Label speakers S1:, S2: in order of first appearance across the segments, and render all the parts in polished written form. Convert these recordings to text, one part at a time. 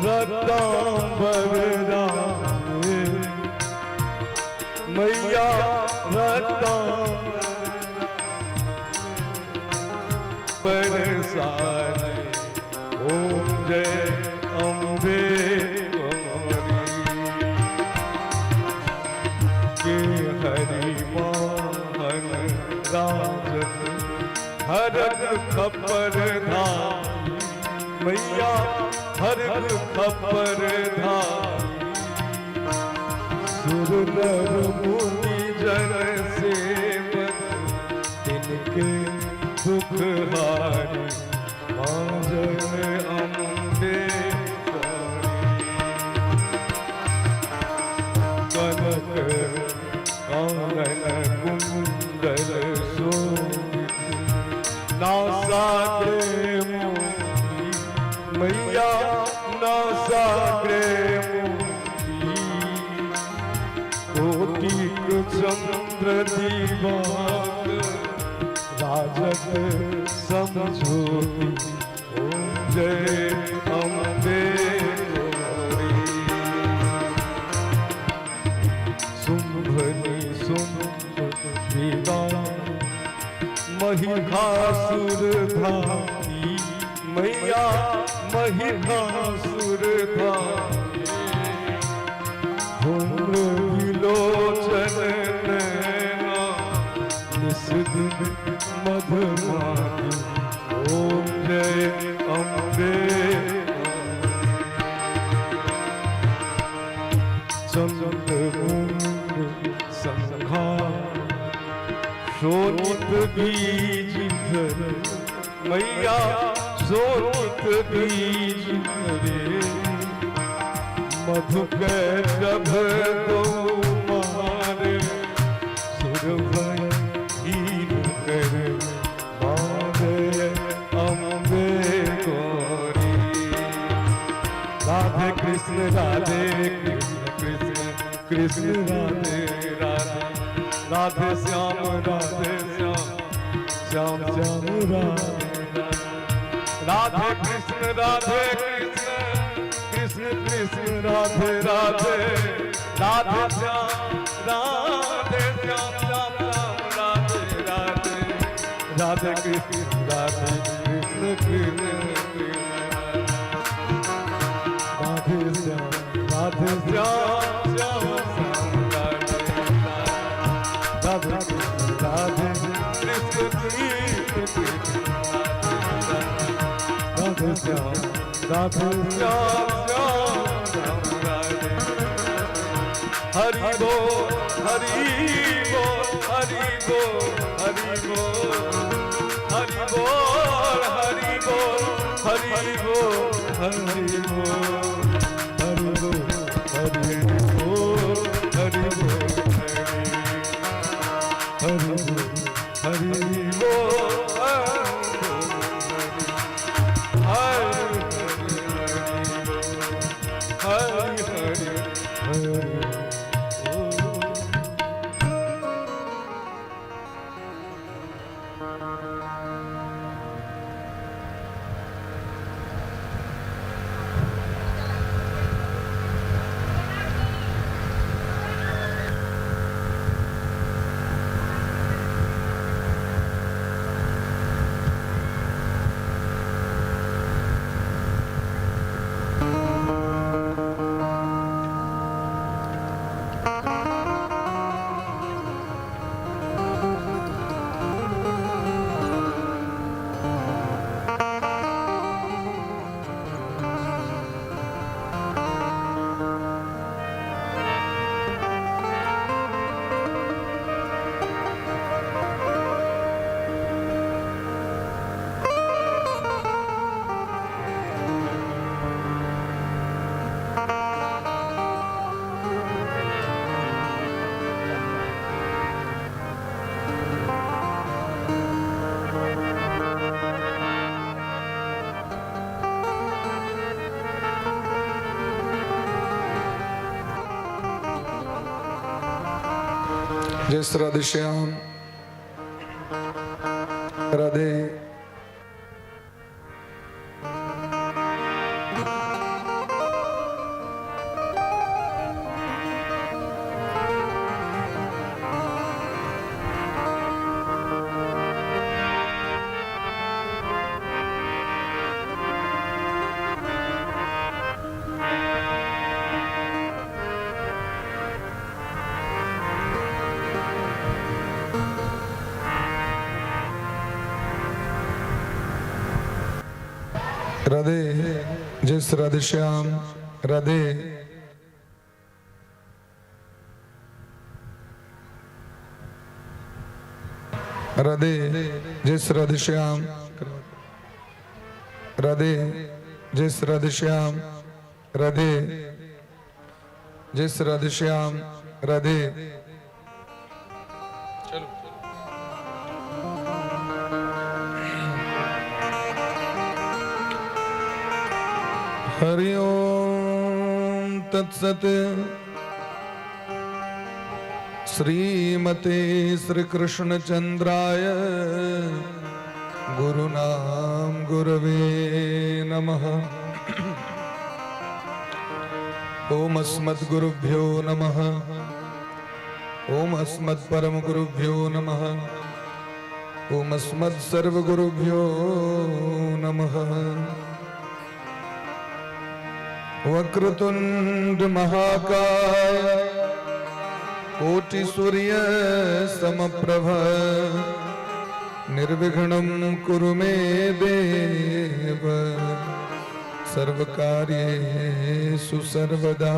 S1: रतांबर राजे मैया रतांबर बरसाने। ओम जय अम्बे गौरी के हरि वाहन राजत हरक खपर धारी मैया हरक खपर धारी। सुर नर मुनि जन सेवक तिनके दुख हारी माँ जय अम्बे गौरी। कनक कानन कुंडल शोभित नासाग्रे मोती मैया नासाग्रे मोती। कोटिक चंद्र दिवाकर राजत समझोती। ओम जय अम्बे गौरी। शुंभनि शुंभ महिषासुर धारी मैया महिषासुर धारी। धूम्र विलोचन नैना निस दिन मधुमाती। ओम जय अम्बे। चंद्र मुंड संघार शोणित बीज धर मैया शोणित बीज धरे। मधुकैटभ दो मारे सुर भय हीन कर मारे अम्बे गौरी। राधे कृष्ण कृष्ण कृष्ण राधे राधे राधे श्याम श्याम श्याम राधे राधे। राधे कृष्ण कृष्ण कृष्ण राधे राधे राधे श्याम श्याम श्याम राधे राधे। राधे कृष्ण कृष्ण कृष्ण राधे श्याम श्याम श्याम राधे राधे। राधे कृष्ण कृष्ण कृष्ण राधे श्याम श्याम श्याम राधे। हरि बोल हरि बोल हरि बोल हरि बोल हरि बोल हरि बोल हरि बोल हरि बोल हरि बोल हरि बोल हरि बोल हरि बोल हरि बोल हरि हरि हरि हरि।
S2: જય શ્રી રાધેશ્યામ, રાધે. રાધે. જય શ્રી રાધે શ્યામ. રાધે. રાધે. જય શ્રી રાધે શ્યામ. રાધે. જય શ્રી રાધે શ્યામ. રાધે. જય શ્રી રાધે શ્યામ. રાધે. ચલો. હરિ ઓમ તત્સત. શ્રીમતે શ્રી કૃષ્ણચંદ્રાય ગુરુનામ ગુરવે નમઃ. ઓમ અસ્મદ્ગુરુભ્યો નમઃ. ઓમ અસ્મદ પરમ ગુરુભ્યો નમઃ. ઓમ અસ્મદ સર્વગુરુભ્યો નમઃ. વક્રતુંડ મહાકાય કોટિ સૂર્ય સમપ્રભ, નિર્વિઘ્नं કુરુ મે દેવ સર્વકાર્યેષુ સર્વદા.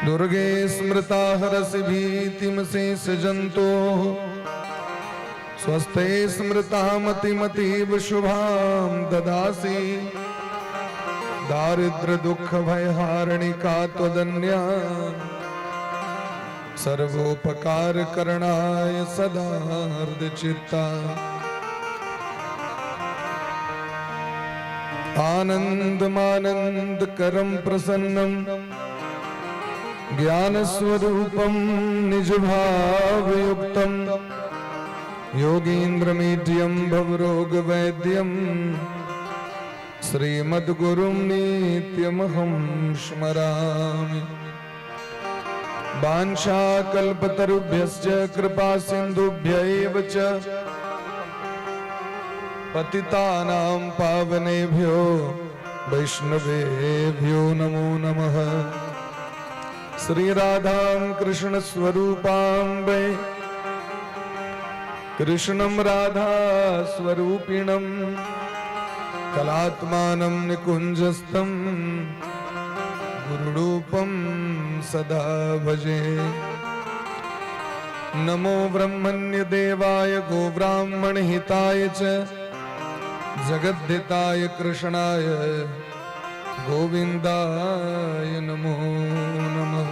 S2: દુર્ગે સ્મૃતા હરસि ભીતિમ શેષ જંતો, સ્વસ્તે સ્મૃતા મતિમતીવ શુભામ દદાસि. દારિદ્ર દુઃખ ભયહારણિકા ત્વદન્યા, સર્વોપકાર કરણાય સદા ચિત્તા. આનંદમાનંદ કરમ પ્રસન્નમ, જ્ઞાન સ્વરૂપમ નિજભાવયુક્તમ, યોગીન્દ્રમીઢ્યમ ભવરોગ વૈદ્યમ, શ્રીમદ્ગુરુમ નિત્યમહં સ્મરામિ. વાંછાકલ્પતરુભ્યશ્ચ કૃપા સિંધુભ્ય એવ ચ, પતિતાનાં પાવનેભ્યો વૈષ્ણવેભ્યો નમો નમઃ. શ્રી રાધા કૃષ્ણ સ્વરૂપાં વૈ કૃષ્ણમ રાધા સ્વરૂપિણમ, કલાત્માનમ નિકુંજસ્થમ, ગુરુરૂપમ સદા ભજે. નમો બ્રહ્મણ્ય દેવાય ગોબ્રાહ્મણ હિતાય ચ, જગદ્ધિતાય કૃષ્ણાય ગોવિંદાય નમો નમઃ.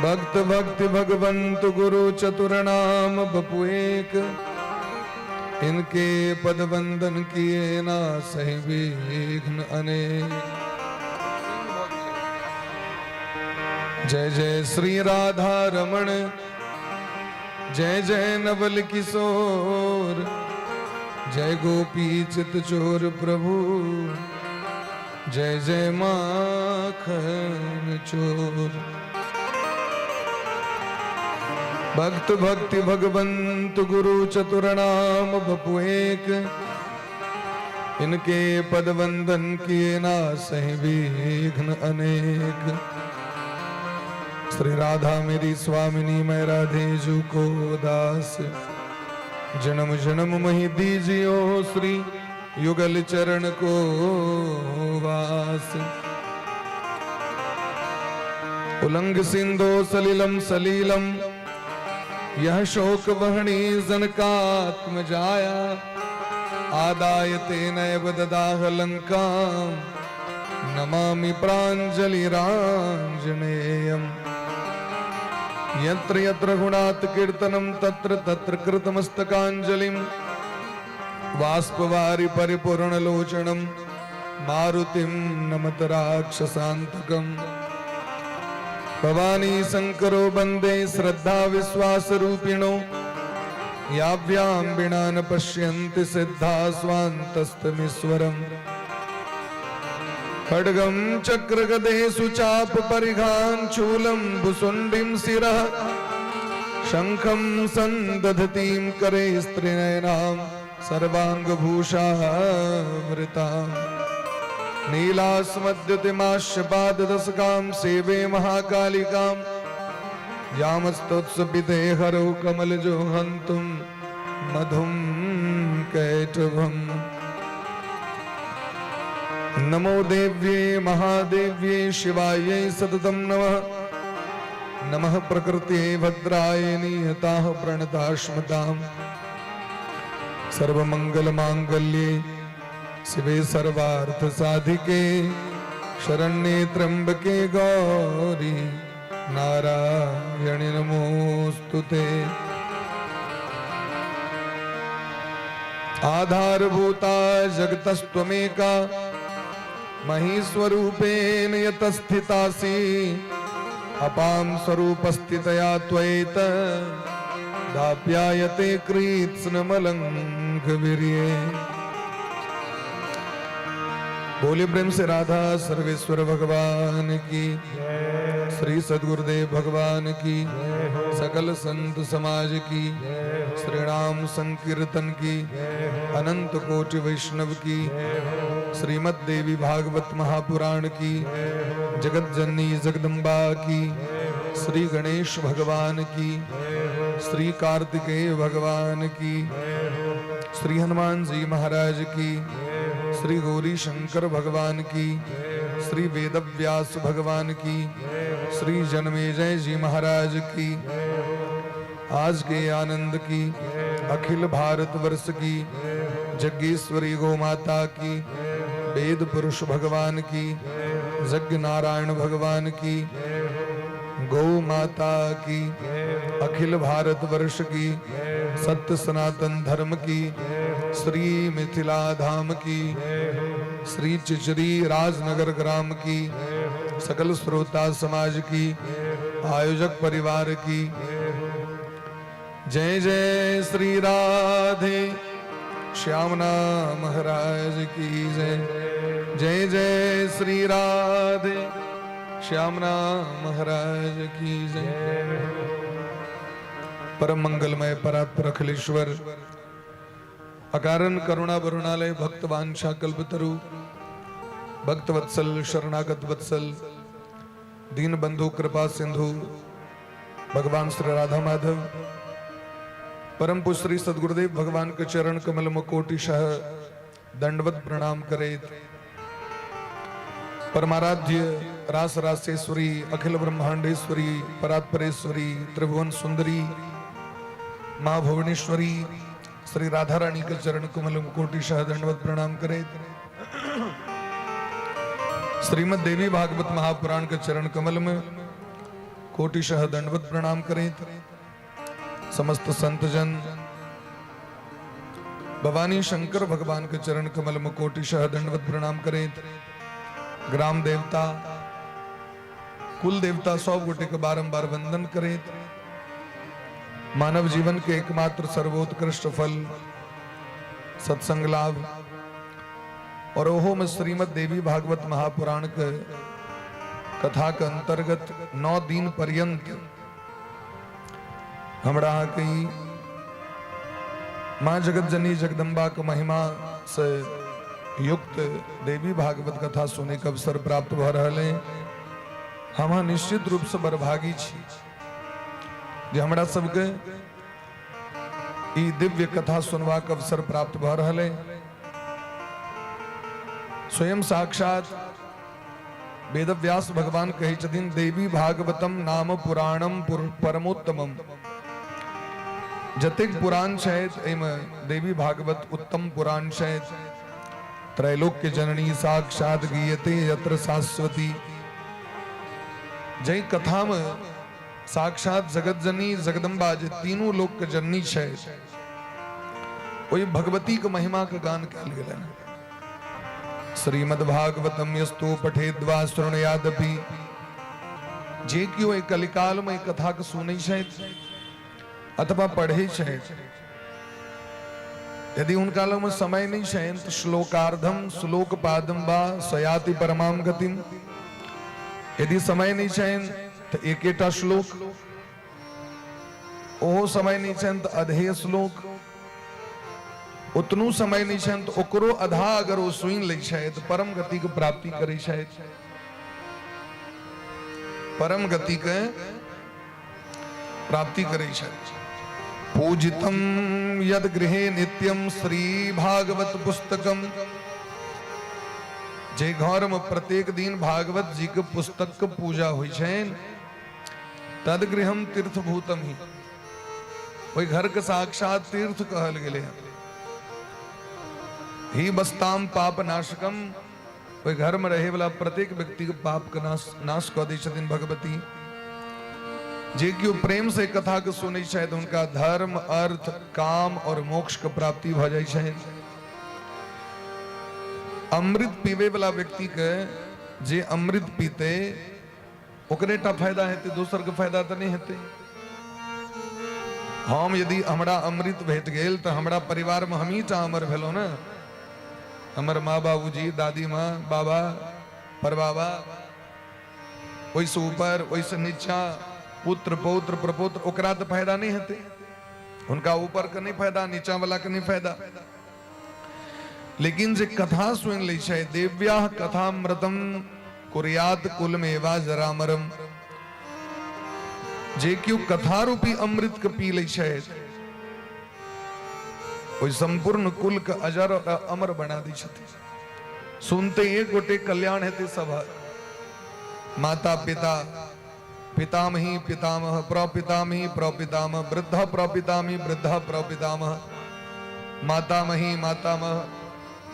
S2: ભક્ત ભક્તિ ભગવંત ગુરુ ચતુર નામ બપુ એક, ઇનકે પદ વંદન કિએ ના સહી વિઘ્ન અનેક. જય જય શ્રી રાધા રમણ, જય જય નવલ કિશોર, જય ગોપી ચિત ચોર પ્રભુ, જય જય માખન ચોર. ભક્ત ભક્તિ ભગવંત ગુરુ ચતુર નામ બપુ એક, ઇનકે પદ વંદન કિએ ના સહી વિઘ્ન અનેક. શ્રી રાધા મેરી સ્વામિની, મેં રાધે જુ કો દાસ. જન્મ જન્મ મહી દીજિયો શ્રી યુગલ ચરણ કો વાસ. ઉલંગ સિંધો સલિલમ સલીલમ, યહ શોક વહણી જનકાત્મ જાયા. આદાય તેનૈવ દદાહ લંકા, નમામિ પ્રાંજલિ રાંજનેયમ. યત્ર યત્ર ગુણાત કીર્તનમ, તત્ર તત્ર કૃતમસ્તકાંજલિમ, વાસ્પવારી પરિપૂર્ણ લોચનમ, મારુતિમ નમત રાક્ષસાંતકમ. ભવાની શંકરો વંદે શ્રદ્ધા વિશ્વાસ રૂપિણો, યાભ્યામ વિના ન પશ્યન્તિ સિદ્ધા સ્વાંતસ્તમીશ્વરમ. ખડગમ ચક્ર ગદેશુ ચાપ પરિઘાન, શૂલમ ભુસુંડીમ શિરઃ, શંખમ સંદધતીમ કરે સ્ત્રીનયનામ, સર્વાંગભૂષાવૃતામ, નીલાસ્મદ્યુતિમાશ્યપાદદશકામ, સેવે મહાકાલિકામ. યામસ્તોત્સપિતે હરૌ કમલજો હંતુમ मधुम कैटभम। नमो देव्ये महादेव्ये शिवायै सततं नमः। नमः प्रकृत्यै भद्राय नियताः प्रणताश्मताम्। सर्वमंगल मांगल्ये शिवे सर्वार्थ साधिके शरण्ये त्र्यंबके गौरी नारायणि नमोस्तुते। आधारभूता जगतस्त्वमेका महीस्वरूपेण यतस्थितासि अपां स्वरूपस्थितया त्वयैत दाप्यायते कृत्स्नमलङ्घवीर्ये। बोले प्रेम से राधा सर्वेश्वर भगवान की, श्री सदगुरुदेव भगवान की, सकल संत समाज की, श्री राम संकीर्तन की, अनंत कोटि वैष्णव की, श्रीमद देवी भागवत महापुराण की, जगत जननी जगदम्बा की, श्री गणेश भगवान की, श्री कार्तिकेय भगवान की, श्री हनुमान जी महाराज की, श्री गौरी शंकर भगवान की, श्री वेदव्यास भगवान की, श्री जन्मेजय जी महाराज की, आज के आनंद की, अखिल भारत वर्ष की, जग्गेश्वरी गौ माता की, वेद पुरुष भगवान की, यज्ञ नारायण भगवान की, गौ माता की, अखिल भारत वर्ष की, सत्य सनातन धर्म की, श्री मिथिला धाम की, श्री चिचरी राजनगर ग्राम की, सकल श्रोता समाज की, आयोजक परिवार की। जय जय श्री राधे श्यामना महाराज की जय। जय जय श्री राधे श्यामना महाराज की जय। परम मंगलमय परात्पर अखिलेश्वर अकारण करुणा वरुणालय भक्त वांछा कल्पतरु भक्त वत्सल शरणागत वत्सल दीन बंधु कृपा सिंधु भगवान श्री राधा माधव परम पूज्य श्री सदगुरुदेव भगवान के चरण कमल में कोटिशः दंडवत प्रणाम करे, परमाराध्य रास रासेश्वरी अखिल ब्रह्मांडेश्वरी परात्परेश्वरी त्रिभुवन सुंदरी माँ भुवनेश्वरी श्री राधा रानी के चरण कमल में कोटिशः दंडवत प्रणाम करे, श्रीमद देवी भागवत महापुराण के चरण कमल में कोटिशः दंडवत प्रणाम करें, समस्त संत जन भवानी शंकर भगवान के चरण कमल में कोटिशः दंडवत प्रणाम करें, ग्राम देवता कुल देवता सब गोटे के बारंबार वंदन करें, मानव जीवन के एकमात्र सर्वोत्कृष्ट फल सत्संग लाभ और ओहो में श्रीमद देवी भागवत महापुराण के कथा के अंतर्गत 9 दिन पर्यंत हमरा अहाँके ई माँ जगत जननी जगदम्बा के महिमा से युक्त देवी भागवत कथा सुने के अवसर प्राप्त भऽ रहल है। हम अहाँ निश्चित रूप से बड़भागी छी जे हमरा सबके ई दिव्य कथा सुनबाक अवसर प्राप्त भऽ रहल है। स्वयं साक्षात वेदव्यास भगवान कहै छथिन, देवी भागवतम नाम पुराणम परमोत्तमम। जतेक पुराण छथि, एहिमे देवी भागवत उत्तम पुराण छथि। त्रैलोक्य जननी साक्षात गीयते यत्र शाश्वती। जाहि कथामे साक्षात जगत जननी जगदम्बा, जे तीनू लोक के जननी छै, ओहि भगवती के महिमा के गान कयल गेलनि। श्रीमद् भागवतम यस्तु पठेद्वा शृणुयादपि। जे केओ एहि कलिकाल में एहि कथा के सुनै छथि अथवा पढ़ै छथि, यदि हुनका लगमे समय नहि छनि तऽ श्लोकार्धम श्लोक पादम वा सयाति परमाम गतिम। यदि समय नहि छनि तऽ एकेटा श्लोक, ओहो समय नहि छनि तऽ अधे श्लोक, ओतनो समय नहि छनि तऽ ओकरो आधा अगर ओ सुनि लै छथि तऽ परम गतिके प्राप्ति करै छथि, परम गतिके प्राप्ति करै छथि। पूजितम यद गृहे नित्यम श्री भागवत पुस्तकम। जे घर में प्रत्येक दिन भागवत जी के पुस्तक के पूजा होइ छनि, तद गृहम तीर्थभूतम ही, ओहि घर के साक्षात तीर्थ कहल गेलै हन। ही बस्ताम पाप नाशकम, ओहि घर में रहे वाला प्रत्येक व्यक्ति के पाप के नाश नाश कऽ दै छथिन भगवती। जे केओ प्रेम से कथा के सुनै छथि, हुनका धर्म, अर्थ, काम और मोक्ष के प्राप्ति भऽ जाइ छनि। अमृत पीबे वाला व्यक्ति के, जे अमृत पीते ओकरे टा फायदा हेतै, दोसर के फायदा तऽ नहि हेतै। हम यदि हमरा अमृत भेट गेल तऽ हमरा परिवार में हमही टा अमर भेलहुँ ने। हमर माँ, बाबूजी, दादी माँ, बाबा, परबाबा, ओहिसँ ऊपर, ओहिसँ नीचा, पुत्र, पौत्र, प्रपौत्र, ओकरा तऽ फायदा नहि हेतै। हुनका ऊपर के नहि फायदा, नीचा वाला के नहि फायदा। लेकिन जे कथा सुनि लै छै, देव्याह कथामृतम कुर्यात कुलमेवा जरामरम, जे केओ कथा रूपी अमृत के पी लै छै, ओहि संपूर्ण कुल के अजर और अमर बना दै छथिन। सुनते एक गोटे कल्याण हेतै सब, माता, पिता, पितामही, पितामह, प्रपितामही, प्रपितामह, वृद्ध प्रपितामही, वृद्ध प्रपितामह, मातामही, मातामह।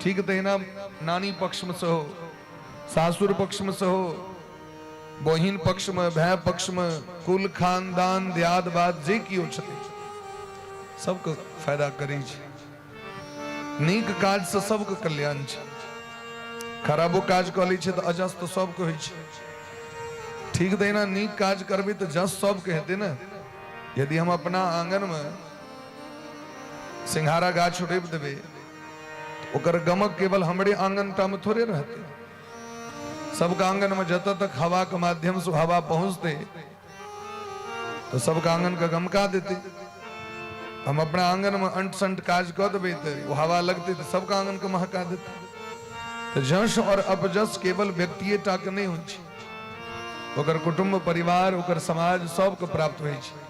S2: ठीक तहिना नानी पक्षमे सेहो, सासुर पक्षमे सेहो, बहिन पक्षमे, भाय पक्षमे, कुल खानदान, दियाद बाद जे केओ छथिन, सबके फायदा करै छै। नीक काजसँ सबके कल्याण छै। खराबो काज कऽ लै छै तऽ अजस तऽ सबके होइ छै। ठीक तहिना नीक काज करबै तऽ जस सबके हेतै ने। यदि हम अपना आंगनमे सिंघारा गाछ रोपि देबै, ओकर गमक केवल हमरे आंगन टा मे थोड़े रहतै। सबके आंगनमे जतऽ तक हवाके माध्यमसँ हवा पहुँचतै, तऽ सबके आंगनके गमका देतै। हम अपना आंगनमे अंट संट काज कऽ देबै तऽ ओ हवा लगतै तऽ सबके आंगनके महका देतै। तऽ जस और अपजस केवल व्यक्तिए टा के नहि होइ छै, ओकर कुटुम्ब, परिवार, ओकर समाज, सबके प्राप्त होइ छै।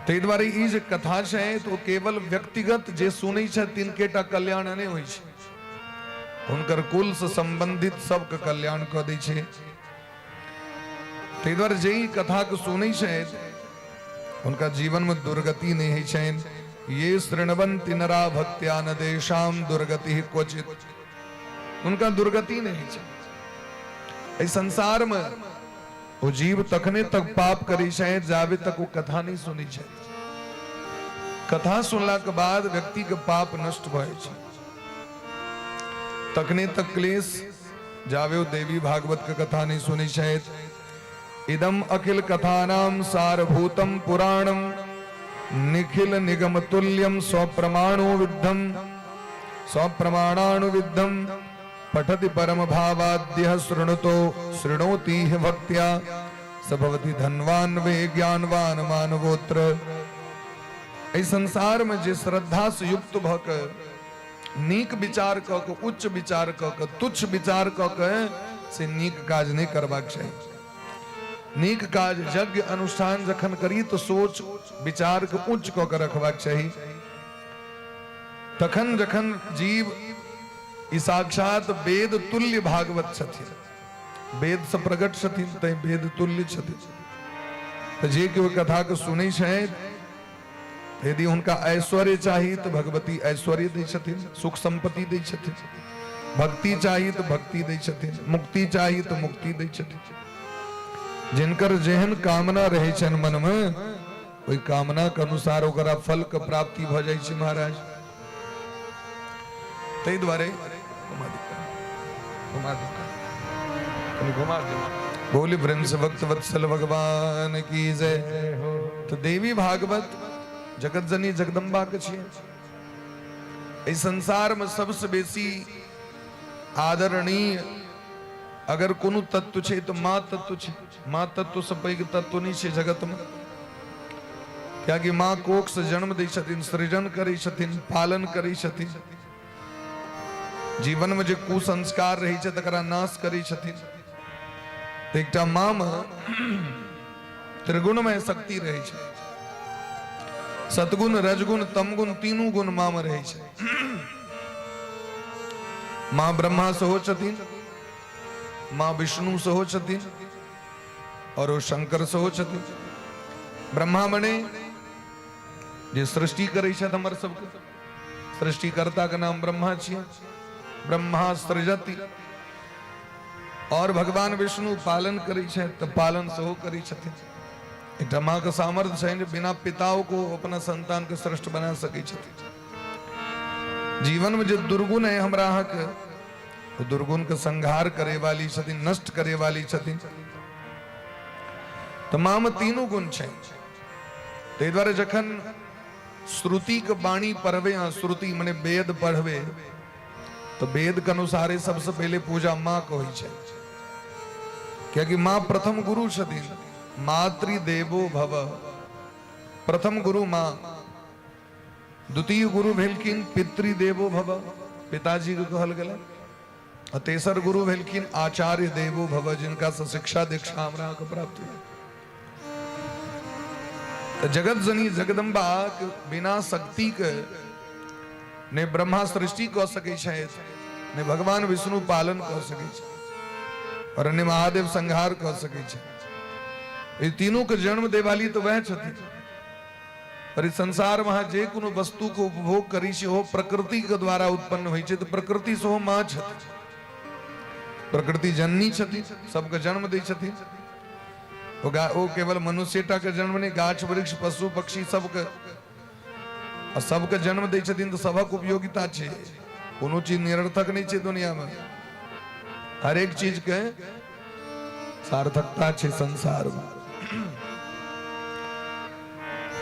S2: ताहि दुआरे ई जे कथा छै तऽ ओ केवल व्यक्तिगत जे सुनै छै तिनके टा कल्याण नहि होइ छै, हुनकर कुल से संबंधित सबके कल्याण कऽ दै छै। ताहि दुआरे जे ई कथाके सुनै छथि, हुनका जीवनमे दुर्गति नहि होइ छनि। ये शृण्वन्ति नरा भक्त्या न देशाम दुर्गति क्वचित, हुनका दुर्गति नहि होइ छै। एहि संसारमे ओ जीव तखने तक पाप करै छै जाबे तक ओ कथा नहि सुनै छै। कथा सुनलाके बाद व्यक्तिके पाप नष्ट भऽ जाइ छै। तखने तक क्लेश जाबे ओ देवी भागवत के कथा नहीं सुनै छथि। इदम अखिल कथानाम सारभूतम पुराणम निखिल निगम तुल्यम स्वप्रमाणो विद्धम स्वप्रमाणानुविद्धम पठति परम भावाद्य शृणुतो शृणोति भक्त्या स भवति धनवान वे ज्ञानवान मानवोत्र। एहि संसार में जे श्रद्धा से युक्त भऽ के नीक विचार कऽ के, उच्च विचार कऽ के, तुच्छ विचार कऽ के से नीक काज नहि करबाक चाही। नीक काज, यज्ञ अनुष्ठान जखन करी तऽ सोच विचार के उच्च कऽ के रखबाक चाही। तखन जखन जीव ई साक्षात वेद तुल्य भागवत छथिन, वेद से प्रकट छथिन, तैं वेद तुल्य छथिन। तऽ जे केओ कथा के सुनै छथि, यदि हुनका ऐश्वर्य चाही तऽ भगवती ऐश्वर्य दै छथिन, सुख संपत्ति दै छथिन। भक्ति चाही तऽ भक्ति दै छथिन, मुक्ति चाही तऽ मुक्ति दै छथिन। जिनकर जेहन कामना रहै छनि मनमे, ओहि कामनाके अनुसार ओकरा फलके प्राप्ति भऽ जाइ छै महाराज। ताहि दुआरे घुमा दियौ, घुमा दियौ, कनि घुमा दियौ। बोली प्रेम से भक्त वत्सल भगवान की जय। तो देवी भागवत जगत जननी जगदम्बा के छियै। एहि संसार में सबसे बेसी आदरणीय अगर कोनो तत्व छै तऽ माँ तत्व छै। माँ तत्व से पैघ तत्व नहि छै जगत में, कियाकि माँ कोख से जन्म दै छथिन, सृजन करै छथिन, पालन करै छथिन, जीवन में जे कुसंस्कार रहै छै तकरा नाश करै छथिन। तऽ एकटा माँ में त्रिगुणमय शक्ति रहै छै। सतगुण, रजगुण, तमगुण, तीनू गुण माँ मे रहै छै। माँ ब्रह्मा सेहो छथिन, माँ विष्णु सेहो छथिन और ओ शंकर सेहो छथिन। ब्रह्मा मने जे सृष्टि करै छथि हमर सबके, सृष्टिकर्ता के नाम ब्रह्मा छियै, ब्रह्मा सृजति। और भगवान विष्णु पालन करै छथि तऽ पालन सेहो करै छथिन। एकटा माँ के सामर्थ्य छनि जे बिना पिताओ को अपना संतान के श्रेष्ठ बना सकै छथिन। जीवन में जे दुर्गुण है हमरा अहाँके, ओ दुर्गुण के संहार करे वाली छथिन, नष्ट करे वाली छथिन। तऽ माँ मे तीनू गुण छै। ताहि दुआरे जखन श्रुति के वाणी पढ़बे, अहाँ श्रुति मने वेद पढ़बे, तऽ वेद के अनुसारे सबसे पहिले पूजा माँ के होइ छै, कियाकि माँ प्रथम गुरु छथिन। मातृदेवो भव, प्रथम गुरु माँ। द्वितीय गुरु भेलखिन पितृदेवो भव, पिताजी के कहल गेलै। आ तेसर गुरु भेलखिन आचार्य देवो भव, जिनका से शिक्षा दीक्षा हमरा अहाँके प्राप्त भेल। तऽ जगत जननी जगदम्बा के बिना शक्ति के ने ब्रह्मा सृष्टि कऽ सकै छथि, ने भगवान विष्णु पालन कऽ सकै छथि और ने महादेव संहार कऽ सकै छथि। ई तीनू के जन्म देवाली तऽ वएह छथिन। पर ई संसार में अहाँ जे कोनो वस्तु के उपभोग करै छी, ओ प्रकृति के द्वारा उत्पन्न होइ छै, तऽ प्रकृति सेहो माँ छथिन, प्रकृति जननी छथिन, सबके जन्म दै छथिन। ओ केवल मनुष्यटा के जन्म नहि, गाछ वृक्ष पशु पक्षी सबके, आ सबके जन्म दै छथिन तऽ सबक उपयोगिता छै। कोनो चीज निरर्थक नहि छै दुनिया में, हरेक चीज के सार्थकता छै संसार में।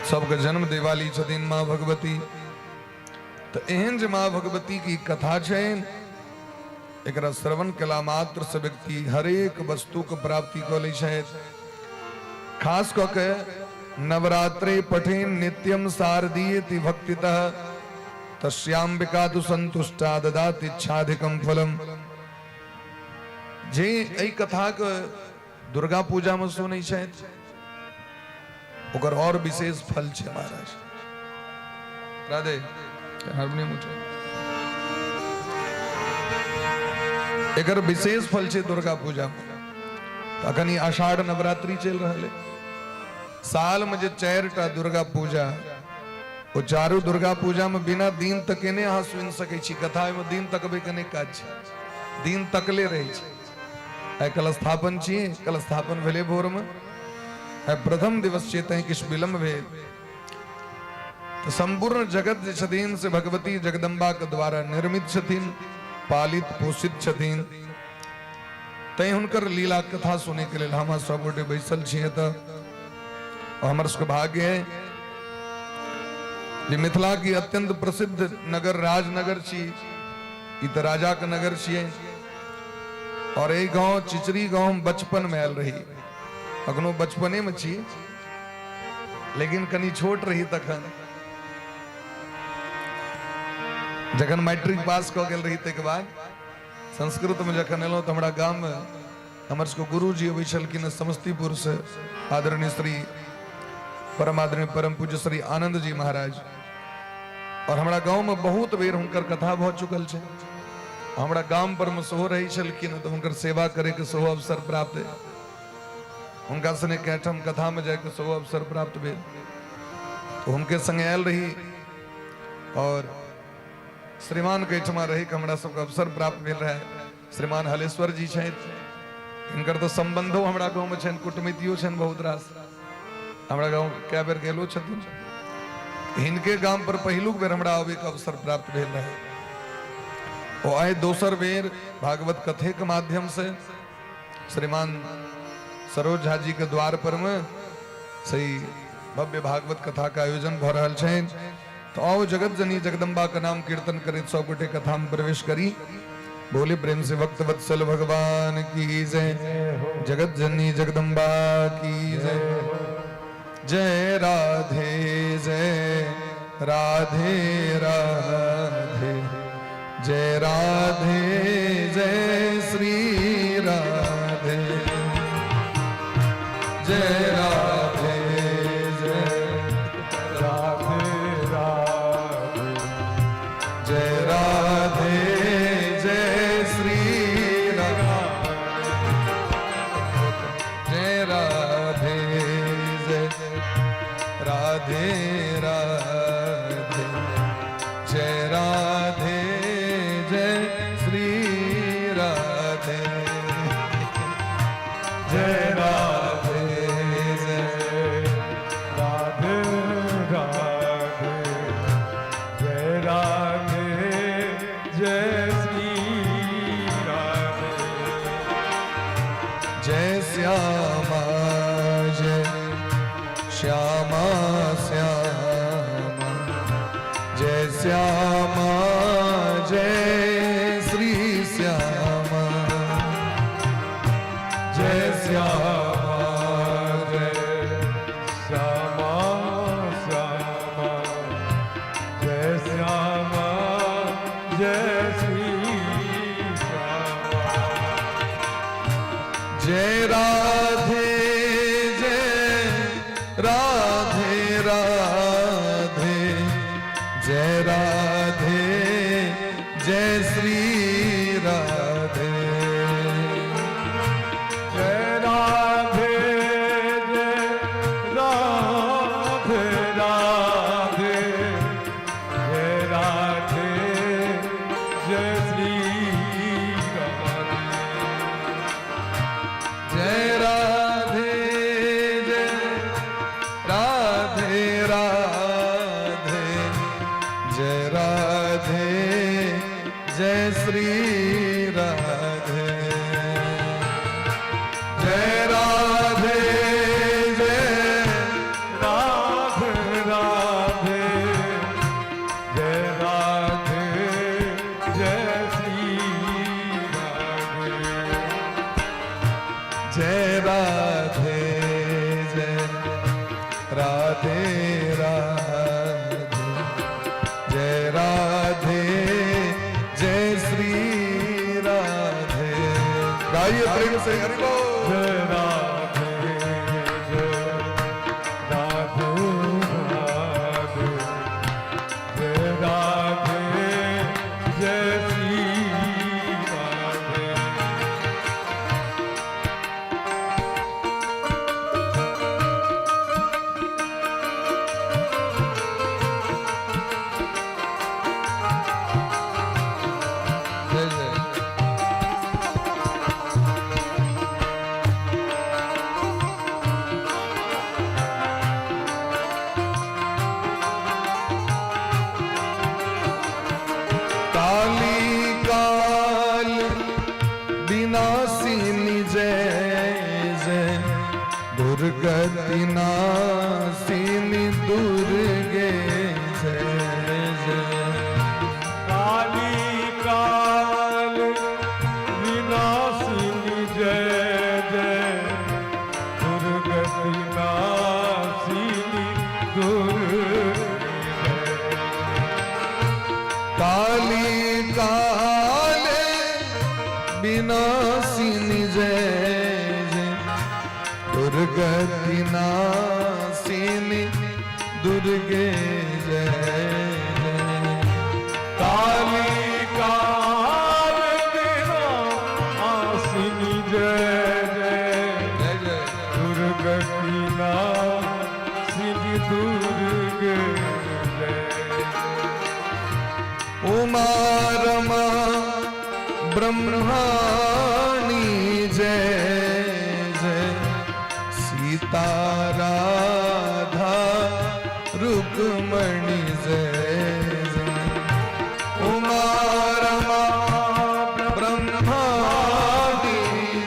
S2: सबके जन्म देवाली छथिन माँ भगवती। तऽ एहन जे माँ भगवती की कथा छै, एकरा श्रवण कला मात्र से व्यक्ति हरेक वस्तु के प्राप्ति कऽ लै छथि। खास कऽ के नवरात्रे पठेन नित्यम शारदीयति भक्तितः तस्याम्बिका तु संतुष्टा ददाति इच्छाधिकम फलम। जे एहि कथा के दुर्गा पूजा में सुनै छथि, ओकर और विशेष फल छै। महाराज राधे हारमोनियम उठा। एकर विशेष फल छै दुर्गा पूजा में। तऽ अखन ई आषाढ़ नवरात्रि चलि रहल है। साल में जे 4टा दुर्गा पूजा, ओ चारू दुर्गा पूजा में बिना दिन तकेने अहाँ सुनि सकै छी कथा। ओहिमे दिन तकबै के नहि काज छै, दिन तकले रहै छै। आइ कलस्थापन छियै, कलस्थापन भेलै भोरमे, आइ प्रथम दिवस छियै, तैं किछु विलम्ब भेल। तऽ सम्पूर्ण जगत जे छथिन से भगवती जगदम्बा के द्वारा निर्मित छथिन, पालित पोषित छथिन। तैं हुनकर लीला कथा सुनै के लेल हम सब गोटे बैसल छियै। तऽ हमर सबके भाग्य है जे मिथिला की अत्यंत प्रसिद्ध नगर राजनगर छी। ई तऽ राजा के नगर छियै। और एहि गांव चिचरी गांव हम बचपन में आयल रही, अखनो बचपने में छी, लेकिन कनि छोट रही तखन, जखन मैट्रिक पास कऽ गेल रही ताहिके बाद संस्कृत में जखन एलहुँ तऽ हमरा गाम में हमर सबके गुरुजी अबै छलखिन समस्तीपुर से, आदरणीय श्री परम आदरणीय परम पूज्य श्री आनंद जी महाराज। और हमरा गाँव में बहुत बेर हुनकर कथा भऽ चुकल छै। हमरा गाम पर में सेहो रहै छलखिन तऽ हुनकर सेवा करैके सेहो अवसर प्राप्त भेल। हुनका सने कएठाम कथामे जायके सेहो अवसर प्राप्त भेल। तऽ हुनके संगे आयल रही और श्रीमान के एहिठमा रहैके हमरा सबके अवसर प्राप्त भेल रहै। श्रीमान हलेश्वर जी छथि, हिनकर तऽ सम्बन्धो हमरा गाँवमे छनि, कुटमैतियो छनि बहुत रास, हमरा गाँव कए बेर गेलो छथिन। हिनके गाम पर पहिलुक बेर हमरा अबैके अवसर प्राप्त भेल रहै। ओ आइ दोसर बेर भागवत कथे के माध्यम से श्रीमान सरोज झा जी के द्वार पर में सही भव्य भागवत कथा के आयोजन भऽ रहल छनि। तो आओ जगत जननी जगदम्बा के नाम कीर्तन करैत सब गोटे कथा में प्रवेश करी। बोले प्रेम से भक्त वत्सल भगवान की जय, जगत जननी जगदम्बा की जय। जय राधे जय राधे राधे, जय राधे जय श्री राधे, जय राधे जय
S1: राधे
S2: राधे जय श्री राधे। जय राधे जय राधे राधे, जय राधे जय श्री राधे।
S1: जय
S2: राधे जय
S1: राधे राधे, जय राधे जय श्री राधे।
S2: जय श्यामा जय श्यामा श्यामा, जय श्यामा जय श्री श्यामा।
S1: जय श्यामा जय श्यामा श्यामा, जय श्यामा जय श्री श्यामा।
S2: जय राधे जय राधे राधे, जय राधे जय श्री राधे।
S1: जय राधे जय राधे राधे, जय राधे जय श्री राधे।
S2: जय राधे जय राधे राधे, जय राधे जय श्री राधे। जय राधे जय
S1: राधे राधे, जय राधे जय श्री राधे।
S2: जय राधे जय राधे राधे, जय राधे जय श्री राधे। गाइए प्रेम से, हरि बोल।
S1: जय राधे जय राधे राधे, जय राधे जय श्री राधे।
S2: जय जय। काली काल विनाशिनी जय जय, दुर्गति नाशिनी दुर्गे जय जय।
S1: काली काल विनाशिनी जय जय, दुर्गति नाशिनी दुर्गे जय।
S2: काली काल विनाशिनी जय जय, दुर्गति नाशिनी दुर्गे जय जय।
S1: काली काल विनाशिनी जय जय,
S2: जय जय।
S1: दुर्गति नाशिनी दुर्गे जय।
S2: उमा रमा ब्रह्माणी जय जय, सीता राधा रुक्मणी जय जय। उमा रमा ब्रह्माणी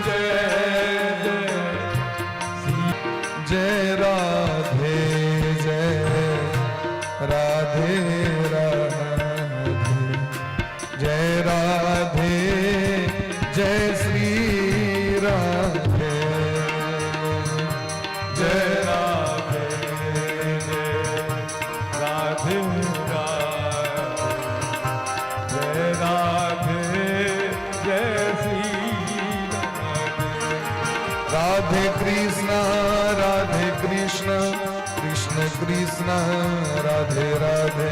S2: जय जय, जय राधे जय राधे राधे, जय राधे जय श्री राधे।
S1: जय राधे जय राधे राधे, जय राधे जय श्री राधे।
S2: राधे कृष्ण राधे कृष्ण कृष्ण कृष्ण राधे राधे,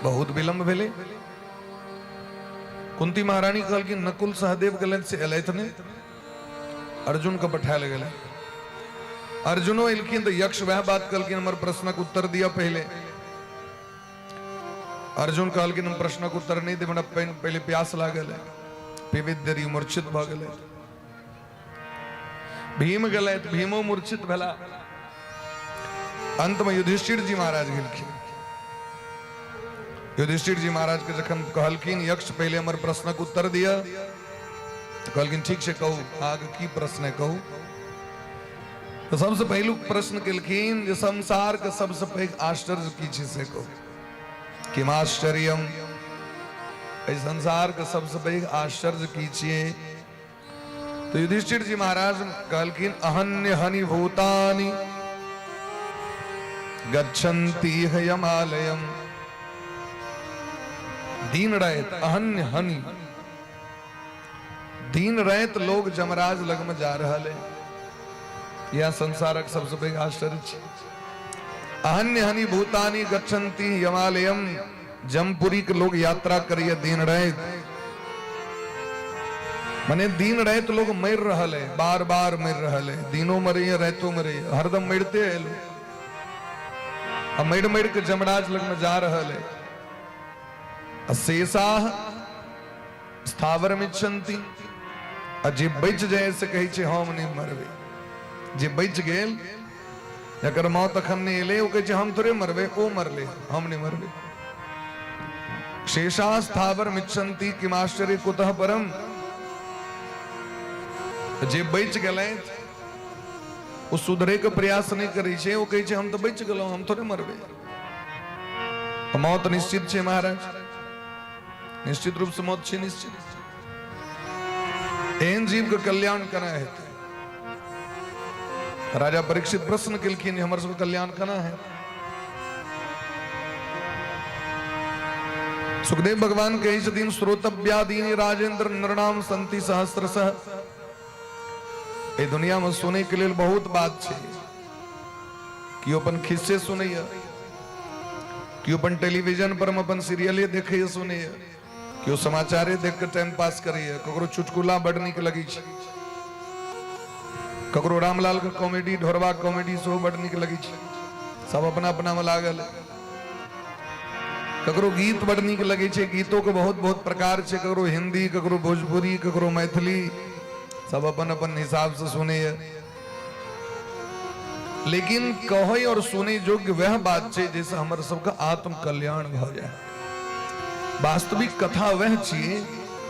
S2: बहुत विलम्ब भेलै। कुंती महारानी कहलखिन नकुल सहदेव गेलथि से एलथि नहि, अर्जुन के पठायल गेलै। अर्जुनो एलखिन तऽ यक्ष वएह बात कहलखिन, हमर प्रश्नक उत्तर दिअ पहिले। अर्जुन कहलखिन हम प्रश्नक उत्तर नहि देब, हमरा पहिले प्यास लागल है। पीबैत देरी मूर्छित भऽ गेलै। भीम गेलथि, भीमो मूर्छित भेला। अंत में युधिष्ठिर जी महाराज गेलखिन। युधिष्ठिर जी महाराज के जखन कहलखिन यक्ष पहिले हमर प्रश्नक उत्तर दिअ, तऽ कहलखिन ठीक छै कहू, अहाँके की प्रश्न है कहू। तऽ सबसँ पहिलुक प्रश्न केलखिन जे संसार के सबसँ पैघ आश्चर्य की छै से कहू। किमाश्चर्यम, एहि संसार के सबसँ पैघ आश्चर्य की छियै? तो युधिष्ठिर जी महाराज कहलखिन अहन्य हनि भूतानि गच्छन्ति यमालयम। दिन राति अहन्य हनि, दिन राति लोग जमराज लग में जा रहा है। यह संसारक सबसे पैघ आश्चर्य छै। अहन्य हनि भूतानि गच्छन्ति यमालयम, जमपुरी के लोग यात्रा करिए दिन राति, मने दिन राति लोग मर रहा है, बार बार मर रहा है, दिनों मरे रातों मरे, हरदम मरते है लोग। आ मर मर के जमराज लग में जा रहा है। शेषाह स्थावर मिच्छन्ति, आ जे बचि जाय से कहै छै हम नहि मरबै। जे बचि गेल जकर मौत अखन नहि एलै ओ कहै छै हम थोड़े मरबै, ओ मरलै हम नहि मरबै। शेषा स्थावर मिच्छन्ति किमाश्चर्य कुतः परम। जे बचि गेलै ओ सुधरे के प्रयास नहि करै छै, ओ कहै छै हम तऽ बचि गेलहुँ, हम थोड़े मरबै। मौत निश्चित छै महाराज, निश्चित रूप से मौत छै निश्चित। एहन जीव के कल्याण केना हेतै? राजा परीक्षित प्रश्न केलखिन हमर सबके कल्याण केना हेतै? सुखदेव भगवान कहै छथिन श्रोतव्यादीनि राजेंद्र नृणाम संति सहस्रशः। एहि दुनिया में सुनै के लेल बहुत बात छै। केओ अपन खिस्से सुनैया, केओ अपन टेलीविजन पर अपन सीरियले देखैया सुनैया, केओ समाचारे देख के टाइम पास करैया, ककरो चुटकुला बड नीक लगै छै, ककरो रामलाल के कॉमेडी, ढोरबा कॉमेडी सेहो बड नीक लगै छै। सब अपना अपना में लागल है। ककरो गीत बड नीक लगै छै, गीतो के बहुत बहुत प्रकार छै, ककरो हिंदी, ककरो भोजपुरी, ककरो मैथिली, सब अपन अपन हिसाब से सुनैया। लेकिन कहै और सुनै योग्य वह बात छै जैसे हमर सबके आत्म कल्याण भऽ जाय। वास्तविक कथा वह छियै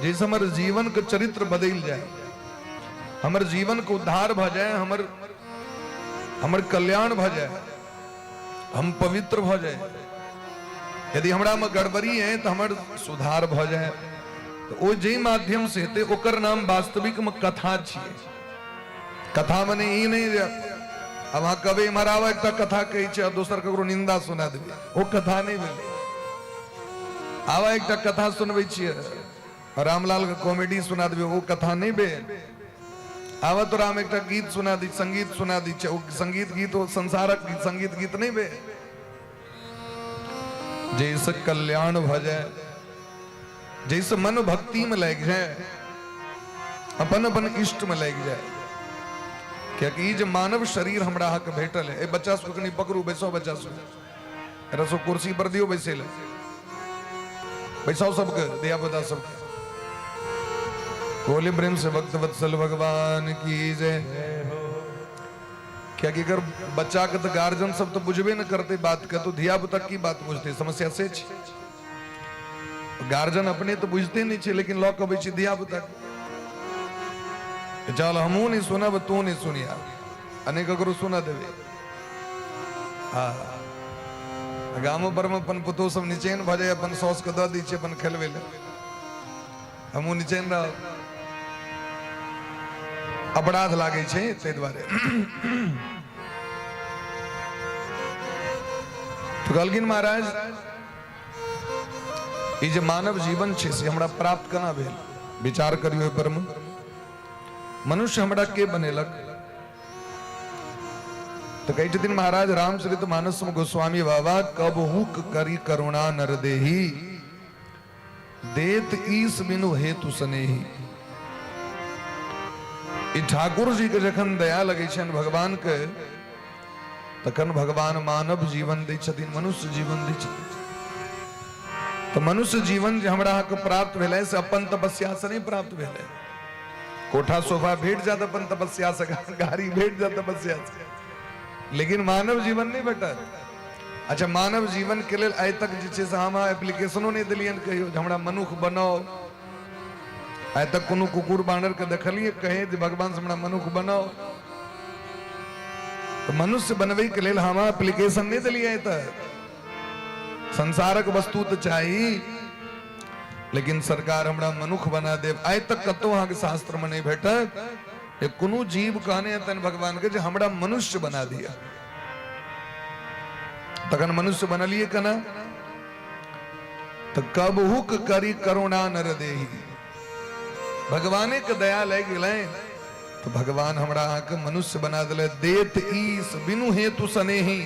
S2: जैसे हमर जीवन के चरित्र बदलि जाय, हमर जीवन के उद्धार भऽ जाय, हमर हमर कल्याण भऽ जाय, हम पवित्र भऽ जाय। यदि हमरा में गड़बड़ी है तो हमर सुधार भऽ जाय। तो ओ जाहि माध्यम से हेतै ओकर नाम वास्तविक में कथा छियै। कथा मने ई नहि जे आब अहाँ कहबै इम्हर आबऽ एकटा कथा कहै छै आ दोसर ककरो निंदा सुना देबै, ओ कथा नहि भेलै। आब एकटा कथा सुनबै छियै रामलाल के कॉमेडी सुना देबै, ओ कथा नहि भेल। आब तोरा हम एकटा गीत सुना दी, संगीत सुना दी छै, ओ संगीत गीत ओ संसारक गीत, संगीत गीत नहि भेल। जाहिसँ कल्याण भऽ जाय, जाहिसँ मन भक्ति में लागि जाय, अपन अपन इष्ट में लागि जाय। कियाकि ई जे मानव शरीर हमरा अहाँके भेटल है, ए बच्चा सबके कनि पकड़ू, बैसाउ बच्चा सब, एकरा सब कुर्सी पर दियौ बैसै लए, बैसाउ सबके, धिया पुता सबके। बोले प्रेम से भक्त वत्सल भगवान की जय। कियाकि अगर बच्चा के तऽ गार्जियन सब तऽ बुझबे न करते बात के, तो धिया पुता की बात बुझते? समस्या से छै। गार्जियन अपने तऽ बुझते नहि छै, लेकिन लऽ कऽ अबै छै धिया पुता के, चल हमहूँ नहि सुनब, तू नहि सुनिया, आ नहि ककरो सुनऽ देबै। हँ, गामो पर मे अपन पुतोहु सब निचैन भऽ जाइए, अपन साउसके दऽ दै छै अपन खेलबै लए, हमहूँ निचैन रहब। अपराध लागै छै ताहि दुआरे। तऽ कहलखिन महाराज ई जे मानव जीवन छै से हमरा प्राप्त केना भेल? विचार करियौ ओहि पर मे। मनुष्य हमरा के बनेलक? तऽ कहै छथिन महाराज रामचरित मानस मे गोस्वामी बाबा, कबहुक करी करुणा नर देही, देत ईस बिनु हेतु स्नेही। ई ठाकुर जी के जखन दया लगै छनि भगवान के, तखन भगवान मानव जीवन दै छथिन, मनुष्य जीवन दै छथिन। तऽ मनुष्य जीवन जे हमरा अहाँके प्राप्त भेलै से अपन तपस्या से नहि प्राप्त भेलै। कोठा सोफा भेट जात अपन तपस्या से, गाड़ी भेट जात तपस्या से, लेकिन मानव जीवन नहि भेटत। अच्छा, मानव जीवन के लेल आइ तक जे छै से हम एप्लीकेशनो नहि देलियनि कहियो जे हमरा मनुख बनाउ। आइ तक कोनो कुकुर बानर के देखलियै कहे जे भगवान से हमरा मनुख बनाउ? तऽ मनुष्य बनबै के लेल हम एप्लीकेशन नहि देलियै आइ तक। संसारक वस्तु तऽ चाही, लेकिन सरकार हमरा मनुख बना देब, आइ तक कतौ अहाँके शास्त्र में नहि भेटत जे कोनो जीव कहने हेतनि भगवान के जे हमरा मनुष्य बना दिया। तखन मनुष्य बनलिए केना? तऽ कबहुक करी करुणा नर देही, भगवाने के दया लागि गेलनि तऽ भगवान हमरा अहाँके मनुष्य बना देले। देत ईस बिनु हेतु स्नेही,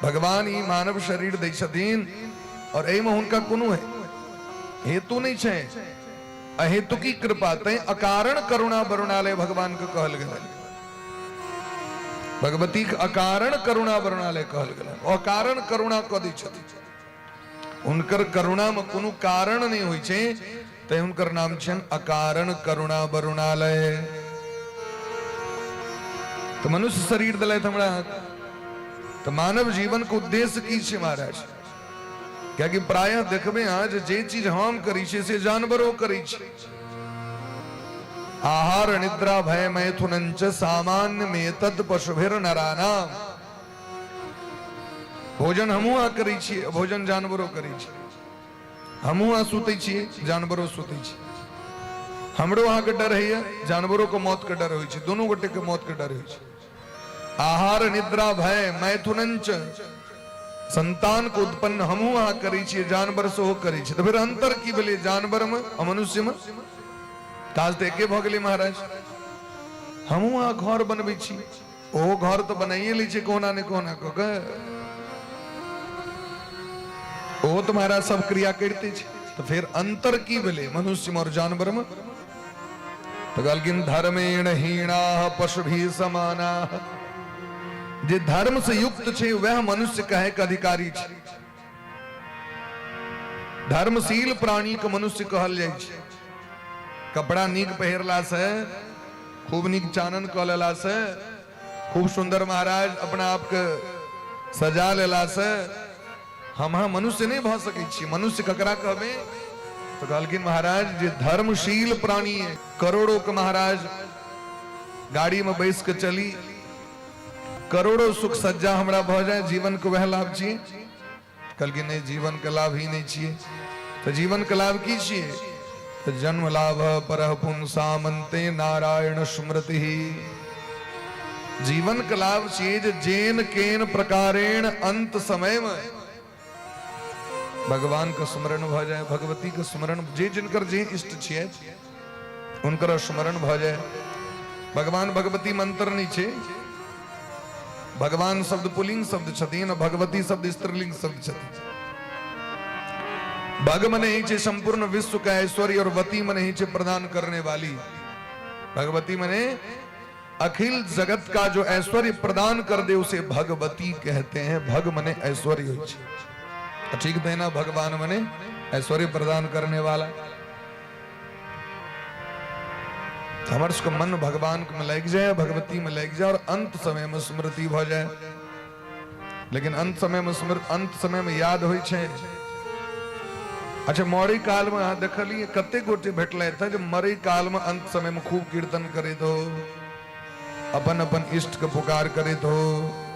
S2: भगवान ई मानव शरीर दै छथिन और एहिमे हुनका कोनो हेतु नहि छै, अहेतुकी कृपा, तैं अकारण करुणा वरुणालय भगवान के कहल गेल। भगवती के अकारण करुणा वरुणालय कहल गेल। अकारण करुणा कऽ दै छथिन, हुनकर करुणा में कोनो कारण नहि होइ छै, तैं हुनकर नाम छनि अकारण करुणा वरुणालय। तऽ मनुष्य शरीर दिलथि हमरा, तऽ मानव जीवन के उद्देश्य की छै महाराज? कियाकि प्रायः देखबै अहाँ जे जे चीज हम करै छियै से जानवरो करै छै। आहार निद्रा भय मैथुनंच सामान्य में तद पशुभिर नरानाम। भोजन हमहूँ अहाँ करै छियै, भोजन जानवरो करै छै। हमहूँ अहाँ सुतै छियै, जानवरो सुतै छै। हमरो अहाँके डर होइए, जानवरोके मौतके डर होइ छै, दुनू गोटेके मौतके डर होइ छै। आहार निद्रा भय मैथुनंच, संतान के उत्पन्न हमहूँ अहाँ करै छियै, जानवर सेहो करै छै। तऽ फेर अंतर की भेलै जानवरमे आ मनुष्यमे? काज तऽ एके भऽ गेलै महाराज। हमहूँ अहाँ घर बनबै छी, ओहो घर तऽ बनाइए लै छै कोना ने कोना कऽ के, ओहो तऽ महाराज सब क्रिया करिते छै। तऽ फेर अंतर की भेलै मनुष्यमे आओर जानवरमे? तऽ कहलखिन धर्मेण हीणा पशुभी समाना, जे धर्म से युक्त छै वह मनुष्य कहे के अधिकारी छै। धर्मशील प्राणी के मनुष्य कहल जाइ छै। कपड़ा नीक पहिरला से, खूब नीक चानन कऽ लेला से, खूब सुंदर महाराज अपना आप के सजा लेला से हम अहाँ मनुष्य नहि भऽ सकै छी। मनुष्य ककरा कहबै? तऽ कहलखिन महाराज जे धर्मशील प्राणी है। करोड़ों के महाराज गाड़ी में बैस के चली, करोड़ों सुख सज्जा हमरा भऽ जाय, जीवन के वएह लाभ छी? कहलखिन नहि, जीवन के लाभ ही नहि छियै। तऽ जीवन के लाभ की छियै? तऽ जन्म लाभ परह पुंसामन्ते नारायण स्मृति। जीवन के लाभ छियै जे जेन केन प्रकारेण अंत समय में भगवान के स्मरण भऽ जाय, भगवती के स्मरण, जे जिनकर जे इष्ट छियै हुनकर स्मरण भऽ जाय। भगवान भगवती मंत्र नहि छै। भगवान शब्द पुलिंग शब्द छथिन, भगवती शब्द स्त्रीलिंग शब्द छथिन। भग मने ही छै संपूर्ण विश्व का ऐश्वर्य और वती मने ही छै प्रदान करने वाली। भगवती मने अखिल जगत का जो ऐश्वर्य प्रदान कर दे उसे भगवती कहते हैं। भग मने ऐश्वर्य होइ छै, ठीक देना भगवान मने ऐश्वर्य प्रदान करने वाला। हमर सबके मन भगवान में लागि जाए, भगवती में लागि जाए और अंत समय में स्मृति भऽ जाए। लेकिन अंत समय में स्मृति, अंत समय में याद होइ छै। अच्छा, मरै काल में अहाँ देखलियै कते गोटे भेटलथि हँ जे मरै काल में अंत समय में खूब कीर्तन करैत हो, अपन अपन इष्ट के पुकार करैत हो,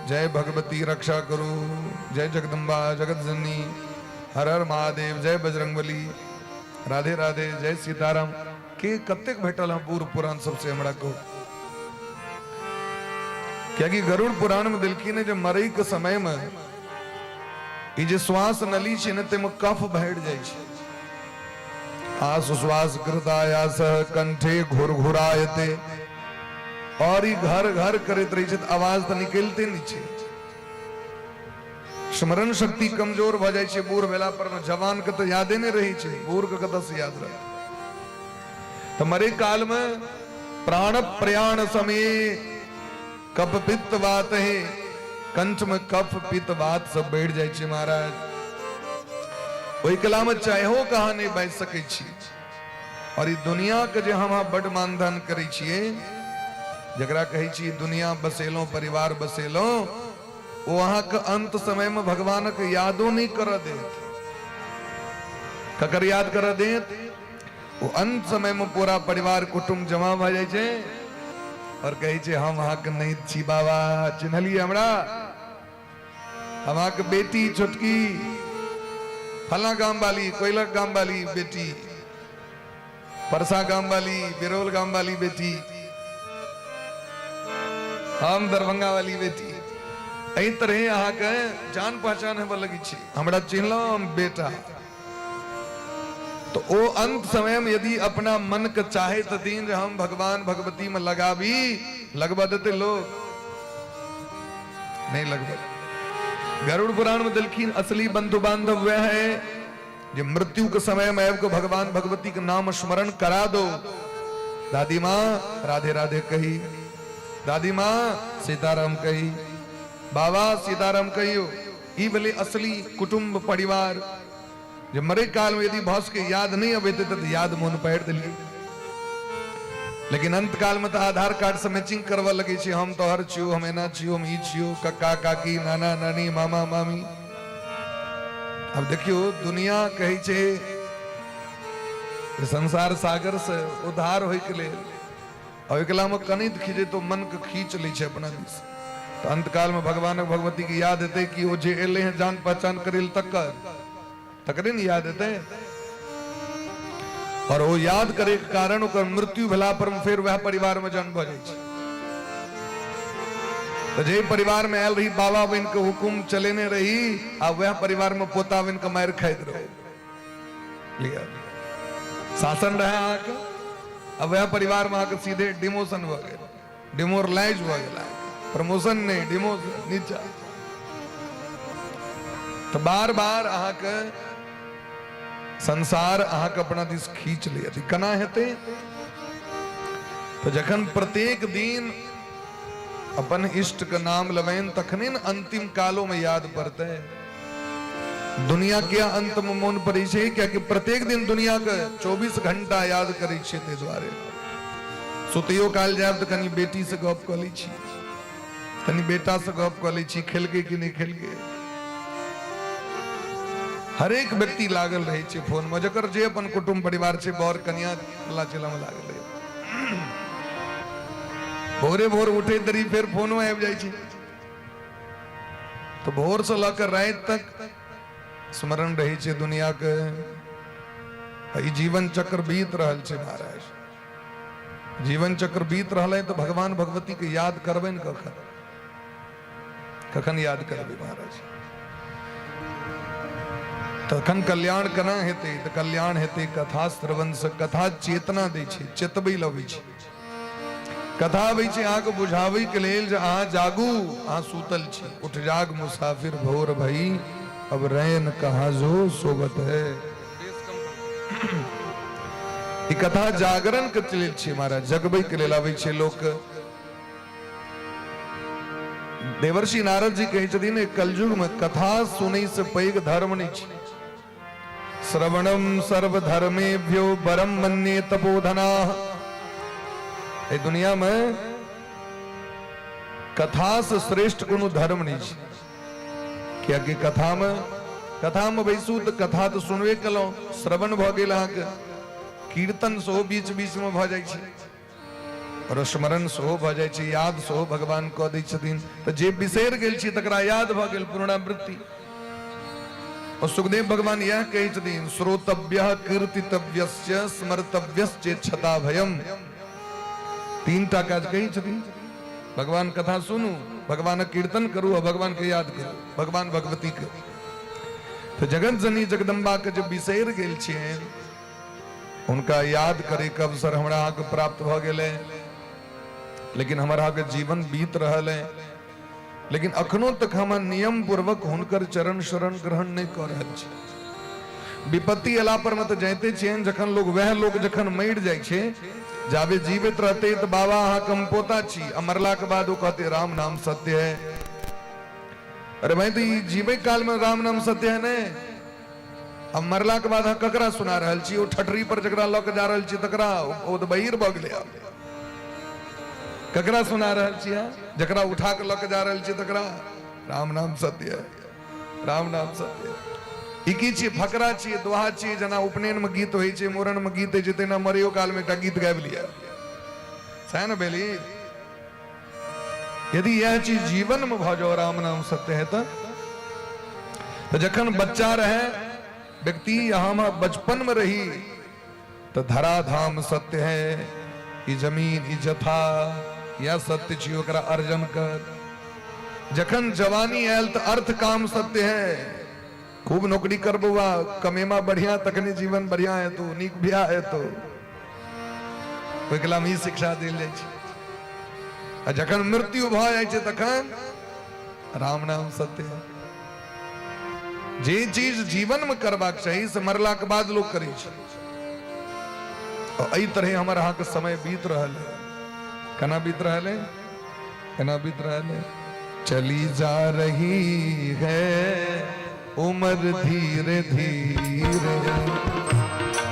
S2: जय भगवती रक्षा करू, जय जगदम्बा जगत जननी, हर हर महादेव, जय बजरंगबली, राधे राधे, जय सीताराम। के कतेक भेटल हँ बूढ़ पुरान सबसे हमरा कहू? कियाकि गरुड़ पुराण में देलखिन है जे मरै के समय में ई जे श्वास नली छै ने ताहिमे कफ भरि जाइ छै। आस श्वास कृतायास कंठे घुरघुरायते। आओर ई घर घर करैत रहै छै तऽ आवाज तऽ निकलिते नहि छै। स्मरण शक्ति कमजोर भऽ जाइ छै बूढ़ भेला पर मे। जवान के तऽ यादे नहि रहै छै, बूढ़ के कतऽ से याद रहत? तऽ मरे काल मे प्राण प्रयाण समय कफ पित्त वात है, कंठ में कफ पित्त वात सब बढ़ि जाइ छै महाराज। ओहि कला में चाहो कहाँ नहि बाजि सकै छी। और ई दुनिया के जे हम बड मानधन करै छियै, जकरा कहै छी दुनिया बसेलहुँ, परिवार बसेलहुँ, ओ अहाँके अंत समय में भगवानक यादो नहि करऽ देत। ककर याद करऽ देत? ओ अंत समय में पूरा परिवार कुटुम्ब जमा भऽ जाइ छै और कहै छै हम अहाँके नहि छी बाबा, चिन्हलियै हमरा? हम अहाँके बेटी छोटकी, फला गाम वाली, कोइलक गाम वाली बेटी, परसा गाम वाली, बिरौल गाम वाली बेटी, हम दरभंगा वाली बेटी। एहि तरहे अहाँके जान पहचान हेबऽ लगै छै, हमरा चिन्हलहुँ हम बेटा। तो ओ अंत समय में यदि अपना मन के चाहे छथिन जे हम भगवान भगवती में लगाबी, लगबा देते लोग? नहीं लगबा। गरुड़ पुराण में देलखिन असली बंधु बांधव वह है जे मृत्यु के समय में आबि के भगवान भगवती के नाम स्मरण करा दो। दादी माँ राधे राधे कही, दादी माँ सीताराम कही, बाबा सीताराम कहियो, ई भेलै असली कुटुम्ब परिवार। जे मरे काल में यदि भऽ सकै याद नहीं अबैत तऽ याद मोन पाड़ि देलियै, लेकिन अंत काल में तऽ आधार कार्ड से मैचिंग करबऽ लगै छै, हम तोहर छियौ, हम एना छियौ, हम ई छियौ, कक्का काकी नाना नानी मामा मामी। आब देखियौ, दुनिया कहै छै संसार सागर से उद्धार होइके लेल, आ एकला में कनित खींचे तो मन के खींच लै छै अपना दिस। तऽ अंतकाल में भगवानक भगवती के याद हेतै कि ओ जे एलै हँ जान पहचान करै लए तकर तकरे ने याद हेतै। और ओ याद करे के कारण ओकर मृत्यु भेला पर फेर वएह परिवार में जन्म भऽ जाइ छै। तऽ जे परिवार में आयल रही बाबा बनि के हुकुम चलेने रही, आ वएह परिवार में पोता बनि के मारि खाइत रहू। लिअ, शासन रहे अहाँके, आ वएह परिवार में अहाँके सीधे डिमोशन भऽ गेल, डिमोरलाइज भऽ गेल, प्रमोशन नहि, डिमोशन, नीचा। तऽ बार बार अहाँके संसार अहाँके अपना दिस खींच ले। केना हेतै? तऽ जखन प्रत्येक दिन अपन इष्ट के नाम लेबनि तखने ने अंतिम कालो में याद पड़तै। दुनिया के अंत में मोन पड़ै छै, कियाकि प्रत्येक दिन दुनिया के 24 घंटा याद करै छियै। ताहि दुआरे सुतैयो काल जायब तऽ कनि बेटी से गप कऽ लै छी, कनि बेटा से गप कऽ लै छी, खेलकै कि नहि खेलकै। हरेक व्यक्ति लागल रहै छै फोन में, जकर जे अपन कुटुम्ब परिवार छै, बर कनिया फल्ला चिल्ला में लागल रहै। भोरे भोर उठे तरी फेर फोनो आबि जाइ छै। तऽ भोर से लऽ कऽ राति तक स्मरण रहै छै दुनिया के। ई जीवन चक्र बीत रहल छै महाराज, जीवन चक्र बीत रहल है, तऽ भगवान भगवती के याद करबै ने कखन? कखन याद करबै महाराज? तखन कल्याण केना हेतै? तऽ कल्याण हेतै कथा श्रवण से। कथा चेतना दै छै, चेतबै लबै छै। कथा अबै छै अहाँके बुझाबै के लेल जे अहाँ जागू, अहाँ सुतल छी। उठ जाग मुसाफिर भोर भई, अब रैन कहाँ जो सोबत है। ई कथा जागरण के लेल छै महाराज, जगबै के लेल अबै छै लोक। देवर्षि नारद जी कहै छथिन, कलयुग में कथा सुनै से पैघ धर्म नहि छै। श्रवणम सर्वधर्मेभ्यो बरम मन्ये तपोधना। एहि दुनिया में कथा से श्रेष्ठ कोनो धर्म नहीं छै, कियाकि कथा में बैसू तऽ कथा तऽ सुनबे केलहुँ, श्रवण भऽ गेल अहाँके, कीर्तन सेहो बीच बीच में भऽ जाइ छै और स्मरण सेहो भऽ जाइ छै, याद सेहो भगवान कऽ दै छथिन। तऽ जे बिसरि गेल छी तकरा याद भऽ गेल, पुनरावृत्ति। और सुखदेव भगवान यह कहै छथिन, श्रोतव्य कीर्तितव्यस्य स्मर्तव्यश्चेच्छता भयम। तीन टा काज कहै छथिन भगवान, कथा सुनू, भगवानक कीर्तन करू और भगवान के याद करू, भगवान भगवती के। तऽ जगत जननी जगदम्बा के जे बिसरि गेल छियनि हुनका याद करे के अवसर हमरा अहाँके प्राप्त भऽ गेलै। लेकिन हमर अहाँके जीवन बीत रहल है, लेकिन अखनो तक हम नियम पूर्वक हुनकर चरण शरण ग्रहण नहि कऽ रहल छी। विपत्ति अयला पर मे तऽ जाइते छियनि, जखन लोग वएह लोग जखन मरि जाइ छै, जाबे जीवित रहते तऽ बाबा अहाँके हम पोता छी, आ मरलाके बाद ओ कहते राम नाम सत्य है। अरे भाई, तऽ ई जीबै काल मे राम नाम सत्य है ने, अब मरला के बाद अहाँ ककरा सुना रहल छी? ओ ठठरी पर जकरा लऽ के जा रहल छी तकरा, ओ तऽ बहिर भऽ गेलै। आब ककरा सुना रहल छी अहाँ? जकरा उठा के लऽ के जा रहल छी तकरा राम नाम सत्य है, राम नाम सत्य है। ई की छियै? फकरा छियै, दोहा छियै। जेना उपनयन मे गीत होइ छै, मूड़न मे गीत होइ छै, तहिना मरैयो काल मे एकटा गीत गाबि लिअ, सएह ने भेली। यदि यह चीज जीवन में भऽ जाओ राम नाम सत्य है तऽ जखन बच्चा रहे व्यक्ति, हम बचपन में रही तऽ धराधाम सत्य है, ई जमीन ई जथा यह सत्य छी, ओकरा अर्जन कर। जखन जवानी आयल तऽ अर्थ काम सत्य है, खूब नौकरी कर बौआ, कमेमा बढ़िया तखने जीवन बढ़िया है, तो नीक बियाह है। तो ओहिके ई शिक्षा देल जाइ छै। आ जखन मृत्यु भऽ जाइ छै तखन राम नाम सत्य है। जे चीज जीवन में करबाक चाही से मरलाक बाद लोग करै छै। एहि तरहे हमर अहाँके समय बीत रहल है। केना बीत रहल है? केना बीत रहल है? चली जा रही है उम्र धीरे धीरे,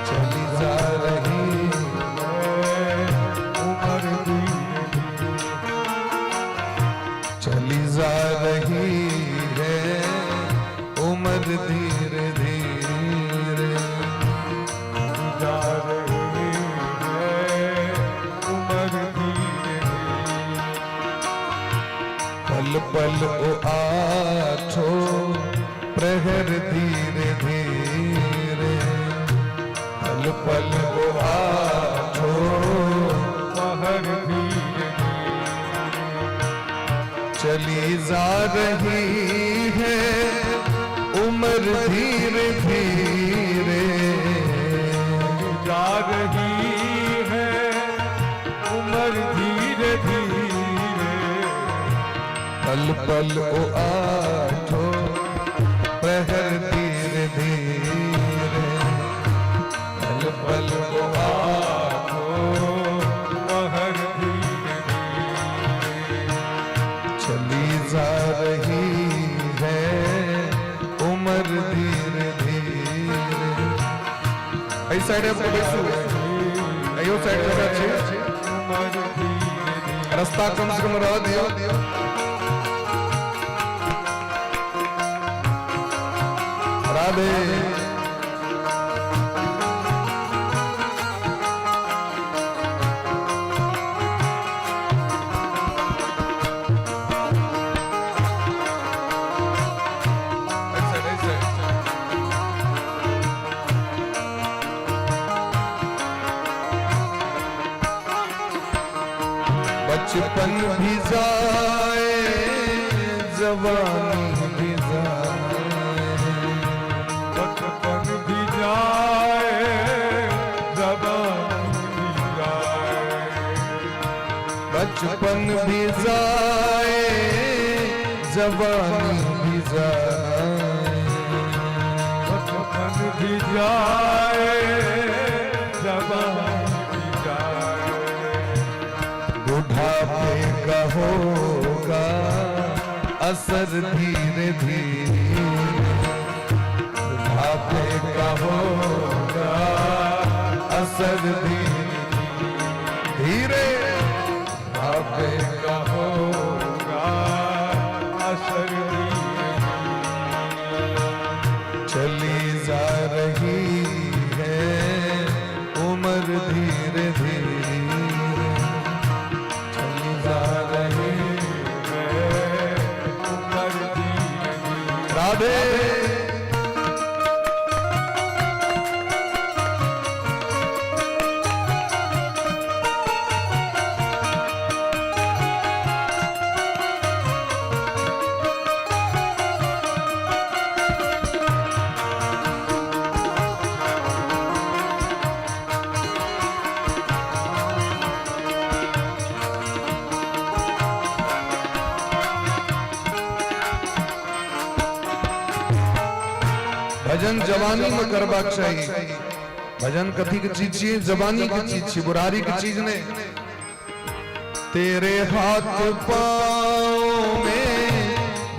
S2: चली जा रही है उम्र धीरे धीरे, चली जा रही है उम्र धीरे धीरे,
S1: जा रही है उम्र धीरे धीरे।
S2: पल पल ओ आठो प्रहर धीरे धीरे, पल पल ओ आठो
S1: पहर धीरे धीरे।
S2: चली जा रही है उम्र धीरे धीरे,
S1: जा रही है उम्र धीरे धीरे।
S2: पल पल ओ आठो प्रहर धीरे धीरे, पल पल ओ आठो
S1: पहर धीरे धीरे।
S2: चली जा रही है उम्र धीरे धीरे। एहि साइड आबि कऽ बैसू, एहियो साइड जगह छै।
S1: उम्र धीरे धीरे।
S2: रास्ता कम से कम रह दियौ। राधे। एहि साइड, एहि साइड। बचपन भी जाए जवानी भी जाए,
S1: बचपन भी जाए जवानी भी जाए,
S2: बचपन भी जाए जवानी भी जाए,
S1: बचपन भी जाए जवानी भी जाए।
S2: बुढ़ापे का होगा असर धीरे धीरे, बुढ़ापे का होगा असर धीरे धीरे, बुढ़ापे
S1: का होगा असर धीरे धीरे।
S2: चली जा रही है उम्र धीरे धीरे, चली जा रही
S1: है उम्र धीरे धीरे।
S2: राधे। भजन जवानी में करबाक चाही। भजन कथी के चीज छियै? जवानी के चीज छियै, बुढ़ारी के चीज नहीं। तेरे हाथ पाँव में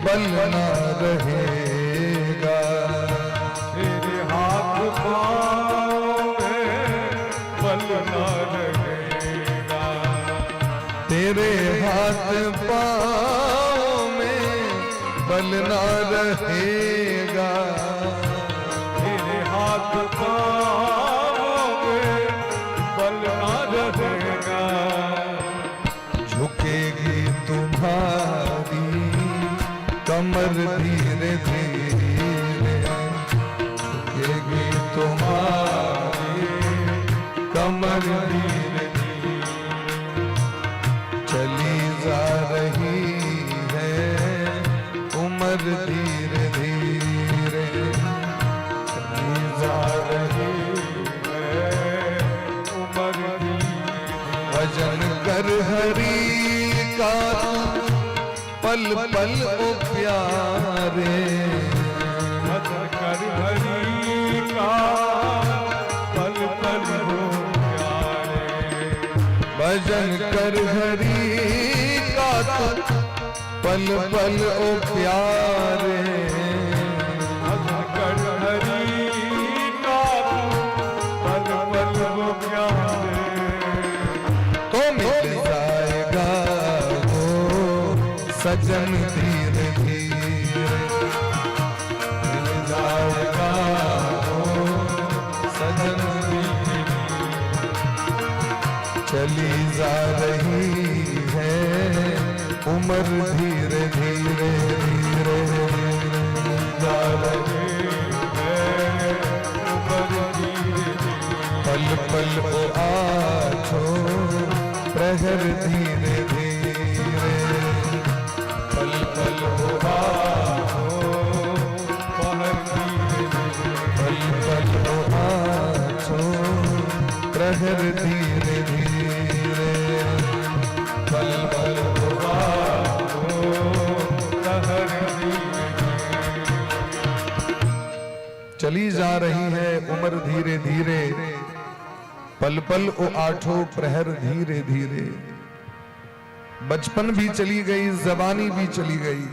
S2: बल ना रहेगा,
S1: तेरे हाथ पाँव में बल ना रहेगा,
S2: तेरे हाथ पाँव में बल ना रहेगा,
S1: तेरे हाथ पाँव में बल ना रहेगा,
S2: झुकेगी तुम्हारी कमर धीरे धीरे, झुकेगी तुम्हारी कमर धीरे धीरे, चली जा रही है उम्र धीरे धीरे, चली जा रही
S1: है उम्र धीरे।
S2: भजन कर हरि का पल पल ओ प्यारे,
S1: भजन कर हरि का पल पल हो प्यारे,
S2: भजन कर हरि का पल पल ओ प्यारे,
S1: भजन कर हरि का पल पल हो प्यारे,
S2: तो मिल जाएगा वो सजन धीरे धीरे, मिल जाएगा वो सजन धीरे धीरे, चली जा रही है उम्र धीरे धीरे धीरे,
S1: जा रही है उम्र धीरे धीरे,
S2: पल पल ओ आठो प्रहर धीरे धीरे, पल पल ओ आठो
S1: पहर धीरे धीरे,
S2: पल पल ओ आठो प्रहर धीरे धीरे, पल पल ओ
S1: हो पहर धीरे धीरे।
S2: चली जा रही है उम्र धीरे धीरे, पल पल ओ आठो प्रहर धीरे धीरे। बचपन भी चली गई, जवानी भी चली गई,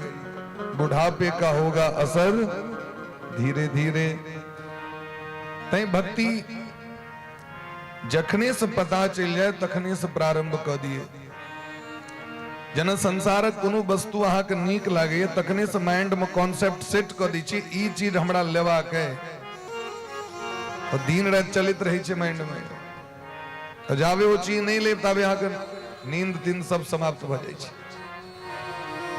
S2: बुढ़ापे का होगा असर धीरे धीरे। तैं भक्ति जखने से पता चलि जाए तखने से प्रारंभ कऽ दिए। जेना संसारक कोनो वस्तु अहाँके नीक लागैए तखने से माइंड में कॉन्सेप्ट सेट कऽ दै छी, ई चीज हमरा लेबाक अइ, तऽ दिन राति चलैत रहै छै माइंड में। तऽ जाबे ओ चीज नहि लेब ताबे अहाँके नींद तींद सब समाप्त भऽ जाइ छै।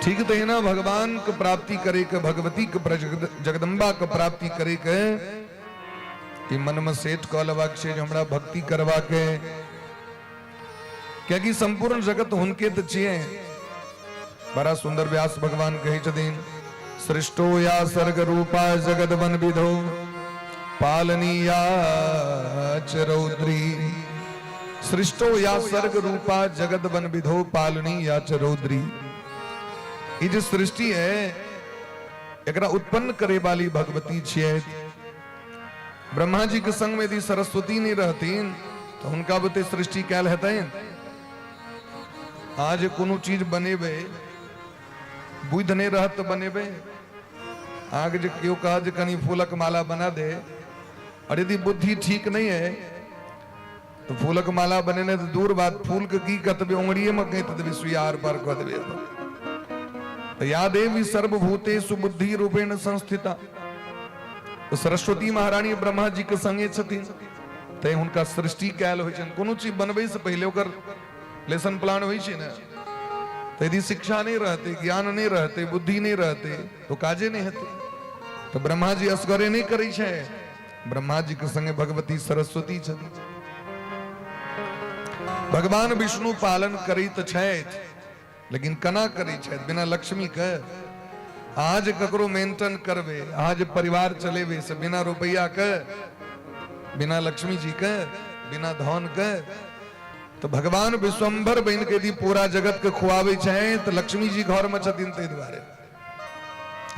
S2: ठीक तहिना भगवान के प्राप्ति करे के, भगवती के, जगदम्बा के प्राप्ति करे के ई मन में सेट कऽ लेबाक छै जे हमरा भक्ति करबाक अइ, कियाकि संपूर्ण जगत हुनके तऽ छियै। बड़ा सुंदर व्यास भगवान कहै छथिन, सृष्टो या सर्ग रूपा जगद बन विधो पालनीया च रौद्री, सृष्टो या सर्ग रूपा जगद बन विधो पालनीया च रौद्री। ई जे सृष्टि है एकरा उत्पन्न करे वाली भगवती छियै। ब्रह्मा जी के संग में यदि सरस्वती नहीं रहतीन तो हुनका बुते सृष्टि कैल हेतनि। आज कोनो चीज बनेबै बुद्धि नहीं रहत तऽ बनेबै। अहाँके जे केओ कहत जे कनि फूलक माला बना दे, और यदि बुद्धि ठीक नहीं है तो फूलक माला बनेने तऽ दूर बात, फूल के की कतबे उंगड़िए में गैत देबै, सुइया आर पार कऽ देबै। तऽ या देवी सर्वभूतेषु बुद्धि रूपेण संस्थिता, तऽ सरस्वती महारानी ब्रह्मा जी के संगे छथिन, तैं हुनका सृष्टि कयल होइ छनि। कोनो चीज बनबै से पहिले ओकर लेसन प्लान होइ छै ने, तऽ यदि शिक्षा नहि रहतै, ज्ञान नहि रहतै, बुद्धि नहि रहतै तो काजे नहि हेतै। तऽ ब्रह्मा जी असगरे नहि करै छै, ब्रह्मा जी के संगे भगवती सरस्वती छथिन। भगवान विष्णु पालन करैत छथि, लेकिन केना करै छथि बिना लक्ष्मी के? अहाँ जे ककरो मेंटेन करबै, अहाँ जे परिवार चलेबै, से बिना रुपैआ के, बिना लक्ष्मी जी के, बिना धन के? तो भगवान विश्वम्भर बनि के यदि पूरा जगत के खुआबै छथि तऽ लक्ष्मी जी घर में छथिन ताहि दुआरे।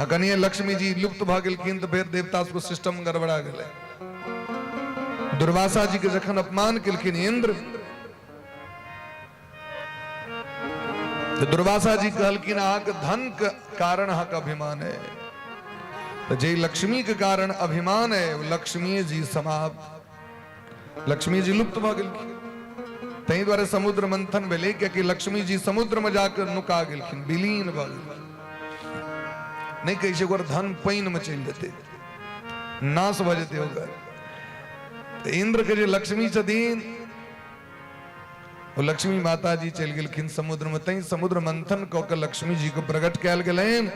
S2: आ कनिए लक्ष्मी जी लुप्त भऽ गेलखिन तऽ फेर देवता सबके सिस्टम गड़बड़ा गेलै। दुर्वासा जी के जखन अपमान केलखिन इंद्र, तऽ दुर्वासा जी कहलखिन अहाँके धन के कारण अहाँके अभिमान है, तऽ जे लक्ष्मी के कारण अभिमान है ओ लक्ष्मी जी समाप्त, लक्ष्मी जी लुप्त भऽ गेलखिन। ताहि दुआरे समुद्र मंथन भेलै, कियाकि लक्ष्मी जी समुद्र में जाकर नुका गेलखिन, विलीन भऽ गेलखिन। नहि कहै छै ओकर धन पानि में चलि जेतै, नाश भऽ जेतै ओकर। तऽ इंद्र के जे लक्ष्मी छथिन ओ लक्ष्मी माता जी चलि गेलखिन समुद्र में, तैं समुद्र मंथन कऽ के लक्ष्मी जी के प्रकट कयल गेलनि।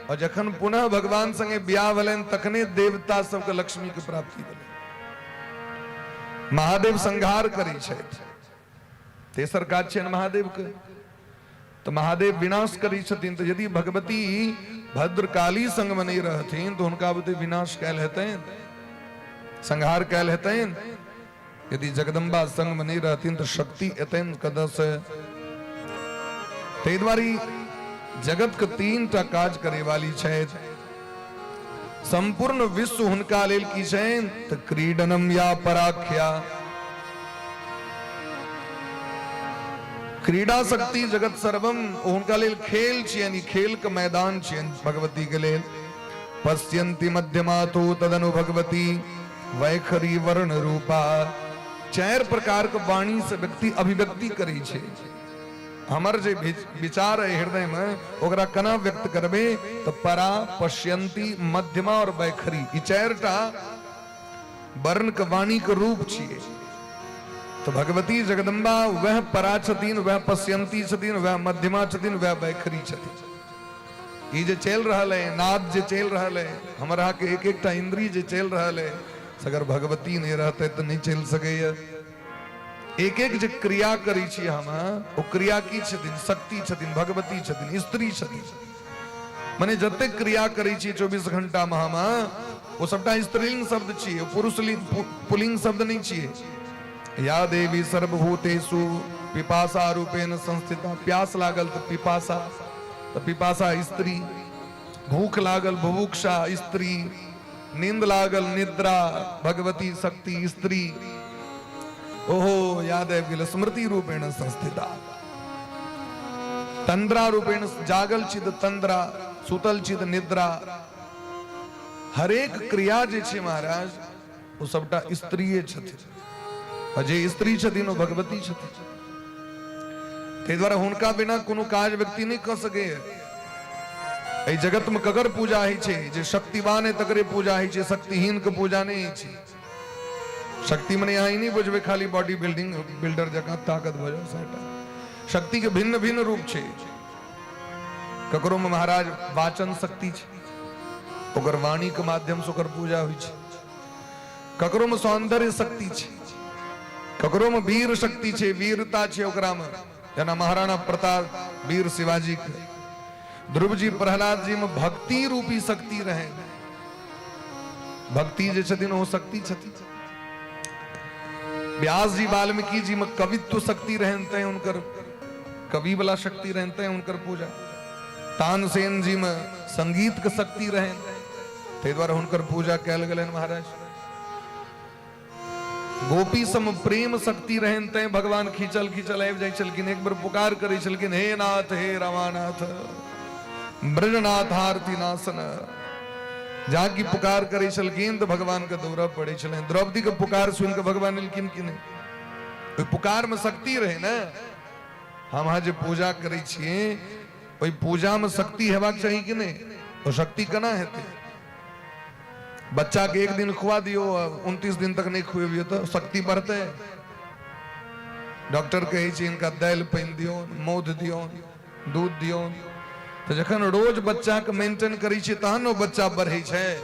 S2: और जखन पुनः भगवान संगे बियाह भेलनि तखने देवता सबके लक्ष्मी के प्राप्ति भेलै। महादेव संहार करै छथि, तेसर काज छियनि महादेव के, तऽ महादेव विनाश करै छथिन। तऽ यदि भगवती भद्रकाली संग में नहि रहथिन तऽ हुनका बुते विनाश कयल हेतनि, संहार कयल हेतनि। यदि जगदम्बा संग में नहि रहथिन तऽ शक्ति एतनि कतऽ से? ताहि दुआरे जगत के तीन टा काज करे वाली छथि। संपूर्ण विश्व हुनका लेल की छनि? तऽ क्रीडनम या पराख्या, क्रीड़ा शक्ति जगत सर्वम, हुनका लेल खेल छियनि, खेल के मैदान छियनि भगवती के लेल। पश्यन्ति मध्यमातो तदनु भगवती वैखरी वर्ण रूपा। चारि प्रकार के वाणी से व्यक्ति अभिव्यक्ति करै छै। हमर जे विचार है हृदय में ओकरा केना व्यक्त करबे? तऽ परा, पश्यन्ती, मध्यमा और वैखरी, ई चारिटा वर्ण के वाणी के रूप छियै। तो भगवती जगदम्बा वह परा छथिन, वह पश्यन्ती छथिन, वह मध्यमा छथिन, वह वैखरी छथिन। ई जे चलि रहल है नाद, जे चलि रहल है हमर अहाँके एक एकटा इंद्री जे चलि रहल है, अगर भगवती नहि रहतै तऽ नहि चलि सकैया। एक एक जे क्रिया करै छी हम, ओ क्रिया की छथिन? शक्ति छथिन, भगवती छथिन, स्त्री छथिन। मने जतेक क्रिया करै छी 24 घंटा मे हम, ओ सबटा स्त्रीलिंग शब्द छियै, पुरुष पुलिंग शब्द नहि छियै। या देवी सर्वभूतेषु पिपासा रूपेण संस्थिता, प्यास लागल तऽ पिपासा, तऽ पिपासा स्त्री, भूख लागल बुभुक्षा स्त्री, नींद लागल निद्रा भगवती शक्ति स्त्री। ओहो याद आबि गेल, स्मृति रूपेण संस्थिता, तंद्रा रूपेण, जागल छी तऽ तंद्रा, सुतल छी तऽ निद्रा। हरेक क्रिया जे छै महाराज ओ सबटा स्त्रीये छथिन, आ जे स्त्री छथिन ओ भगवती छथिन। ताहि दुआरे हुनका बिना कोनो काज व्यक्ति नहि कऽ सकैए। एहि जगत में ककर पूजा होइ छै? जे शक्तिवान है तकरे पूजा होइ छै, शक्तिहीन के पूजा नहि होइ छै। शक्ति मने अहाँ ई नहि बुझबै खाली बॉडी बिल्डिंग बिल्डर जकाँ ताकत भऽ जाओ सएटा। शक्ति के भिन्न भिन्न रूप छै। ककरो में महाराज वाचन शक्ति छै, ओकर वाणी के माध्यम से ओकर पूजा होइ छै। ककरो में सौंदर्य शक्ति छै, ककरो में वीर शक्ति छै, वीरता छै ओकरा में, जेना महाराणा प्रताप वीर शिवाजी के, ध्रुव जी प्रहलाद जी में भक्ति रूपी शक्ति रहे। भक्ति जे छथिन ओ शक्ति छथिन। व्यास जी वाल्मीकि जी में कवित्व शक्ति रहन तैं हुनकर कवि वाला शक्ति रहन तैं हुनकर पूजा। तानसेन जी में संगीत के शक्ति रहन ताहि दुआरे हुनकर पूजा कयल गेलनि महाराज। गोपी सम प्रेम शक्ति रहन तैं भगवान खींचल खींचल आबि जाइ छलखिन। एक बेर पुकार करै छलखिन, हे नाथ हे रमानाथ ब्रजनाथ आरती नासन। जा की पुकार करै छलखिन तऽ भगवान के दौड़ऽ पड़ै छलनि। द्रौपदी के पुकार सुनि कऽ भगवान एलखिन कि नहि? ओहि पुकार में शक्ति रहै ने। हम अहाँ जे पूजा करै छियै ओहि पूजा में शक्ति हेबाक चाही कि नहि? ओ शक्ति केना हेतै? बच्चा के एक दिन खुआ दियो, 29 दिन तक नहीं खुएबियो तो शक्ति बढ़ते? डॉक्टर कहै छै हिनका दालि पानि दियौ, मौध दियौ, दूध दियौ। तऽ जखन रोज बच्चा के मेंटेन करै छियै तहन ओ बच्चा बढ़ै छै।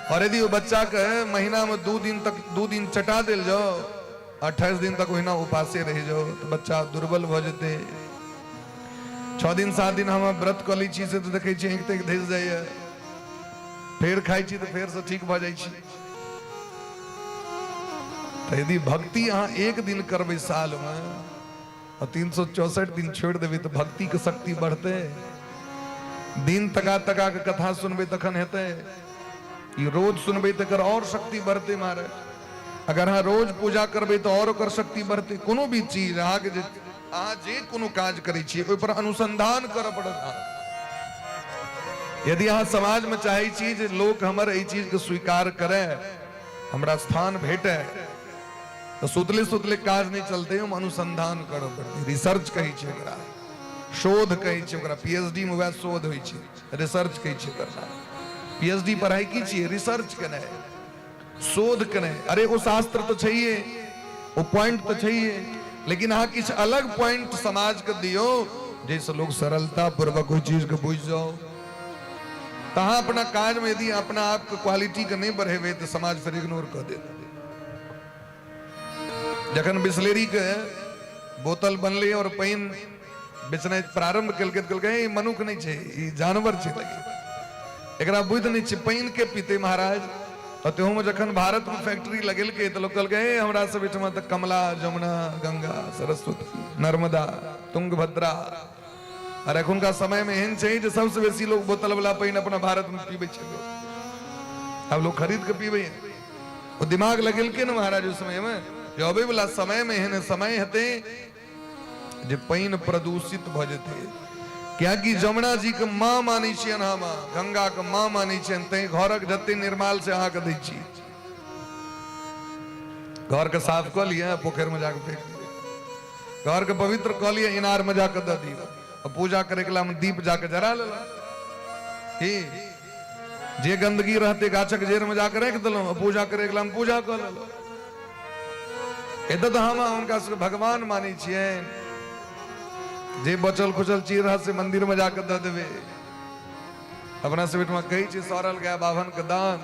S2: और यदि ओ बच्चा के महीना में 2 दिन तक 2 दिन चटा देल जाओ, 28 दिन तक ओहिना उपासे रहि जाओ, तऽ बच्चा दुर्बल भऽ जेतै। 6 दिन 7 दिन हम व्रत कऽ लै छी से तऽ देखै छी आँखि ताँखि धसि जाइए, फेर खाइ छी तऽ फेरसँ ठीक भऽ जाइ छी। तऽ यदि भक्ति अहाँ एक दिन करबै सालमे आ 364 दिन छोड़ि देबै तऽ भक्तिके शक्ति बढ़तै? दिन तका तका के कथा सुनबै तखन हेतै। ई रोज सुनबै तऽ एकर आओर शक्ति बढ़तै महाराज। अगर अहाँ रोज पूजा करबै तऽ आओर ओकर शक्ति बढ़तै। कोनो भी चीज अहाँके जे अहाँ जे कोनो काज करै छियै ओहिपर अनुसंधान करऽ पड़त अहाँके। यदि अहाँ समाजमे चाहै छी जे लोक हमर एहि चीजके स्वीकार करय, हमरा स्थान भेटय, तऽ सुतले सुतले काज नहि चलतै, ओहिमे अनुसंधान करऽ पड़तै। रिसर्च कहै छै ओकरा, शोध कहै छै ओकरा। पीएचडी मे वएह शोध होइ छै, रिसर्च कहै छै ओकर नाम। पीएचडी पढ़ाइ की छियै? रिसर्च केनाइ, शोध केनाइ। अरे ओ शास्त्र तऽ छैहे, ओ पॉइंट तऽ छैहे, लेकिन अहाँ किछु अलग पॉइंट समाजके दियौ जाहिसँ लोक सरलता पूर्वक ओहि चीजके बुझि जाओ। तऽ अहाँ अपना काजमे यदि अपना आपके क्वालिटीके नहि बढ़ेबै तऽ समाज फेर इग्नोर कऽ देत। जखन बिसलेरीके बोतल बनलै और पानि बेचनाइ प्रारंभ केलकै तऽ कहलकै, ई मनुख नहि छै, ई जानवर छै, लगे एकरा बुद्धि नहि छै, पानि के पीतै महाराज। आ ताहूमे जखन भारतमे फैक्ट्री लगेलकै तऽ लोक कहलकै, हे हमरा सब एहिठमा तऽ कमला, जमुना, गंगा, सरस्वती, नर्मदा, तुंगभद्रा, और एखुनका समयमे एहन छै जे सबसँ बेसी लोक बोतल वाला पानि अपना भारतमे पीबै छै। लोक आब लोक खरीद के पीबै। ओ दिमाग लगेलकै ने महाराज ओहि समयमे जे अबै वाला समयमे एहन समय हेतै जे पानि प्रदूषित भऽ जेतै, कियाकि जमुना जी के माँ मानै छियनि हम, गंगा के माँ मानै छियनि, तैं घरक जते निर्माल से अहाँके दै छी। घर के साफ कऽ लिअ, पोखरिमे जाके फेंक दियौ। घर के पवित्र कऽ लिअ, इनार में जाके दऽ दियौ। आ पूजा करे के मे दीप जाके जरा लेलहुँ। की जे गंदगी रहते गाछक जेर में जाके राखि देलहुँ, आ पूजा करे के मे पूजा कऽ लेलहुँ। एतऽ तऽ हम हुनका सबके भगवान मानै छियनि। जे बचल खुचल चीज रहत से मंदिर में जाके दऽ देबै। अपना सब ओहिठमा कहै छै सड़ल गाय बाभन के दान,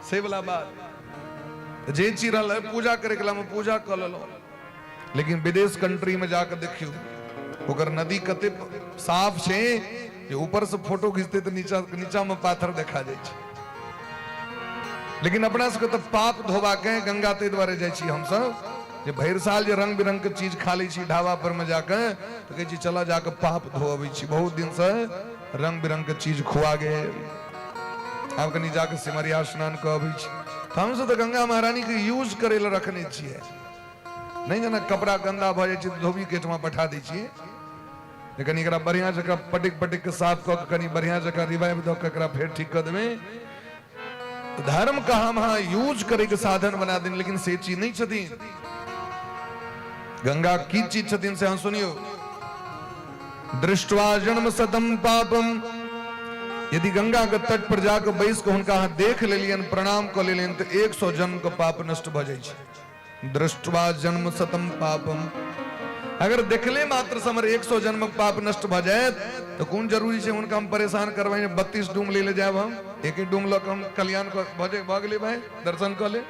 S2: से वाला बात। जे चीज रहलै पूजा करे के मे पूजा कऽ लेलहुँ। लेकिन विदेश कंट्री में जाके देखियौ, ओकर नदी कते साफ छै जे ऊपर से फोटो घिचते तऽ नीचा नीचा में पाथर देखा जाइ छै। लेकिन अपना सबके तऽ पाप धोबा के गंगा ताहि दुआरे जाइ छी हमसब जे भरि साल जे रंग बिरंग के चीज खा लै छी ढाबा पर में जाके, तऽ कहै छी चल जाके पाप धोअबै छी, बहुत दिन से रंग बिरंग के चीज खुआ गेल, आब कनि जाके सिमरिया स्नान कऽ अबै छी। तऽ हमसब तऽ गंगा महारानी के यूज करै लए रखने छियै। नहि जेना कपड़ा गन्दा भऽ जाइ छै तऽ धोबीके एहिठमा पठा दै छियै जे कनि एकरा बढ़िआँ जकाँ पटकि पटकि कऽ साफ कऽ कऽ कनि बढ़िआँ जकाँ रिवाइव दऽ कऽ एकरा फेर ठीक कऽ देबै। धर्म के हम अहाँ यूज करैके साधन बना देने, लेकिन से चीज नहि छथिन। गंगा की चीज छथिन से अहाँ सुनियौ। दृष्ट्वा जन्म सतम पापम, यदि गंगा के तट पर जाके बैस के हुनका अहाँ देख लेलियनि, प्रणाम कऽ लेलियनि, तऽ 100 जन्म के पाप नष्ट भऽ जाइ छै। दृष्ट्वा जन्म सतम पापम, अगर देखले मात्र से हमर 100 जन्म के पाप नष्ट भऽ जायत तऽ कोन जरूरी छै हुनका हम परेशान करबै? 32 डूम ले ले जायब, हम एक एक डूम लऽ कऽ हम कल्याण भऽ जाय, भऽ गेलै भाई, दर्शन कऽ ले।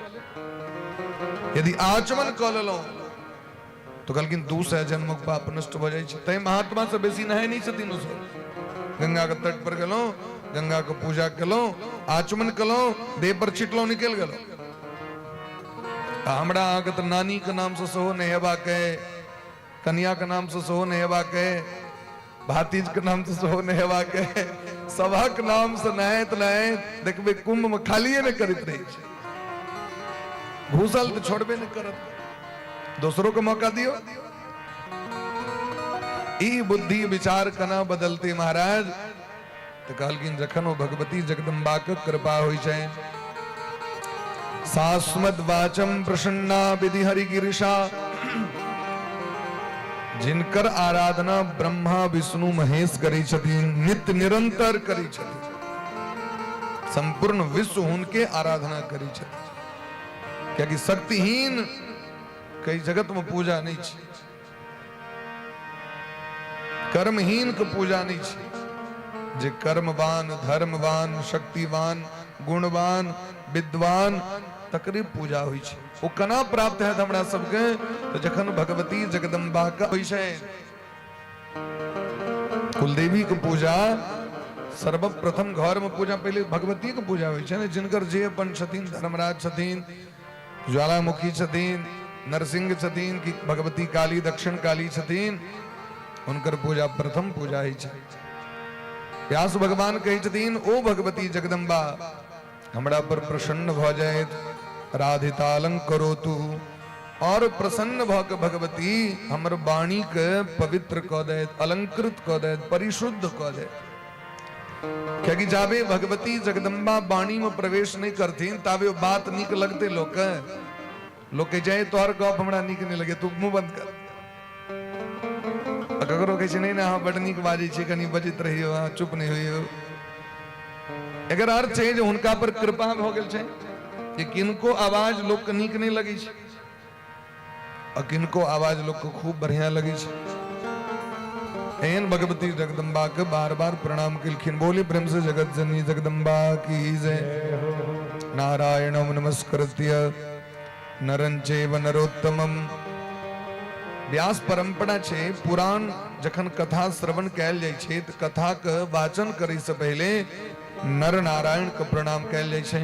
S2: यदि आचमन कऽ लेलहुँ तऽ कहलखिन 200 जन्मक पाप नष्ट भऽ जाइ छै। तैं महात्मा से बेसी नहाय नहि छथिन ओसभ। गंगा के तट पर गेलहुँ, गंगा के पूजा केलहुँ, आचमन केलहुँ, देह पर छिटलहुँ, निकलि गेलहुँ। आ हमरा अहाँके तऽ नानीके नामसँ सेहो नहेबाक अइ, कनियाके नामसँ सेहो नहेबाक अइ, भातिजके नामसँ सेहो नहेबाक अइ। सभक नामसँ नहाइत नहाइत देखबै कुंभमे खालिए नहि करैत रहै छै, घुसल तऽ छोड़बे नहि करत, दोसरो के मौका दियौ। ई बुद्धि विचार केना बदलते महाराज? तऽ कहलखिन जखन ओ भगवती जगदम्बा के कृपा होइ छै, सास्मद वाचम प्रसन्ना विधि हरि गिरिशा, जिनकर आराधना ब्रह्मा विष्णु महेश करै छथिन, नित्य निरंतर करै छथिन, संपूर्ण विश्व हुनके आराधना करै छथिन, कियाकि शक्तिहीन कई जगत में पूजा नहीं छै, कर्महीन के पूजा नहीं छै। जे कर्मवान, धर्मवान, शक्तिवान, गुणवान, विद्वान, तकरे पूजा होइ छै। ओ केना प्राप्त हैत हमरा सबके? तऽ जखन भगवती जगदम्बा के होइ छै कुलदेवी के पूजा, सर्वप्रथम घर में पूजा पहले भगवती के पूजा होइ छै ने, जिनकर जे अपन छथिन, धर्मराज छथिन, ज्वालामुखी छथिन, नरसिंह छथिन, कि भगवती काली, दक्षिण काली छथिन, हुनकर पूजा प्रथम पूजा होइ छै। व्यास भगवान कहै छथिन, ओ भगवती जगदम्बा, हमरा पर प्रसन्न भऽ जायत, राधितालं करोतु, और प्रसन्न भऽ के भगवती हमर वाणी के पवित्र कऽ दैत, अलंकृत कऽ दैत, परिशुद्ध कऽ दैत। कियाकि जाबे भगवती जगदम्बा वाणी में प्रवेश नहीं करथिन ताबे ओ बात नीक लगते लोक के। लोक कहै छै, तोहर गप हमरा नीक नहि लगे, तू मुंह बंद कर। आ ककरो कहै छै, नहि नहि, अहाँ बड नीक बाजै छियै, कनि बजैत रहियौ, अहाँ चुप नहि होइयौ। एकर अर्थ छै जे हुनका पर कृपा भऽ गेल छै जे किनको आवाज लोकके नीक नहि लगै छै आ किनको आवाज लोकके खूब बढ़िया लगै छै। एहन भगवती जगदम्बा के बार बार प्रणाम केलखिन। बोली प्रेम से जगत जननी जगदम्बा की जय। नारायणम नमस्कृत्य नरं चैव नरोत्तमम। व्यास परंपरा छै, पुराण जखन कथा श्रवण कयल जाइ छै तऽ कथा के वाचन करै से पहिले नर नारायण के प्रणाम कयल जाइ छै।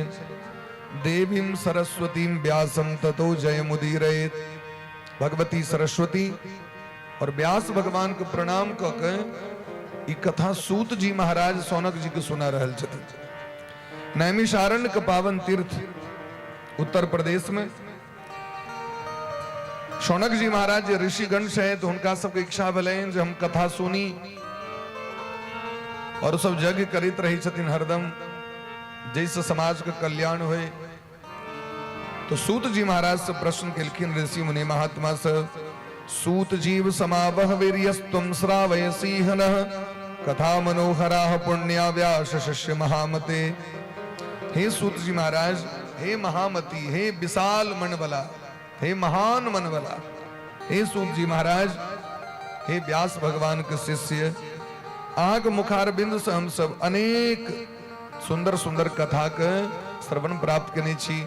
S2: देवीं सरस्वतीं व्यासं ततो जयमुदीरयेत्। भगवती सरस्वती और व्यास भगवान के प्रणाम कऽ के ई कथा सूत जी महाराज सौनक जी के सुना रहल छथिन। नैमिषारण्य के पावन तीर्थ उत्तर प्रदेश में सौनक जी महाराज जे ऋषिगण छथि, हुनका सबके इच्छा भेलनि जे हम कथा सुनी, और सब यज्ञ करैत रहै छथिन हरदम, जाहिसँ समाजके कल्याण होय। तो सूत जी महाराज से प्रश्न केलखिन ऋषि मुनि महात्मा से, सूत जीव समावह वीर्यस्त्वं श्रावयसीह नः कथा मनोहराः पुण्या व्यास शिष्य महामते। हे सूत जी महाराज, हे महामति, हे विशाल मनबला, हे महान मनबला, हे सूत जी महाराज, हे व्यास भगवान के शिष्य, अहाँके मुखारबिंद से हम सब अनेक सुंदर सुंदर कथा के श्रवण प्राप्त केने छी।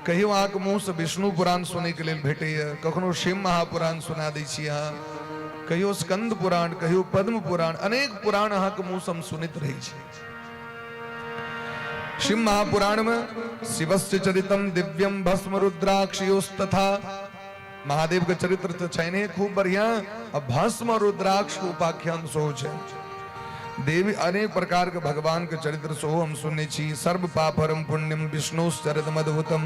S2: कहियो अहाँके मुँह से विष्णु पुराण सुनैके लेल भेटैए, कखनो शिव महापुराण सुना दै छी अहाँ, कहियो स्कंद पुराण, कहियो पद्म पुराण, अनेक पुराण अहाँके मुँह से हम सुनैत रहै छी। शिव महापुराण में शिवस्य चरितम दिव्यम भस्म रुद्राक्षयोस्तथा, महादेव के चरित्र तो छै ने खूब बढ़िया, आ भस्म और रुद्राक्ष के उपाख्यान सेहो छै। देवी अनेक प्रकार के भगवान के चरित्र सेहो हम सुनने छी। सर्व पापहरम पुण्यम विष्णु चरितम अद्भुतम,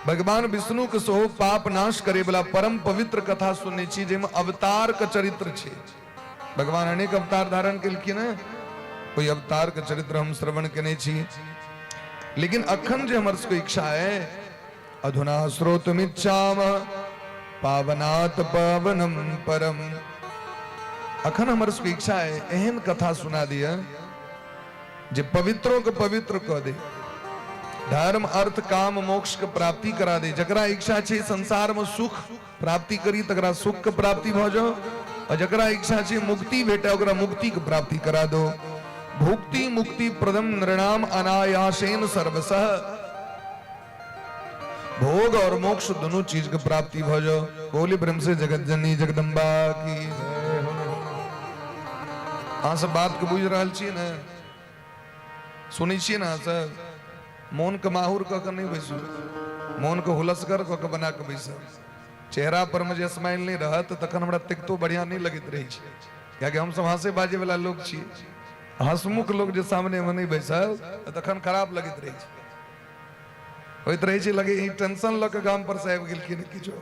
S2: भगवान विष्णु के सेहो पाप नाश करे वाला परम पवित्र कथा सुनने छी, जाहिमे अवतार के चरित्र छै। भगवान अनेक अवतार धारण केलखिन हैं, कोई अवतार के चरित्र हम श्रवण केने छी। लेकिन अखन जे हमर सबके इच्छा है, अधुना श्रोतुमिच्छाम पावनात् पावनम परम, अखन हमर सबके इच्छा है एहन कथा सुना दिया जे पवित्रो के पवित्र कऽ दे, धर्म अर्थ काम मोक्ष के प्राप्ति करा दे। जकरा इच्छा छै संसार में सुख प्राप्ति करी तकरा सुख के प्राप्ति भऽ जाओ, और जकरा इच्छा छै मुक्ति भेटे ओकरा मुक्ति के प्राप्ति करा दो। भुक्ति मुक्ति प्रदम नृणाम अनायासेन सर्वसः, भोग और मोक्ष दोनों चीज के प्राप्ति भऽ जाओ। बोली ब्रह्म से जगत जननी जगदम्बा की। अहाँ सब बात के बुझि रहल छी ने? सुनै छियै ने अहाँ सब? मोन के माहुर कऽ के नहि बैसू, मोन के हुलसगर कऽ के बना के बैसब। चेहरा पर मे जे स्माइल नहि रहत तखन हमरा तिकतो बढ़िया नहि लगैत रहै छै, कियाकि हमसब हंसे बाजे वाला लोग छी। हंसमुख लोग जे सामने मे नहि बैसल तखन खराब लगैत रहै छै, होइत रहै छै लगे ई टेंशन लऽ के गाम पर से आबि गेलखिन किछो।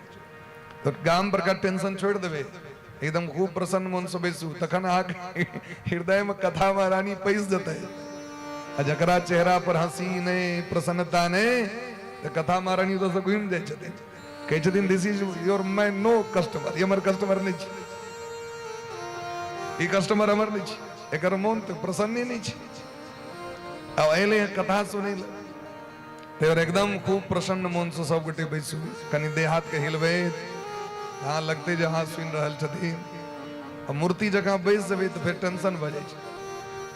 S2: तऽ गाम पर का टेंशन छोड़ि देबै, एकदम खूब प्रसन्न मन से बैसू, तखन अहाँके हृदय में कथा महारानी पैस जेतै। आ जकरा चेहरा पर हंसी नहि, प्रसन्नता नहि, तऽ कथा महारानी ओतऽ से घुमि जाइ छथिन, कहै छथिन this is your my no customer, ई हमर कस्टमर नहि छै, ई कस्टमर हमर नहि छै, एकर मोन तऽ प्रसन्ने नहि छै। आ एलै कथा सुनै लए, ताहि एकदम खूब प्रसन्न मोनसँ सब गोटे बैसू, कनि देह हाथके हिलबैत, अहाँ लगतै जे अहाँ सुनि रहल छथिन। आ मूर्ति जकाँ बैस जेबै तऽ फेर टेंशन भऽ जाइ छै।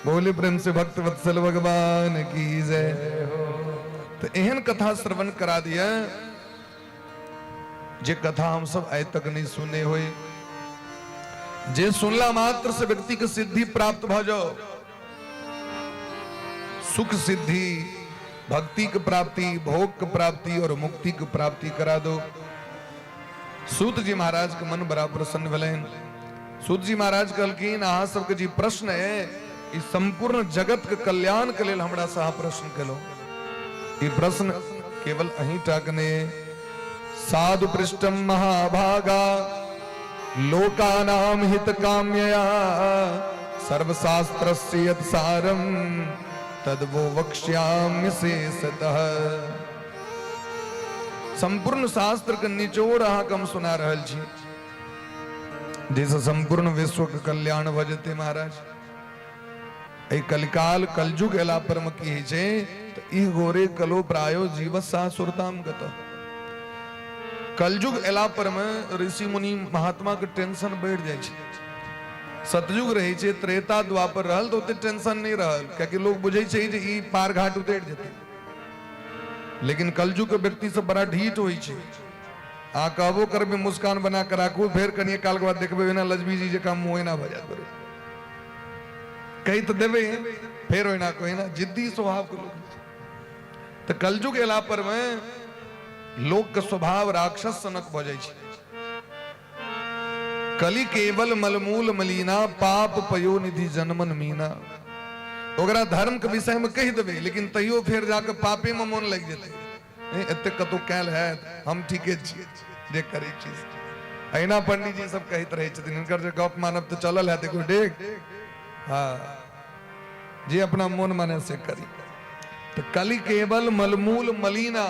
S2: बोले प्रेम से भक्त वत्सल भगवान की जय। तऽ एहन कथा श्रवण करा दिअ जे कथा हम सब आइ तक नहीं सुने होय, जे सुनला मात्र से व्यक्ति के सिद्धि प्राप्त भऽ जाओ, सुख सिद्धि, भक्ति के प्राप्ति, भोग के प्राप्ति और मुक्ति के प्राप्ति करा दो। सूत जी महाराज के मन बड़ा प्रसन्न भेलनि। सूत जी महाराज कहलखिन, अहाँ सबके जे प्रश्न है ई संपूर्ण जगत के कल्याण के लेल हमरा से अहाँ प्रश्न केलहुँ। ई प्रश्न केवल अहीं टा के नहि, साधु पृष्ठम महाभागा लोकानाम हित काम्यया सर्वशास्त्रस्य यत् सारम तद्वो वक्ष्याम्य शेषतः। संपूर्ण शास्त्र के निचोड़ अहाँके हम सुना रहल छी, जाहिसँ संपूर्ण विश्व के कल्याण भऽ जेतै। महाराज, एहि कलिकाल कलयुग एला पर मे की होइ छै तऽ ई गोरे कलो प्रायो जीव सासुरताम गत। कलयुग एला पर मे ऋषि मुनि महात्मा के टेंशन बढ़ि जाइ छै। सतयुग रहै छै, त्रेता द्वापर रहल तऽ ओते टेंशन नहि रहल, कियाकि लोक बुझै छै जे ई पार घाट उतरि जेतै। लेकिन कलयुग के व्यक्ति सब बड़ा ढीठ होइ छै। अहाँ कहबो करबै मुस्कान बना कऽ राखू, फेर कनिए काल के बाद देखबै ओहिना लजबी जी जकाँ मुँह ओहिना भऽ जायत। बरोबर कहि तऽ देबै, फेर ओहिना ओहिना जिद्दी स्वभाव के लोक। तऽ कलयुग एला पर मे लोक के स्वभाव राक्षस सनक भऽ जाइ छै। कलि केवल मलमूल मलीना पाप पयो निधि जनमन मीना। ओकरा धर्म के विषय में कहि देबै, लेकिन तैयो फेर जाके पापे में मोन लागि जेतै। नहीं एते कतौ कैल हैत, हम ठीके छी जे करै छी। अहिना पंडीजी सब कहैत रहै छथिन, हिनकर जे गप मानब तऽ चलल हैत एगो डेग। हाँ, जे अपना मोन माने से करी। तऽ कलि केवल मलमूल मलीना,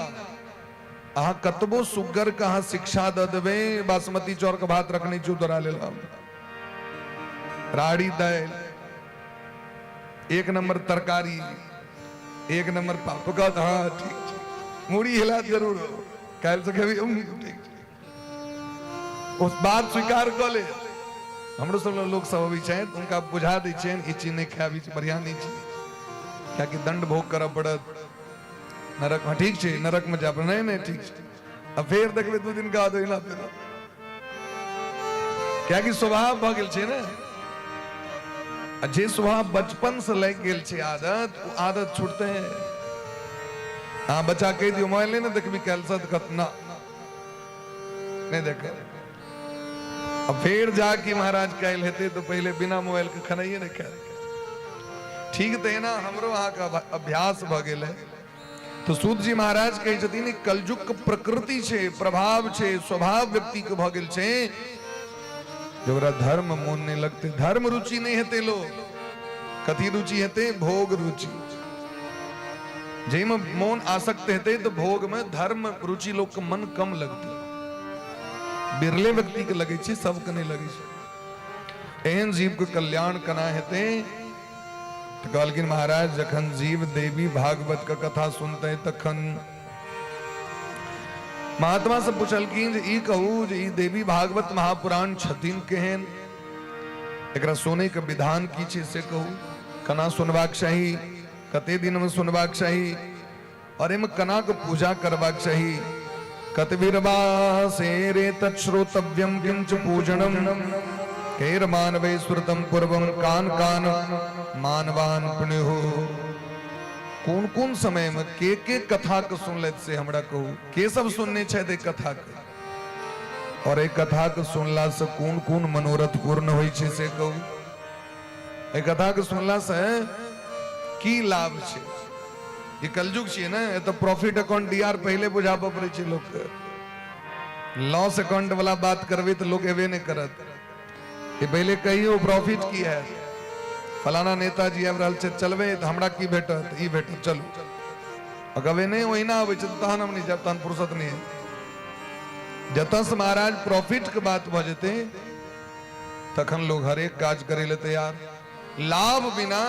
S2: अहाँ कतबो सुग्गर के अहाँ शिक्षा दऽ देबै, बासमती चाउर के भात रखने छी तोरा लेल हम राड़ी दालि एक नंबर तरकारी एक नंबर पाप कहत हाँ ठीक छै, मूड़ी हिला जरूर काल्हि से खेबी, ठीक छै, उस बात स्वीकार कऽ ले। हमरो सब लोग सब अबै छथि, हुनका बुझा दै छियनि ई चीज नहि खायब, ई चीज बढ़िआँ नहि छै, कियाकि दंड भोग करऽ पड़त नरक में। ठीक छै, नरक में जाय पड़त। नहीं नहीं ठीक छै। आ फेर देखबै 2 दिन के बाद ओहिना फेर, कियाकि स्वभाव भऽ गेल छै ने। आ जे स्वभाव बचपन से लागि गेल छै आदत, ओ आदत छूटते हैं। अहाँ बच्चा कहि दियौ मोबाइल नहि ने देखबी काल्हि से, तऽ कहत ना नहि देख। आ फेर जाके महाराज काल्हि हेतै तऽ पहिले बिना मोबाइल के खेनाइए नहि खायत। ठीक तऽ एना हमरो अहाँके अभ्यास भऽ गेल है। तऽ सूत जी महाराज कहै छथिन ई कलयुग के प्रकृति छै, प्रभाव छै, स्वभाव व्यक्ति के भऽ गेल छै जे ओकरा धर्म मोन नहि लगतै, धर्म रुचि नहि हेतै। लोक कथी रुचि हेतै? भोग रुचि। जाहिमे मोन आसक्त हेतै तऽ भोगमे, धर्म रुचि लोकके मन कम लगतै। बिरले व्यक्तिके लगै छै, सबके नहि लगै छै। एहन जीवके कल्याण केना हेतै? तऽ कहलखिन महाराज, जखन जीव देवी भागवत के कथा सुनतै तखन। महात्मा से पुछलखिन जे ई कहू जे ई देवी भागवत महापुराण छथिन केहन, एकरा सुनै के विधान की छै से कहू, केना सुनबाक चाही, कते दिन में सुनबाक चाही और एहिमे केना के पूजा करबाक चाही। कतभिर्वा सेरे तच्छ्रोतव्यम किंच पूजनम केर मानवे श्रुतम पूर्वम कान कान मानवान पुण्यो। कोन कोन समय में के कथा के सुनलथि से हमरा कहू, के सब सुनने छथि एहि कथा के, और एहि कथा के सुनला से कोन कोन मनोरथ पूर्ण होइ छै से कहू, एहि कथा के सुनला से की लाभ छै। ई कलयुग छियै ने, एतऽ प्रॉफिट अकाउंट डी आर पहिले बुझाबऽ पड़ै छै लोकके। लॉस अकाउंट वाला बात करबै तऽ लोक एबे नहि करत। ई पहिले कहियौ प्रॉफिट की हैत, फलाना नेताजी आबि रहल छै, चलबै तऽ हमरा की भेटत, ई भेटत, चलू। आ कहबै नहि ओहिना आबै छै तहन हम नहि जायब, तहन फुर्सत नहि है। जतऽ से महाराज प्रॉफिट के बात भऽ जेतै तखन लोग हरेक काज करै लए तैयार। लाभ बिना,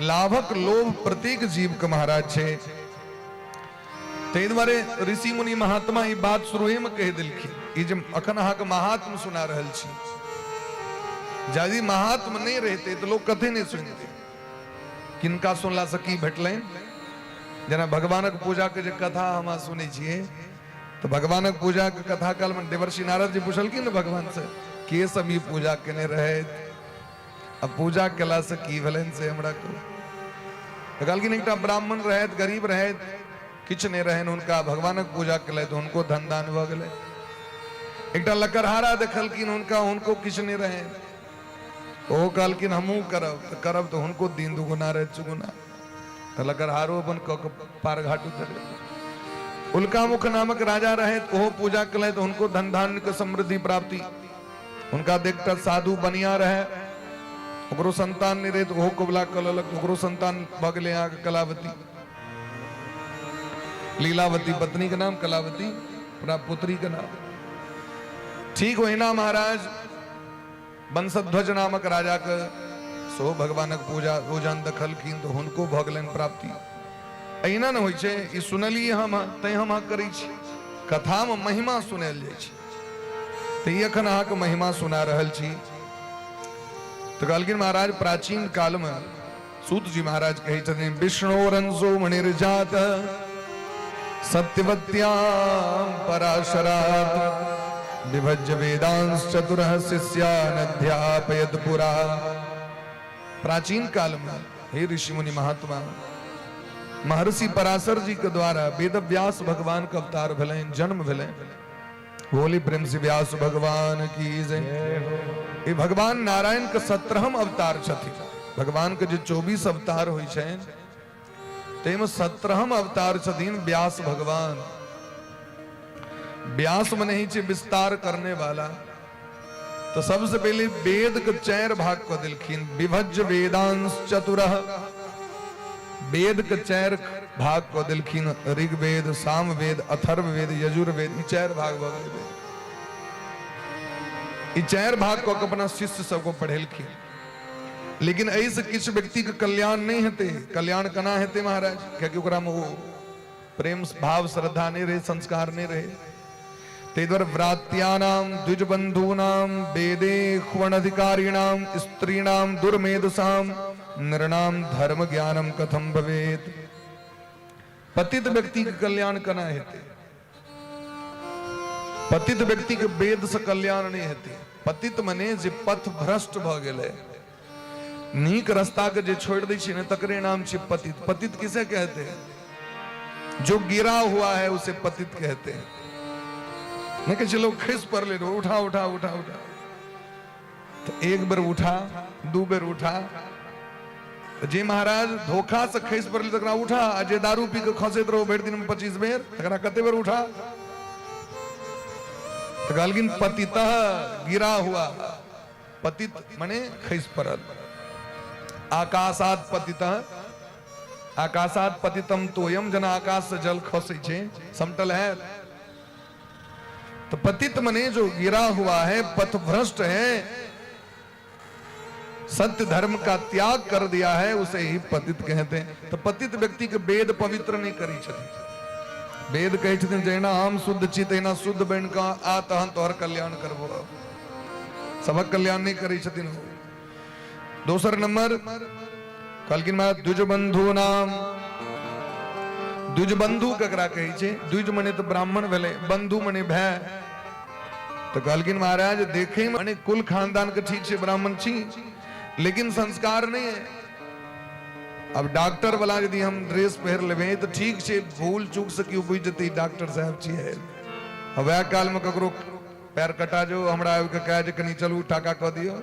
S2: लाभक लोभ प्रत्येक जीव के महाराज छै। ताहि दुआरे ऋषि मुनि महात्मा ई बात शुरुए में कहि देलखिन। ई जे अखन अहाँके महात्म सुना रहल छी, यदि महात्म नहि रहितै तऽ लोक कथे नहि सुनतै। किनका सुनला से की भेटलनि? जेना भगवानक पूजा के जे कथा हम अहाँ सुनै छियै तऽ भगवानक पूजा के कथा काल में देवर्षि नारद जी पुछलखिन ने भगवान से, के सब ई पूजा केने रहथि आ पूजा केला से की भेलनि से हमरा कहू। तऽ कहलखिन एकटा ब्राह्मण रहथि, गरीब रहथि, किछु नहि रहनि हुनका, भगवानक पूजा केलथि, हुनको धन दान भऽ गेलै। एकटा लकड़हारा देखलखिन हुनका, हुनको किछु नहि रहनि। ओ कहलखिन हमहूँ करब तऽ करब तऽ हुनको दिन दुगुना राति चुगुना। तऽ लकड़हारो अपन कऽ कऽ पार घाट उतरि गेल। उल्कामुख नामक राजा रहे, ओहो पूजा कलथि, हुनको धन धान्य के समृद्धि प्राप्ति। हुनका देखता साधु बनिया रहे, ओकरो संतान नहीं रहे, तऽ ओहो कबुला कऽ लेलक, ओकरो संतान भऽ गेलै अहाँके कलावती, लीलावती पत्नी के नाम, कलावती अपना पुत्री के नाम। ठीक ओहिना महाराज वंशध्वज नामक राजा के सेहो भगवानक पूजा पूजन देखलखिन तऽ हुनको भऽ गेलनि प्राप्ति। एहिना ने होइ छै, ई सुनलियै हम तैं हम अहाँ करै छी। कथामे महिमा सुनायल जाइ छै, तऽ ई एखन अहाँके महिमा सुना रहल छी। तऽ कहलखिन महाराज प्राचीन कालमे सूत जी महाराज कहै छथिन, विष्णोरंसो मणिर्जात सत्यवत्याम पराशरात विभज्य वेदांश चतुरः शिष्यानध्यापयत पुरा। प्राचीन काल में हे ऋषि मुनि महात्मा, महर्षि पराशर जी के द्वारा वेद व्यास भगवान के अवतार भेलनि, जन्म भेलनि। बोली प्रेम से व्यास भगवान की जय। ये भगवान नारायण के 17हम अवतार छथिन। भगवान के जे 24 अवतार होइ छनि ताहिमे 17हम अवतार छथिन व्यास भगवान। व्यास में नहीं छै विस्तार करने वाला। तो सबसे पहले वेद के 4 भाग कऽ देलखिन, विभज्य वेदांश चतुरः। वेद के 4 भाग कऽ देलखिन, ऋग्वेद, सामवेद, अथर्ववेद, यजुर्वेद, ई 4 भाग भऽ गेलै वेद। ई 4 भाग कऽ के अपना शिष्य सबको पढ़ेलखिन। लेकिन एहिसँ किछु व्यक्तिके कल्याण नहि हेतै। कल्याण केना हेतै महाराज? कियाकि ओकरामे ओ प्रेम भाव श्रद्धा नहि रहै, संस्कार नहि रहै। ताहि दुआरे व्रात्यानाम द्विजबंधूनाम वेदेह्वणधिकारिणाम स्त्रीणाम दुर्मेधसाम नृणाम धर्म ज्ञानम कथम भवेत। पतित व्यक्ति के कल्याण केना हेतै? पतित व्यक्ति के वेद से कल्याण नहीं हेतै। पतित मने जे पथ भ्रष्ट भऽ गेलै, नीक रास्ता के जे छोड़ि दै छै ने, तकरे नाम छै पतित। पतित किसे कहते हैं? जो गिरा हुआ है उसे पतित कहते हैं। नहीं कि लोग खिस पर ले उठा उठा उठा उठा, तो एक बेर उठा, दू बेर उठा, जे महाराज धोखा से खसि पड़ल तकरा उठा, आ जे दारू पी के खसैत रहो भरि दिन में 25 बेर तकरा कते बेर उठा। तऽ कहलखिन पतितः गिरा हुआ, पतित मने खसि पड़ल। आकाशात पतितः, आकाशात पतितम तोयम, जेना आकाश से जल खसै छै समटल है। तो पतित मने जो गिरा हुआ है, पथभ्रष्ट है, सत्य धर्म का त्याग कर दिया है, उसे ही पतित कहते हैं। तो पतित व्यक्ति के वेद पवित्र नहीं करी छथिन। वेद कहै छथिन जहिना हम शुद्ध छी तहिना शुद्ध बनि कऽ आ तहन तोहर कल्याण करबो। सबक कल्याण नहीं करी छथिन। दोसर नंबर कहलखिन महाराज द्विज बंधु नाम। द्विज बंधु ककरा कहै छै? द्विज मने तऽ ब्राह्मण भेलै, बंधु मने भाय। तऽ कहलखिन महाराज देखे मने कुल खानदान के ठीक छै, ब्राह्मण छी, लेकिन संस्कार नहीं है। अब डॉक्टर वाला यदि हम ड्रेस पहिर लेबै तऽ ठीक छै, भूल चूक से केओ बुझि जेतै डॉक्टर साहब छियै। वएह काल में ककरो पैर कटा जो हमरा आबि कऽ कहे जे कनि चलू टाका कऽ दियौ,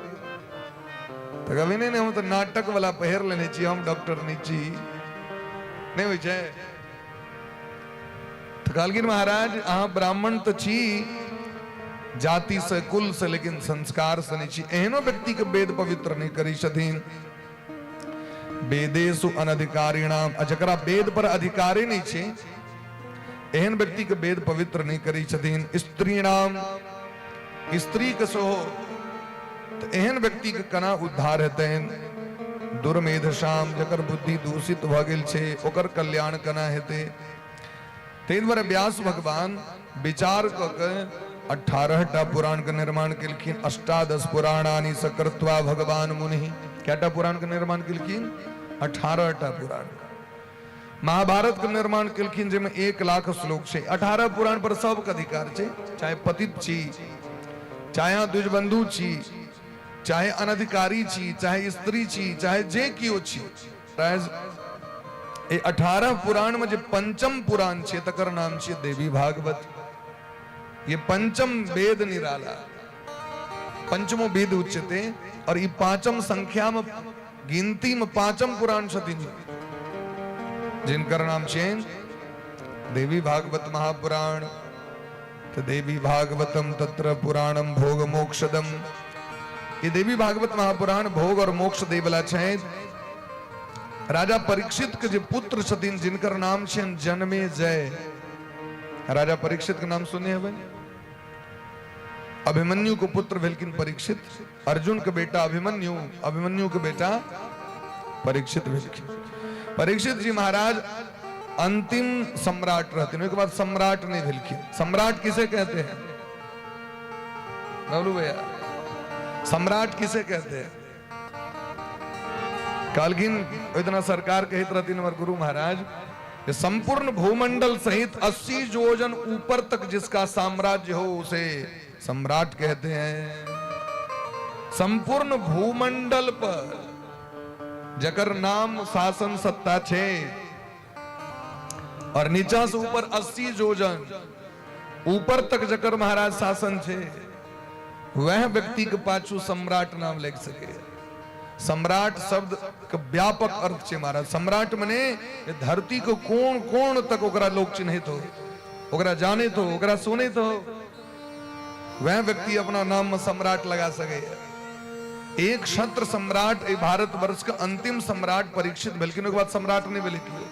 S2: तऽ कहबै नहि नहि हम तऽ नाटक वाला पहिर लेने छी, हम डॉक्टर नहि छी। नहि होइ छै? तऽ कहलखिन महाराज अहाँ ब्राह्मण तऽ छी जाति से कुल से, लेकिन संस्कार से नहि छी। एहनो व्यक्ति के वेद पवित्र नहि करै छथिन। वेदेशु अनधिकारिणाम, आ जकरा वेद पर अधिकारे नहि छै एहन व्यक्ति के वेद पवित्र नहि करै छथिन। स्त्रीणाम, स्त्री के सेहो, तऽ एहन व्यक्ति के केना उद्धार हेतनि? दुर्मेधशाम, जकर बुद्धि दूषित भऽ गेल छै ओकर कल्याण केना हेतै? ताहि दुआरे व्यास भगवान विचार कऽ के 18टा पुराण के निर्माण केलखिन। 18 पुराणानि सकृत्वा भगवान मुनि। कएटा पुराण के निर्माण केलखिन? 18टा पुराण। महाभारत के निर्माण केलखिन जाहिमे 1 लाख श्लोक छै। 18 पुराण पर सबके अधिकार छै, चाहे पतित छी, चाहे अहाँ द्विजबंधु छी, चाहे अनधिकारी छी, चाहे स्त्री छी, चाहे जे केओ छी। ए 18 पुराण में जे पंचम पुराण छै तकर नाम छै देवी भागवत। ये पंचम वेद निराला। पंचमो वेद उच्यते। और ई पांचम संख्या में गिनती में पांचम पुराण छथिन, जिनकर नाम छनि देवी भागवत महापुराण। तो देवी भागवतम तत्र पुराणम भोग मोक्षदम। ये देवी भागवत महापुराण भोग और मोक्ष देवला छनि। राजा परीक्षित के जे पुत्र छथिन, जिनकर नाम छनि जन्मे जय। राजा परीक्षित के नाम सुनने हेबै? अभिमन्यु के पुत्र भेलखिन परीक्षित। अर्जुन के बेटा अभिमन्यु, अभिमन्यु के बेटा परीक्षित भेलखिन। परीक्षित जी महाराज अंतिम सम्राट रहथिन, ओहिके बाद सम्राट नहीं भेलखिन। सम्राट किसे कहते हैं बबलू भैया? सम्राट किसे कहते हैं? कहलखिन इतना सरकार कहत रहथिन हमर गुरु महाराज, ये संपूर्ण भूमंडल सहित 80 योजन ऊपर तक जिसका साम्राज्य हो उसे सम्राट कहते हैं। संपूर्ण भूमंडल पर जकर नाम शासन सत्ता छे और नीचा से ऊपर 80 योजन ऊपर तक जकर महाराज शासन छे, वह व्यक्ति के पाछू सम्राट नाम लिख सके। सम्राट शब्द के व्यापक अर्थ छे महाराज। सम्राट मने धरती को कोण कोण तक ओकरा लोग चिन्हित हो, ओकरा जानैत हो, ओकरा सुनैत हो, वह व्यक्ति अपना नाम में सम्राट लगा सके। एक क्षत्र सम्राट भारत वर्ष के अंतिम सम्राट परीक्षित भेलखिन, ओकर बाद सम्राट नहीं भेलै केओ।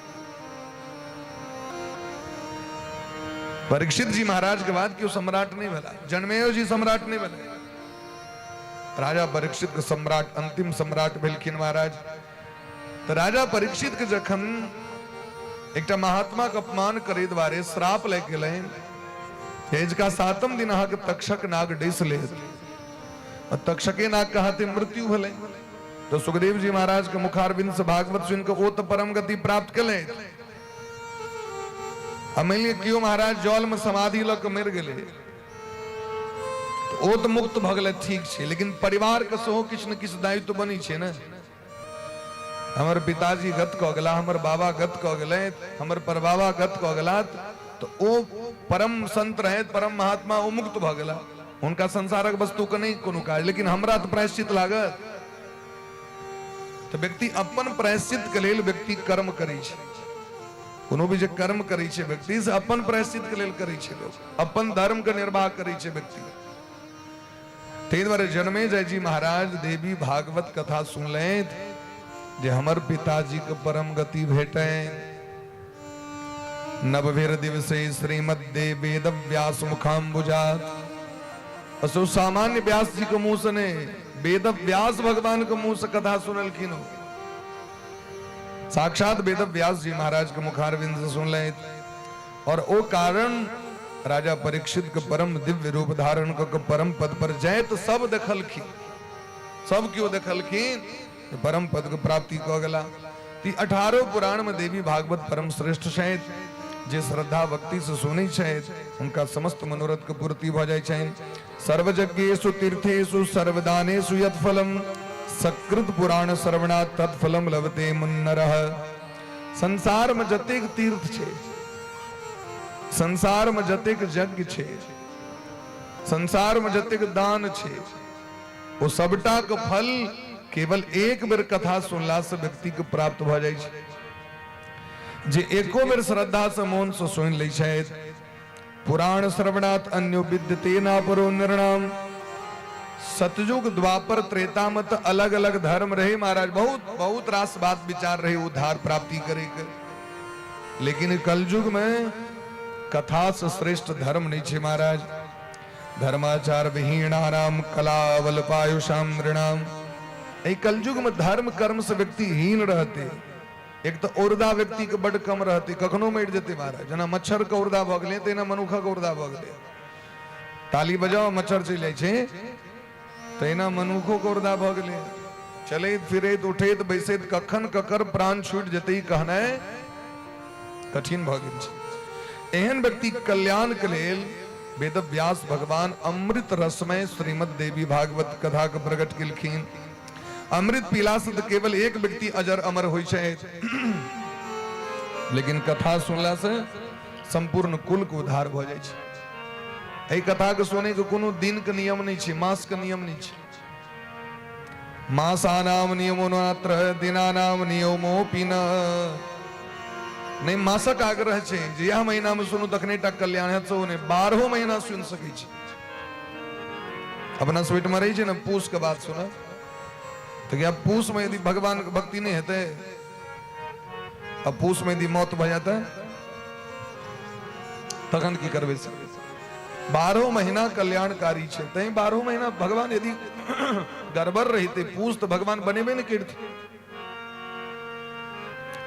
S2: परीक्षित जी महाराज के बाद केओ सम्राट नहीं भेला। जन्मेयो जी सम्राट नहीं भेलै। राजा परीक्षित के सम्राट अंतिम सम्राट भेलखिन महाराज। तो राजा परीक्षित के जखन एकटा महात्मा के अपमान करे द्वारे श्राप लागि गेलनि, एजका सातम दिन अहाँके तक्षक नाग डसि लेत, और तक्षके नाग के हाथे मृत्यु भेलै। तो सुखदेव जी महाराज के मुखारविंद से भागवत सुन के ओ तो परम गति प्राप्त केलथि। आ मानि लिअ केओ महाराज जल में समाधि लऽ के मरि गेलै, ओ तऽ मुक्त भऽ गेलै, ठीक छै, लेकिन परिवार के सेहो किछु ने किछु दायित्व बनै छै ने। हमर पिताजी गत कऽ गेला, हमर बाबा गत कऽ गेलै, हमर परबाबा गत कऽ गेला, तऽ ओ परम संत रहथि, परम महात्मा, ओ मुक्त भऽ गेला, हुनका संसारक वस्तु के नहि कोनो काज, लेकिन हमरा तऽ प्रायश्चित लागत। तऽ व्यक्ति अपन प्रायश्चित के लेल व्यक्ति कर्म करै छै। कोनो भी जे कर्म करै छै व्यक्ति, से अपन प्रायश्चित के लेल करै छै लोक, अपन धर्म के निर्वाह करै छै व्यक्ति। ताहि दुआरे जन्मे जय जी महाराज देवी भागवत कथा सुनलथि जे हमर पिताजी के परम गति भेटै। नववीर दिवसे श्रीमद देव वेद व्यास मुखाम्बुजात। असो सामान्य व्यास जी के मुंह से नहीं, वेद व्यास भगवान के मुंह से कथा सुनलखिन हो। साक्षात वेद व्यास जी महाराज के मुखारविंद से सुनलथि और ओ कारण राजा परीक्षित के परम दिव्य रूप धारण क के परम पद पर जाइत सब देखलखिन, सब केओ देखलखिन, परम पद के प्राप्ति क गेला। ती 18 पुराण में देवी भागवत परम श्रेष्ठ छथि। जे श्रद्धा भक्ति से सुनै छथि, हुनका समस्त मनोरथ के पूर्ति भऽ जाइ छनि। सर्वयज्ञेषु तीर्थेषु सर्वदानेषु यत्फलम सकृत पुराण श्रवणात् तत्फलम लभते मुन्नरः। संसार में जतेक तीर्थ छै, संसार में जतेक यज्ञ छै, संसार में जतेक दान छै, ओ सबटा के फल केवल एक बेर कथा सुनला से व्यक्ति के प्राप्त भऽ जाइ छै। जे एको बेर श्रद्धा से मोन से सुनि लै छथि, पुराण श्रवणात् अन्यो विद्यते नापरो नृणाम। सतयुग द्वापर त्रेता में तो अलग अलग धर्म रहे महाराज, बहुत बहुत रास बात विचार रहे उद्धार प्राप्ति करे के, लेकिन कलयुग में कथा से श्रेष्ठ धर्म नहीं छे महाराज। धर्माचार विहीनानाम कलावल्पायुषाम नृणाम। एहि कलयुग में धर्म कर्म से व्यक्ति हीन रहते। एक तऽ औरदा व्यक्ति के बड कम रहते, कखनो मरि जेतै महाराज। जेना मच्छर के औरदा भऽ गेलै, तहिना मनुखक औरदा भऽ गेलै। ताली बजाओ, मच्छर चलि जाइ छै, तहिना मनुखो के औरदा भऽ गेलै। चलैत फिरैत उठैत बैसैत कखन ककर प्राण छूटि जेतै, ई कहनाइ कठिन भऽ गेल छै। एहन व्यक्ति कल्याण के लेल वेद व्यास भगवान अमृत रसमय श्रीमद देवी भागवत कथा के प्रकट केलखिन। अमृत पीला से तऽ केवल एक व्यक्ति अजर अमर होइ छै, लेकिन कथा सुनला से संपूर्ण कुल के उद्धार भऽ जाइ छै। एहि कथाके सुनैके कोनो दिनके नियम नहि छै, मासके नियम नहि छै। मासानाम नियमो नात्र दिनानाम नियमोपि न। नहि मासक आग्रह छै जे इएह महीनामे सुनू तखने टा कल्याण हैत, सेहो नहि, 12 महीना सुनि सकै छी। अपना सब ओहिठमा रहै छै ने, पूस के बात सुनब तऽ क्या पूस में यदि भगवान के भक्ति नहि हेतै आ पूस में यदि मौत भऽ जेतै तखन की करबै? से 12 महीना कल्याणकारी छै, तैं 12 महीना भगवान यदि गड़बड़ रहितै पूस तऽ भगवान बनेबे नहि करतै।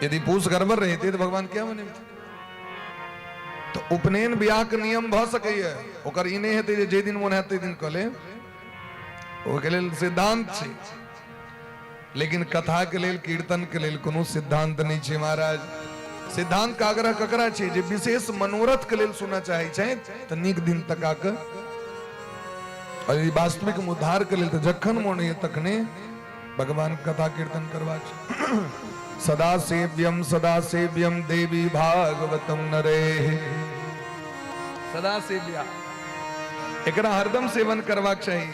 S2: यदि पूस गड़बड़ रहितै तऽ भगवान किया बनेबे? तऽ उपनयन बियाह के नियम भऽ सकैए, ओकर ई नहि हेतै जे जाहि दिन मोन हैत ताहि दिन कऽ लेब, ओहिके लेल सिद्धांत छै। लेकिन कथा के लेल, कीर्तन के लेल कोनो सिद्धांत नहि छै महाराज। सिद्धांत के आग्रह ककरा छै? जे विशेष मनोरथ के लेल सुनऽ चाहै छै तऽ नीक दिन तका कऽ, और यदि वास्तविक उद्धार के लेल तऽ जखन मोन होइए तखने भगवान कथा कीर्तन करबाक छै। सदा सेव्यम सदा सेव्यम देवी भागवतम नरे सदा सेव्या, एकरा हरदम सेवन करबाक चाही।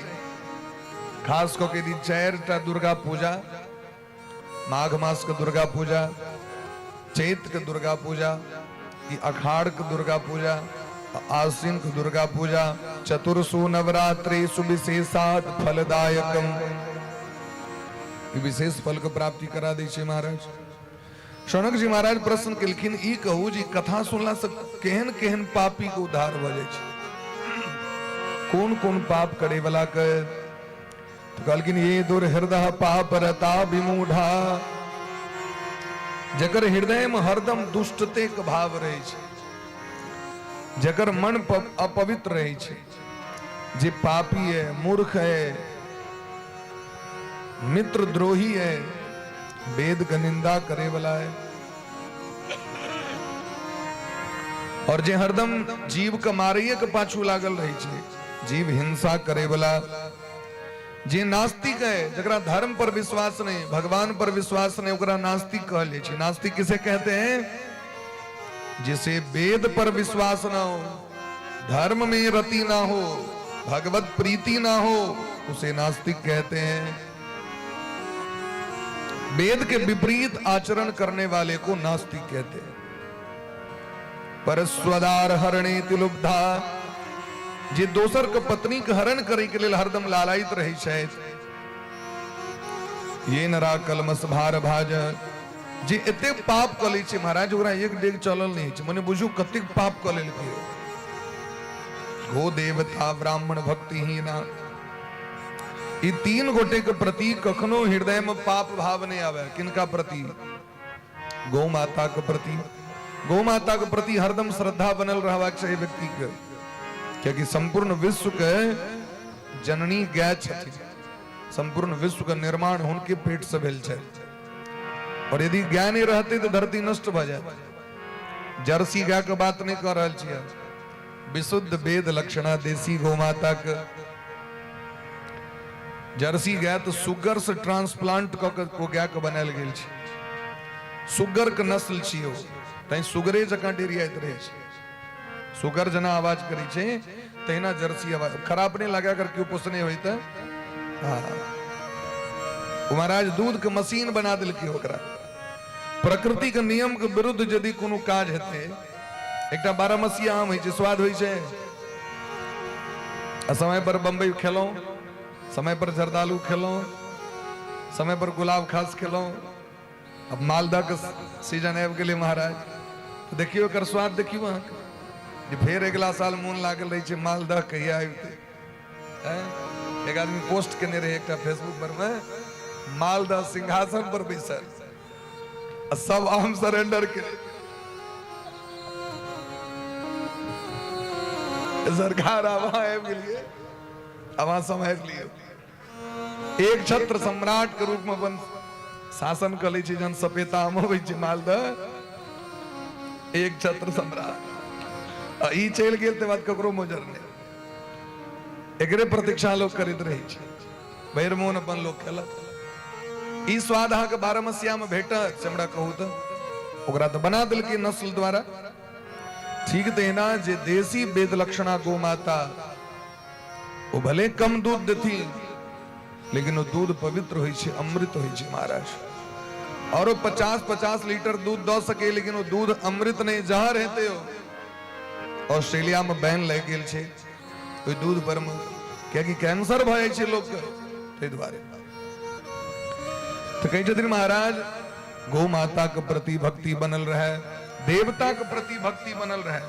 S2: खास कऽ के यदि 4टा दुर्गा पूजा, माघ मास के दुर्गा पूजा, चैत के दुर्गा पूजा, ई अखाड़ के दुर्गा पूजा, आश्विन के दुर्गा पूजा, चतुर्सु नवरात्रि सुविशेषात फलदायकम, ई विशेष फल के प्राप्ति करा दै छै महाराज। शौनक जी महाराज प्रश्न केलखिन, ई कहू जे कथा सुनला से केहन केहन पापी के उद्धार भऽ जाइ छै, कोन कोन पाप करे वाला के? तऽ कहलखिन, ये दुर्हृदय पाप रता विमूढ़ा, जकर हृदय में हरदम दुष्टते के भाव रहे छै, जकर मन अपवित्र रहे छै, जे पापी है, मूर्ख है, मित्र द्रोही है, वेद के निंदा करे वाला है, और जे हरदम जीव के मारैये के पाछू लागल रहे छै, जीव हिंसा करे वाला, जे नास्तिक है, जकरा धर्म पर विश्वास नहीं, भगवान पर विश्वास नहीं, ओकरा नास्तिक कहल जाइ छै। नास्तिक किसे कहते हैं? जिसे वेद पर विश्वास ना हो, धर्म में रति ना हो, भगवत प्रीति ना हो, उसे नास्तिक कहते हैं। वेद के विपरीत आचरण करने वाले को नास्तिक कहते हैं। परस्वदार हरणे तिलुब्धा, जे दोसर के पत्नी के हरण करे के लेल हरदम लालायित रहे छथि। ये नरा कलमस भार भाज, जे एते पाप कऽ लै छै महाराज, ओकरा एक डेग चलल नहि छै, मने बुझू कतेक पाप कऽ लेलकै। गो देवता ब्राह्मण भक्तिहीना, ई 3 गोटे के प्रति कखनो हृदय में पाप भाव नहीं आवे। किनका प्रति? गौ माता के प्रति। गौ माता के प्रति हरदम श्रद्धा बनल रहबाक चाही व्यक्ति के, कियाकि संपूर्ण विश्व के जननी गाय छथिन, संपूर्ण विश्व के निर्माण हुनके पेट से भेल छै, और यदि गाय नहीं रहते तो धरती नष्ट भऽ जायत। जर्सी गाय के बात नहीं कर रहल छियै, विशुद्ध वेद लक्षणा देसी गौ माता के। जर्सी गाय तऽ सुगर से ट्रांसप्लांट कऽ के ओ गाय के बनायल गेल छै, सुगर के नस्ल छियै ओ, तैं सुगरे जकाँ डेरियाइत रहै छै, सुगर जेना आवाज करै छै तहिना जर्सी आवाज। खराब नहि लागे अगर केओ पोसने होइ तऽ। हाँ, ओ महाराज दूध के मशीन बना देलकै ओकरा। प्रकृति के नियम के विरुद्ध यदि कोनो काज हेतै, एकटा बारहमसिया आम होइ छै, स्वाद होइ छै, आ समय पर बम्बई खेलहुँ, समय पर जर्दालू खेलहुँ, समय पर गुलाब खास खेलहुँ, अब मालदह के सीजन आबि गेलै महाराज, तऽ देखियौ एकर स्वाद देखियौ अहाँके जे फेर अगिला साल मोन लागल रहै छै मालदह कहिया अबितै। एक आदमी पोस्ट केने रहै एकटा फेसबुक पर मे, मालदह सिंहासन पर बैसल आ सब आम सरेंडर केने। सरकार आब अहाँ आबि गेलियै, आब अहाँ सम्हारि लियौ। एक छत्र सम्राट के रूप में अपन शासन कऽ लै छै, जहन सपेता आम अबै छै मालदह, एक छत्र सम्राट आ ई चलि गेल तकर बाद ककरो मोजर नहि। एकरे प्रतीक्षा लोक करैत रहै छै, भरि मोन अपन लोक खेलक। ई स्वाद अहाँके बारहमसिया में भेटत से हमरा कहू तऽ? ओकरा तऽ बना देलकै नस्ल द्वारा। ठीक तहिना जे देसी वेद लक्षणा गौ माता, ओ भले कम दूध देथिन, लेकिन ओ दूध पवित्र होइ छै, अमृत होइ छै महाराज। और ओ 50-50 लीटर दूध दऽ सके, लेकिन ओ दूध अमृत नहि, जहर हेतै। ओ ऑस्ट्रेलिया में बैन लागि गेल छै ओहि दूध पर मे, कियाकि कैंसर भऽ जाइ छै लोकके, ताहि दुआरे। तऽ कहै छथिन महाराज, गौ माता के प्रति भक्ति बनल रहे, देवता के प्रति भक्ति बनल रहे।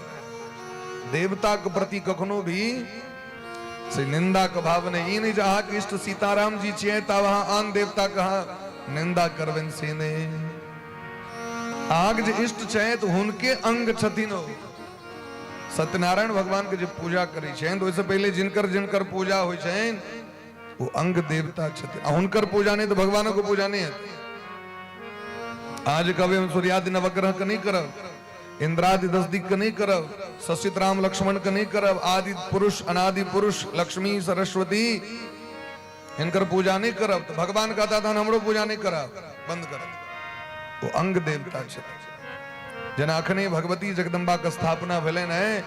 S2: देवता के प्रति कखनो भी से निंदा के भाव नहीं। ई नहीं जे अहाँके इष्ट सीताराम जी छियै तब अहाँ आन देवता के अहाँ निंदा करबनि, से नहीं। अहाँके जे इष्ट छै तऽ हुनके अंग छथिन ओ। सत्यनारायण भगवान के जे पूजा करै छनि तऽ ओहिसँ पहिले जिनकर जिनकर पूजा होइ छनि ओ अंग देवता छथिन, आ हुनकर पूजा नहि तऽ भगवानक पूजा नहि हेतै। आज कहबै हम सूर्यादि नवग्रह के नहि करब, इंद्रादि दस दिक के नहि करब, ससित राम लक्ष्मण के नहि करब, आदि पुरुष अनादि पुरुष लक्ष्मी सरस्वती हिनकर पूजा नहि करब, तऽ भगवान कहता तहन हमरो पूजा नहि करब, बंद करब। ओ अंग देवता छथिन। जेना अखने भगवती जगदम्बा के स्थापना भेलनि है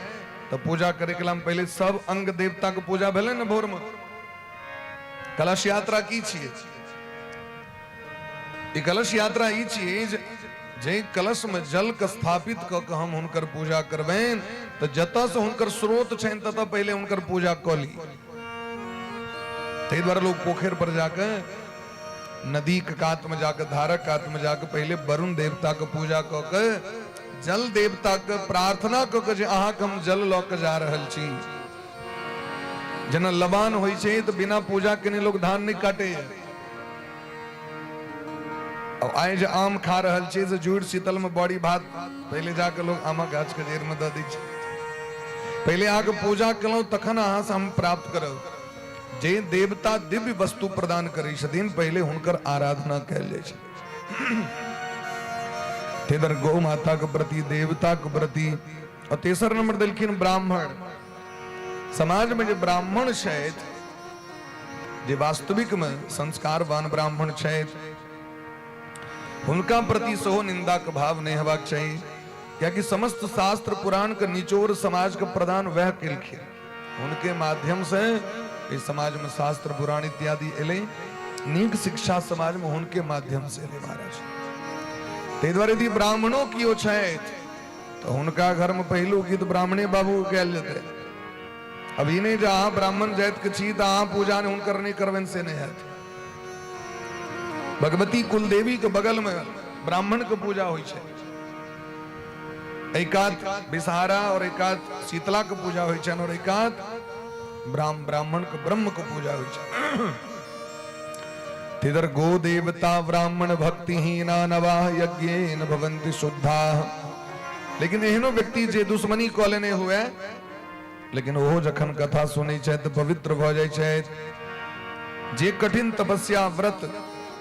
S2: तऽ पूजा करे के लेल पहिले सब अंग देवता के पूजा भेलै ने भोर में। कलश यात्रा की छियै? ई कलश यात्रा ई छियै जे जे कलश में जल के स्थापित कऽ के हम हुनकर पूजा करबनि तऽ जतऽ से हुनकर स्रोत छनि ततऽ पहिले हुनकर पूजा कऽ ली। ताहि दुआरे लोग पोखरि पर जाके, नदी के कात में जाके, धारक कात में जाके पहिले वरुण देवता के पूजा कऽ के, जल देवता के प्रार्थना कऽ के जे अहाँके हम जल लऽ के जा रहल छी। जेना लबान होइ छै तऽ बिना पूजा केने लोग धान नहि काटैया। आइ जे आम खा रहल छी से जुड़ शीतल में बड़ी भात पहिले जाके लोग आमक गाछ के जड़ि में दऽ दै छै। पहिले अहाँके पूजा केलहुँ तखन अहाँ से हम प्राप्त करब। जे देवता दिव्य वस्तु प्रदान करै छथिन पहिले हुनकर आराधना कयल जाइ छै। तेदर गौ माता के प्रति, देवता के प्रति। और तेसर नंबर देलखिन ब्राह्मण। समाज में जे ब्राह्मण छथि, जे वास्तविक में संस्कारवान ब्राह्मण छथि, हुनका प्रति सेहो निंदा के भाव नहीं हेबाक चाही, कियाकि समस्त शास्त्र पुराण के निचोड़ समाज के प्रदान वह केलखिन। हुनके माध्यम से इस समाज में शास्त्र पुराण इत्यादि एलै, नीक शिक्षा समाज में हुनके माध्यम से एलै महाराज। ताहि दुआरे यदि ब्राह्मणो कियो छथि तऽ हुनका घर में पहिलु गीत ब्राह्मणे बाबू के कयल जेतै। अब ई नहि जे अहाँ ब्राह्मण जाति के छी तऽ अहाँ पूजा नहि हुनकर नहि करबनि, से नहि हैत। भगवती कुलदेवी के बगल में ब्राह्मण के पूजा होइ छै, एकात विषहारा और एकात शीतला के पूजा होइ छनि और एकात ब्राह्मण के ब्रह्म के पूजा होइ छै। तिधर गो देवता ब्राह्मण भक्तिहीना नवाह यज्ञेन भवन्ति शुद्धाः। लेकिन एहनो व्यक्ति जे दुश्मनी कऽ लेने हुए, लेकिन ओहो जखन कथा सुनै छथि तऽ पवित्र भऽ जाइ छथि। जे कठिन तपस्या व्रत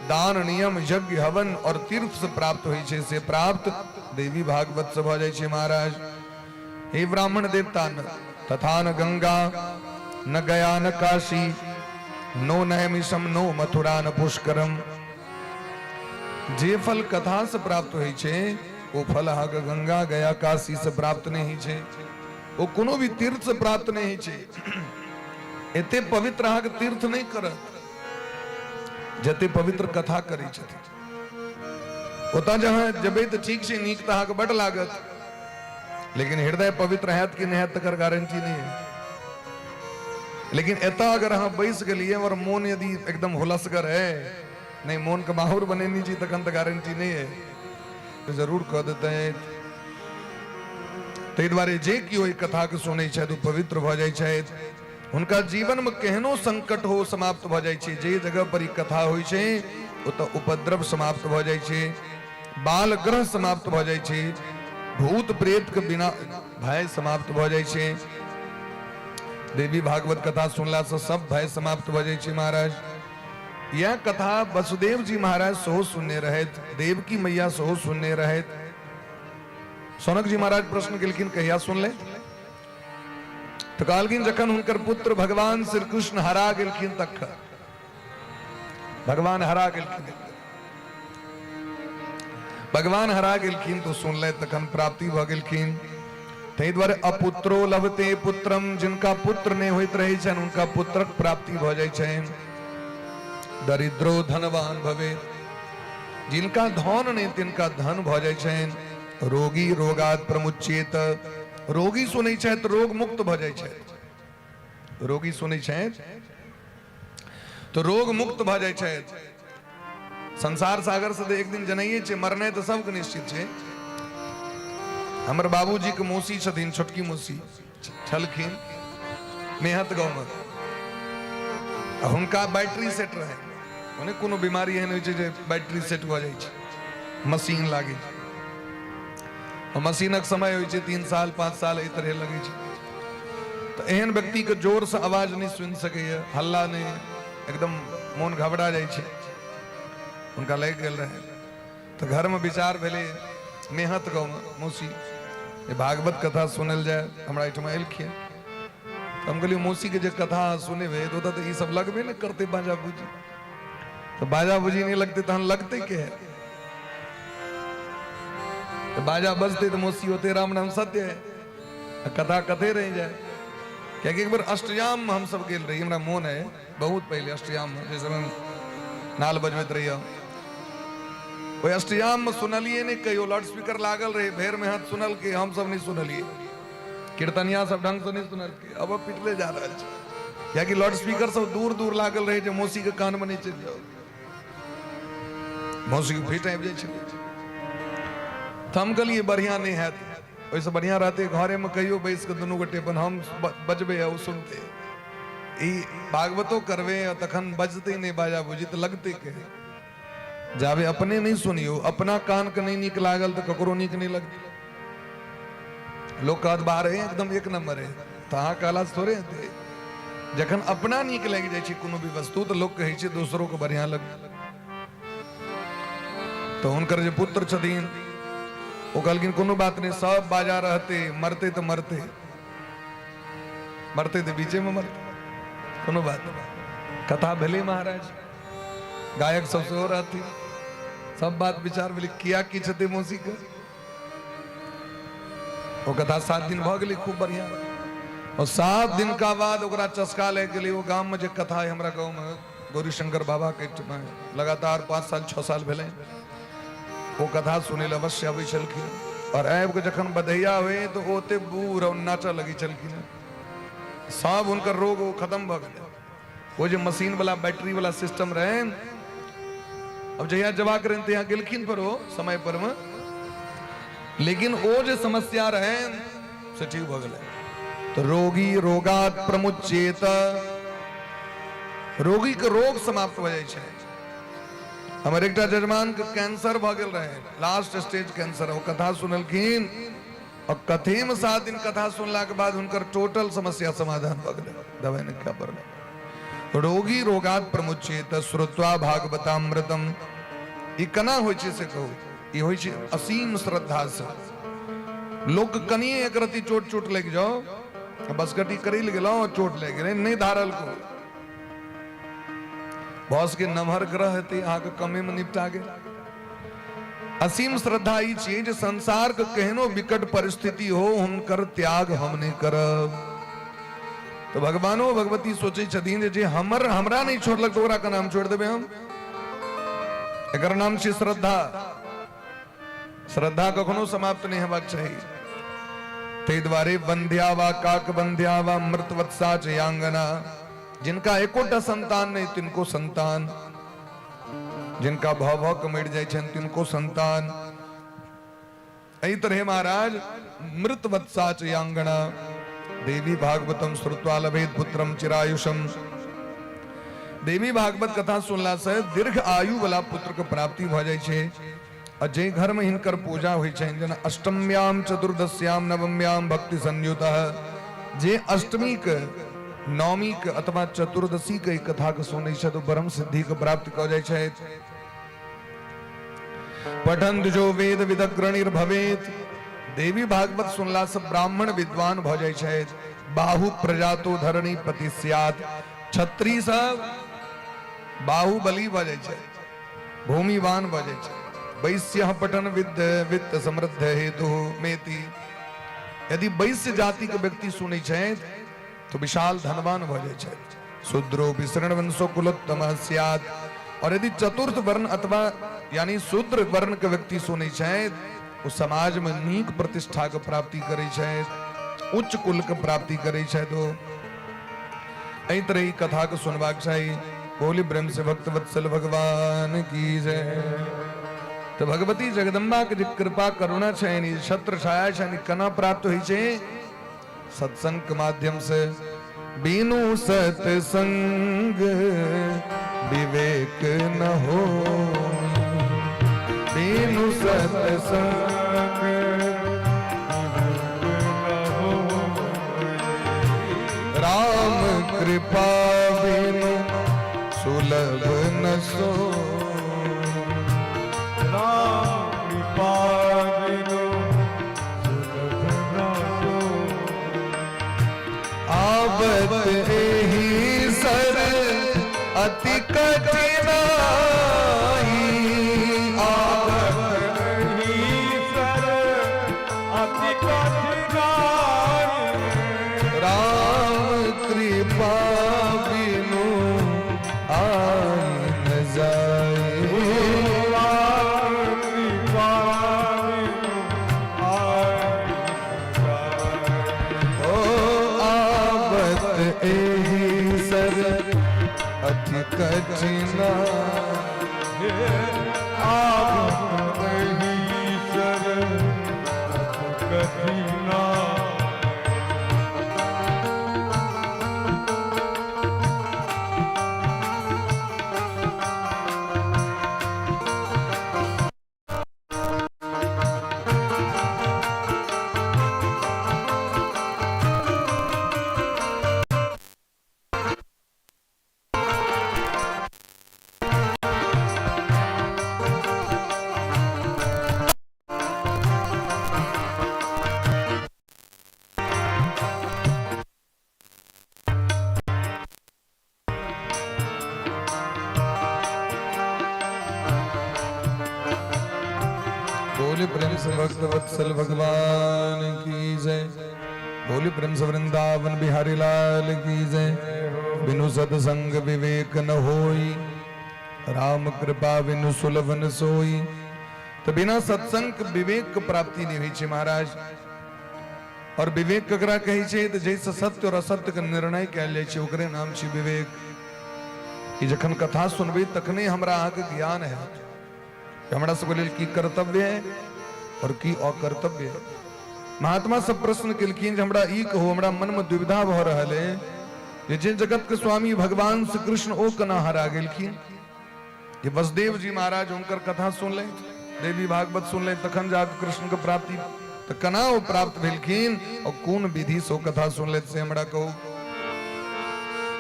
S2: दान नियम यज्ञ हवन और तीर्थ से प्राप्त होइ छै से प्राप्त देवी भागवत से भऽ जाइ छै महाराज। हे ब्राह्मण देवता, न तथा न गंगा न गया न काशी नो नैमिषम नो मथुरा न पुष्करम। जे फल कथा से प्राप्त होइ छै ओ फल अहाँके गंगा गया काशी से प्राप्त नहि होइ छै, ओ कोनो भी तीर्थ से प्राप्त नहि होइ छै। एते पवित्र अहाँके तीर्थ नहि करत जते पवित्र कथा करै छथिन। ओतऽ जहाँ जेबै तऽ ठीक छै, नीक तऽ अहाँके बड लागत, लेकिन हृदय पवित्र हैत कि नहि हैत तकर गारंटी नहि है। लेकिन एतऽ अगर अहाँ बैस गेलियै और मोन यदि एकदम हुलसगर है, नहीं मोन के माहौर बनेने छी, तखन तऽ गारंटी नहीं है, तो जरूर कह देते। ताहि दुआरे जे केओ एहि कथा के सुनै छथि ओ पवित्र भऽ जाइ छथि। हुनका जीवन में केहनो संकट हो समाप्त भऽ जाइ छै। जे जगह पर ई कथा होइ छै ओतऽ उपद्रव समाप्त भऽ जाइ छै, बाल ग्रह समाप्त भऽ जाइ छै, भूत प्रेत के बिना भय समाप्त भऽ जाइ छै। देवी भागवत कथा सुनला से सब भय समाप्त भऽ जाइ छै महाराज। यह कथा वसुदेव जी महाराज सेहो सुनने रहथि, देवकी मैया सेहो सुनने रहथि। सनक जी महाराज प्रश्न केलखिन कहिया सुनले? तऽ कहलखिन जखन हुनकर पुत्र भगवान श्री कृष्ण हरा गेलखिन तखन। भगवान हरा गेलखिन, भगवान हरा गेलखिन तो सुनले, तखन प्राप्ति भऽ गेलखिन। ताहि दुआरे अपुत्रो लभते पुत्रम, जिनका पुत्र नहि होइत रहै छनि हुनका पुत्रक प्राप्ति भऽ जाइ छनि। दरिद्रो धनवान भवे, जिनका धन नहि तिनका धन भऽ जाइ छनि। रोगी रोगात प्रमुच्येत, रोगी सुनै छथि रोग मुक्त भऽ जाइ छथि। रोगी सुनै छथि तऽ रोग मुक्त भऽ जाइ छथि। संसार सागर से तऽ एक दिन जनाइए छै, मरनाइ तऽ सबके निश्चित छै। हमर बाबूजीके मौसी छथिन, छोटकी मौसी छलखिन मेहत गाँवमे, आ हुनका बैटरी सेट रहै। ओने कोनो बीमारी एहन होइ छै जे बैटरी सेट भऽ जाइ छै, मशीन लागै छै। मशीनक समय होइ छै 3 साल 5 साल, एहि तरह लगै छै। तऽ एहन व्यक्तिके जोरसँ आवाज नहि सुनि सकैए, हल्ला नहि, एकदम मोन घबरा जाइ छै। हुनका लागि गेल रहै तऽ घरमे विचार भेलै मेहत गाँवमे मौसी जे भागवत कथा सुनल जाय, हमरा एहिठमा एलखिन। तऽ हम कहलियै मौसीके जे कथा सुनेबै तऽ ओतऽ तऽ ई सब लगबे नहि करतै बाजा बुजी, तऽ बाजा बुजी नहि लगतै तहन लगतै के? तऽ बाजा बजतै तऽ मौसी होते राम नाम सत्य है, आ कथा कथे रहि जाय। कियाकि एक बेर अष्टयाम में हमसब गेल रही, हमरा मोन है बहुत पहिले अष्टयाम में जाहि समय नाल बजबैत रहियै, ओहि अष्टयाम में सुनलियै नहि कहियो, लाउड स्पीकर लागल रहै, भेर में हाथ सुनलकै, हमसब नहि सुनलियै, कीर्तनिया सब ढंग से नहि सुनलकै, अब पिटले जा रहल छै। कियाकि लाउड स्पीकर सब दूर दूर लागल रहै जे मौसी के कान में नहि चलि जाओ, मौसी के फिट आबि जाइ छलै। तऽ हम कहलियै बढ़िआँ नहि हैत, ओहिसँ बढ़िआँ रहतै घरेमे कहियो बैस कऽ दुनू गोटे अपन हम बजबै आ ओ सुनतै। ई भागवतो करबै आ तखन बजतै नहि बाजा बुझी तऽ लगतै के? जाबे अपने नहि सुनियौ, अपना कानके नहि नीक लागल तऽ ककरो नीक नहि लगतै। लोक कहत बाहर है एकदम एक नंबर है, तऽ अहाँ कहलासँ थोड़े हेतै। जखन अपना नीक लागि जाइ छै कोनो भी वस्तु तऽ लोक कहै छै दोसरोके बढ़िआँ लगतै। तऽ हुनकर जे पुत्र छथिन ओ कहलखिन कोनो बात नहि, सब बाजा रहतै, मरतै तऽ मरतै, मरतै तऽ बीचेमे मरतै, कोनो बात नहि। कथा भेलै महाराज, गायक सब सेहो रहथिन, सब बात विचार भेलै, किया की छतै मौसीके। ओ कथा 7 दिन भऽ गेलै खूब बढ़िया। और 7 दिन का बाद ओकरा चस्का लागि गेलै। ओ गाममे जे कथा है हमरा गाँवमे गौरीशंकर बाबा के लगातार 5 साल 6 साल भेलै, ओ कथा सुनै लए अवश्य अबै छलखिन। और आबि कऽ जखन बधैया होइ तऽ ओ ओते बूढ़ और नाचऽ लगै छलखिन, सब हुनकर रोग ओ खत्म भऽ गेलै। ओ जे मशीन वाला बैटरी वाला सिस्टम रहै, अब जहिया जवाक रहनि तहिया गेलखिन पर ओ समय पर में, लेकिन ओ जे समस्या रहै से ठीक भऽ गेलै। तऽ रोगी रोगात प्रमुचेत, रोगी के रोग समाप्त भऽ जाइ छै। हमर एकटा जजमान के कैंसर भऽ गेल रहै, लास्ट स्टेज कैंसर। ओ कथा सुनलखिन और कथे में 7 दिन कथा सुनला के बाद हुनकर टोटल समस्या समाधान भऽ गेलै, दवाई नहि खाय पड़लै। रोगी रोगात प्रमुचेत श्रुत्वा भागवतामृतम। ई केना होइ छै से कहू? ई होइ छै असीम श्रद्धा से। लोक कनिए एक रत्ती चोट चोट लागि जाओ, बसकटी करै लए गेलहुँ चोट लागि गेलै, नहि धारल को बस के नमहर ग्रह हेतै, अहाँके कमे में निपटा गेल। असीम श्रद्धा ई छियै जे संसार के केहनो विकट परिस्थिति हो, हुनकर त्याग हम नहि करब। तऽ भगवानो भगवती सोचै छथिन जे हमर हमरा नहि छोड़लक तऽ ओकरा केना हम छोड़ि देबै हम? एकर नाम छै श्रद्धा। श्रद्धा कखनो समाप्त नहि हेबाक चाही। ताहि दुआरे बंध्या वा काक बंध्या वा मृतवत्सा च यांगना, जिनका एकोटा संतान नहि तिनको संतान, जिनका भव भव के मरि जाइ छनि तिनको संतान। एहि तरहे महाराज मृतवत्सा च यांगना देवी भागवतम श्रुत्वा लभेत पुत्रम चिरायुषम। देवी भागवत कथा सुनला से दीर्घ आयु वाला पुत्र के प्राप्ति भऽ जाइ छै। आ जाहि घर में हिनकर पूजा होइ छनि, जेना अष्टम्याम चतुर्दश्याम नवम्याम भक्ति संयुत, जे अष्टमी के नवमी के अथवा चतुर्दशी के कथा के सुनै छथि ओ ब्रह्म सिद्धि के प्राप्त कऽ जाइ छथि। पठन्त जो वेद विदग्रणिर्भवेत, देवी भागवत सुनला से ब्राह्मण विद्वान भऽ जाइ छथि। बाहु प्रजातो धरणी पति स्यात्, क्षत्रिय सब बाहुबली भऽ जाइ छथि, भूमिवान भऽ जाइ छथि। वैश्य पठन विद्य वित्त समृद्ध हेतु मेति, यदि वैश्य जाति के व्यक्ति सुनै छथि तो विशाल धनवान भऽ जाइ छथि। शूद्रो विशरण वंशो कुलोत्तम स्यात्। और यदि चतुर्थ वर्ण अथवा यानी शूद्र वर्ण के व्यक्ति सुनै छथि, ओ समाज में नीक प्रतिष्ठा के प्राप्ति करै छथि, उच्च कुल के प्राप्ति करै छथि। ओ एहि तरह ई कथा के सुनबाक चाही। बोली प्रेम से भक्त वत्सल भगवान की जय। तो भगवती जगदम्बा के जे कृपा करुणा छनि, छत्र छाया छनि, केना प्राप्त होइ छै? सत्संग के माध्यम से। बिनु सत्संग विवेक न हो, बिनु सत्संग राम कृपा बिनु सुलभ न सो,
S1: राम कृपा बिनु सुलभ न सो।
S2: आवत एहि सर अति कठिनाई,
S1: आवत एहि सर अति कठिनाई,
S2: राम कृपा बिनु आई न जाए,
S1: राम कृपा बिनु आई न जाए।
S2: ओ आवत एहि सर अति कठिना,
S1: आवत एहि सर अति कठिना।
S2: बोले प्रेम से भक्त वत्सल भगवान की जय। बोले प्रेम से वृंदावन बिहारी लाल की जय। बिनु सत्संग विवेक न होई, राम कृपा बिनु सुलभ न सोई। तो बिना सत्संग विवेक के प्राप्ति नहीं होइ छै महाराज। और विवेक ककरा कहै छै? तऽ जाहिसँ सत्य और असत्य के निर्णय कयल जाइ छै, ओकरे नाम छै विवेक। ई जखन कथा सुनबै तखने हमरा अहाँके ज्ञान हैत हमरा सबके लेल की कर्तव्य है और की अकर्तव्य है। महात्मा सब प्रश्न केलखिन जे हमरा ई कहू, हमरा मन में दुविधा भऽ रहल है जे जे जगत के स्वामी भगवान श्री कृष्ण ओ केना हरा गेलखिन? जे वसुदेव जी महाराज हुनकर कथा सुनलनि, देवी भागवत सुनलनि, तखन जाकऽ कृष्ण के प्राप्ति, तऽ केना ओ प्राप्त भेलखिन और कोन विधि से ओ कथा सुनलथि, से हमरा कहू।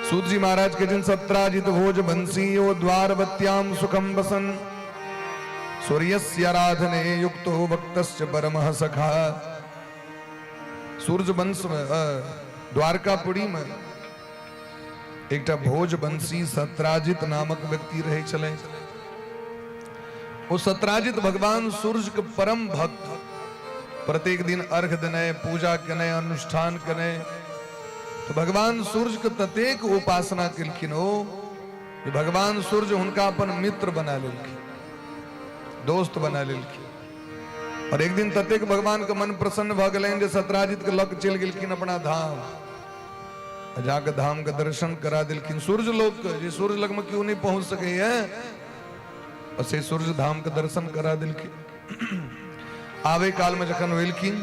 S2: सूत जी महाराज के जिन सत्राजित भोज बंसी ओ द्वारवत्याम सुखम बसन, सूर्यस्य आराधने युक्तो भक्तस्य परमः सखा। सूर्य वंश में द्वारकापुरी में एकटा भोजवंशी सत्राजित नामक व्यक्ति रहै छलै। ओ सत्राजित भगवान सूर्य के परम भक्त, प्रत्येक दिन अर्घ देने, पूजा केने, अनुष्ठान केने। तो भगवान सूर्य के ततेक उपासना केलखिन ओ जे भगवान सूर्य हुनका अपन मित्र बना लेलखिन, दोस्त बना लेलखिन। और एक दिन ततेक भगवान के मन प्रसन्न भऽ गेलनि जे सत्राजित के लग चलि गेलखिन अपना धाम, जाके धाम के दर्शन करा देलखिन सूर्य लोक के, जे सूर्य लग में क्यों नहीं पहुंच सके है, और से सूर्य धाम के दर्शन करा देलखिन। आवे काल में जखन एलखिन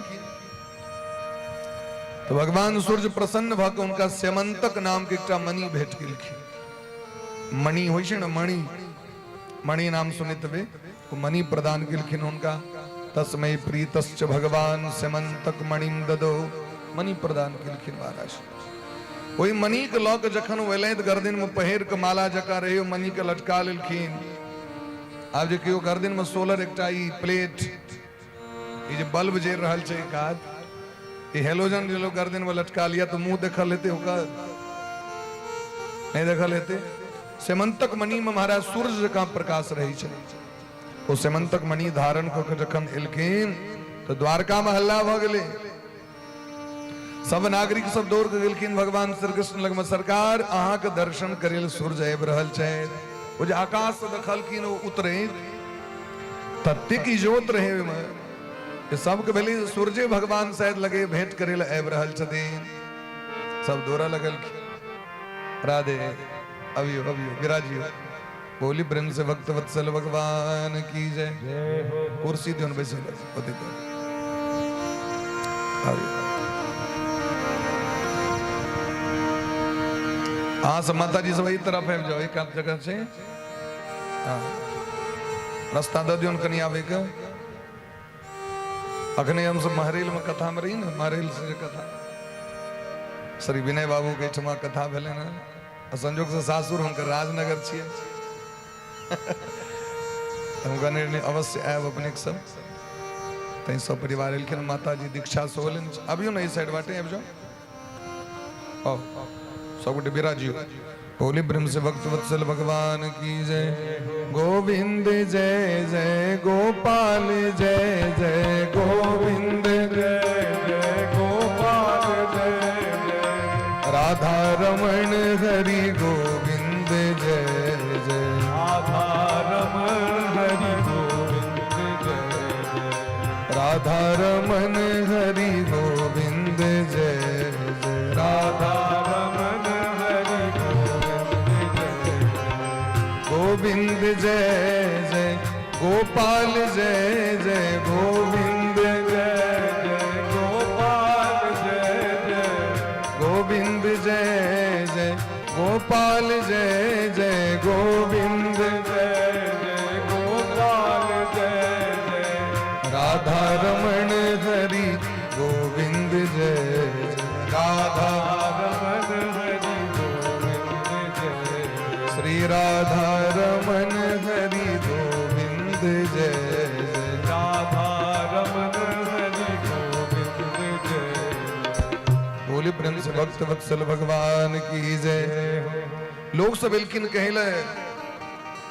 S2: तो भगवान सूर्य प्रसन्न भऽ के उनका स्यमंतक नाम के एकटा मणि भेट गेलखिन। मणि होइ छै ने, मणि, मणि नाम सुनैत हेबै, ओ मणि प्रदान केलखिन हुनका। तस्मै प्रीतश्च भगवान स्यमंतक मणिम ददो, मणि प्रदान केलखिन महाराज। ओहि मणि के लऽ के जखन ओ एलथि, गर्दन में पहिर के माला जकाँ रहे, ओ मणि के लटका लेलखिन। आब जे केओ गर्दन में सोलर एकटा ई प्लेट, ई जे बल्ब जरि रहल छै काज, ई हेलोजन जे लोग गर्दन में लटका लिया तो मुंह देखल हेतै ओकर? नहि देखल हेतै। सेमंतक मणि में महाराज सूर्य जकाँ प्रकाश रहै छै। ओ सेमंतक मणि धारण कऽ के जखन एलखिन तऽ द्वारका में हल्ला भऽ गेलै। सब नागरिक सब दौड़ के गेलखिन भगवान श्री कृष्ण लगमे, सरकार अहाँके दर्शन करे लए सूर्य आबि रहल छथि। ओ जे आकाश से देखलखिन ओ उतरैत, ततेक इजोत रहै ओहिमे जे सबके भेलै जे सूर्ये भगवान शायद लगे भेंट करे लए आबि रहल छथिन। सब दौड़ऽ लगलखिन। राधे, अबियो अबियो, विराजियो। बोली प्रेम से भक्त वत्सल भगवान की जय। कुर्सी दियौन बैसै लए, ओतै दऽ। आबियौ। अहाँ सब माता जी सब एहि तरफ आबि जाउ, एक आध जगह छै। हँ, रास्ता दऽ दियौन कनि आबैके। अखने हमसब महरेल में कथा में रही ने, महरेल से जे कथा श्री विनय बाबू के एहिठमा कथा भेलनि हँ, आ संजोग से सासुर हुनकर राजनगर छियै। हम कहने रही अवश्य आयब अपने सब, तैं सब परिवार एलखिन। माता जी दीक्षा सेहो लेने छै। अबियौ ने एहि साइड बाटे आबि जाउ। आओ सब गोटे बिराजियो। बोली प्रेम से भक्त वत्सल भगवान की जय। गोविंद जय जय गोपाल जय जय गोविंद
S1: जय जय गोपाल जय जय
S2: राधा रमण हरि गोविंद जय जय
S1: राधा रमण हरि गोविंद जय जय
S2: राधा रमण हरि गोविंद जय जय
S1: राधा रमण हरि गोविंद जय जय
S2: गोविंद जय जय गोपाल जय जय गोविंद
S1: जय जय गोपाल जय जय
S2: गोविंद जय जय गोपाल जय जय गोविंद
S1: जय जय गोपाल जय जय
S2: राधा रमण हरि गोविंद जय जय राधा
S1: रमण हरि गोविंद जय जय
S2: श्री राधा रमण हरि गोविंद जय जय
S1: राधा रमण हरि गोविंद जय
S2: बोली प्रेम से भक्त वत्सल भगवान की जय। लोक सब एलखिन कहले,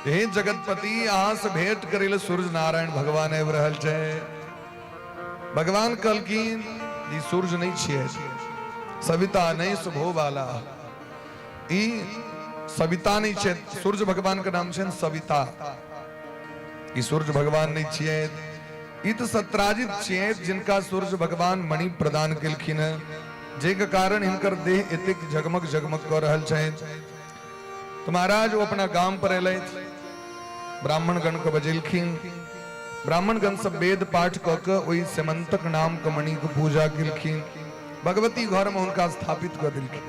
S2: हे जगतपति, अहाँ से भेंट करे ले सूर्य नारायण भगवान आबि रहल छै। भगवान कहलखिन, ई सूर्य नहीं छियै, सविता नहीं शुभो वाला, ई सविता नहीं छै। सूर्य भगवान के नाम छै सविता। ई सूर्य भगवान नहीं छियै, ई तऽ सत्राजित छियै, जिनका सूर्य भगवान मणि प्रदान केलखिन हँ, जाहिके कारण हिनकर देह एतेक जगमग जगमग कऽ रहल छनि। तऽ महाराज ओ अपना गाम पर एलथि, ब्राह्मणगण के बजेलखिन। ब्राह्मणगण सब वेद पाठ कऽ के ओहि सेमंतक नाम के मणि के पूजा केलखिन। भगवती घर में हुनका स्थापित कऽ देलखिन।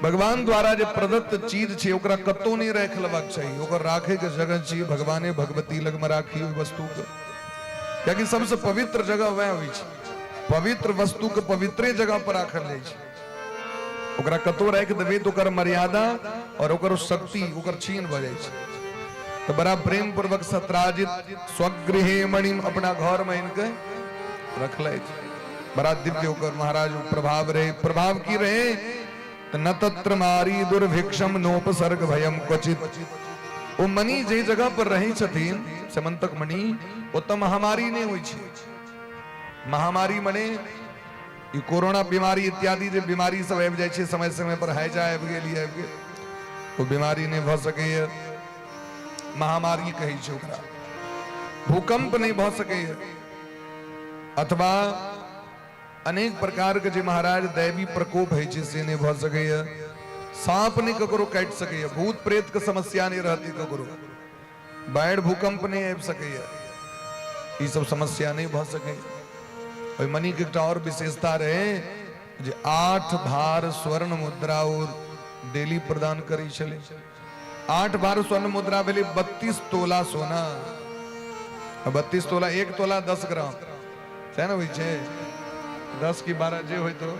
S2: भगवान द्वारा जे प्रदत्त चीज छै ओकरा कतौ नहि राखि लेबाक चाही, ओकर राखे के जगह छी भगवाने भगवती लग में राखी ओहि वस्तु के, कियाकि सबसे पवित्र जगह वएह होइ छै। पवित्र वस्तु के पवित्रे जगह पर राखल जाइ छै। ओकरा कतौ राखि देबै तऽ ओकर मर्यादा और ओकर शक्ति ओकर छीन भऽ जाइ छै। तऽ बड़ा प्रेम पूर्वक सत्राजित स्वगृहे मणिम अपना घर में इनके रखलथि। बड़ा दिव्य ओकर महाराज प्रभाव रहे। प्रभाव की रहे तऽ न तत्र मारी दुर्भिक्षम नोपसर्ग भयम क्वचित। ओ मणि जे जगह पर रहै छथिन, समन्तक मणि, ओतऽ महामारी नहि होइ छै। महामारी मने ई कोरोना बीमारी इत्यादि जे बीमारी सब आबि जाइ छै समय समय पर, हैजा आबि गेल, ई आबि गेल, ओ बीमारी नहि भऽ सकैए, महामारी कहै छै ओकरा। भूकंप नहि भऽ सकैए, अथवा अनेक प्रकार के जे महाराज दैवी प्रकोप होइ छै से नहि भऽ सकैए। साँप नहि ककरो काटि सकैए, भूत प्रेत के समस्या नहि रहतै ककरो, बाढ़ि भूकंप नहि आबि सकैए, ई सब समस्या नहि भऽ सकैए। ओहि मणिके एकटा आओर विशेषता रहै जे 8 भार स्वर्ण मुद्रा ओ डेली प्रदान करै छलै। 8 भार स्वर्ण मुद्रा भेलै 32 तोला सोना। 32 तोला, 1 तोला 10 ग्राम सएह ने होइ छै, 10 की 12 जे होइत हो,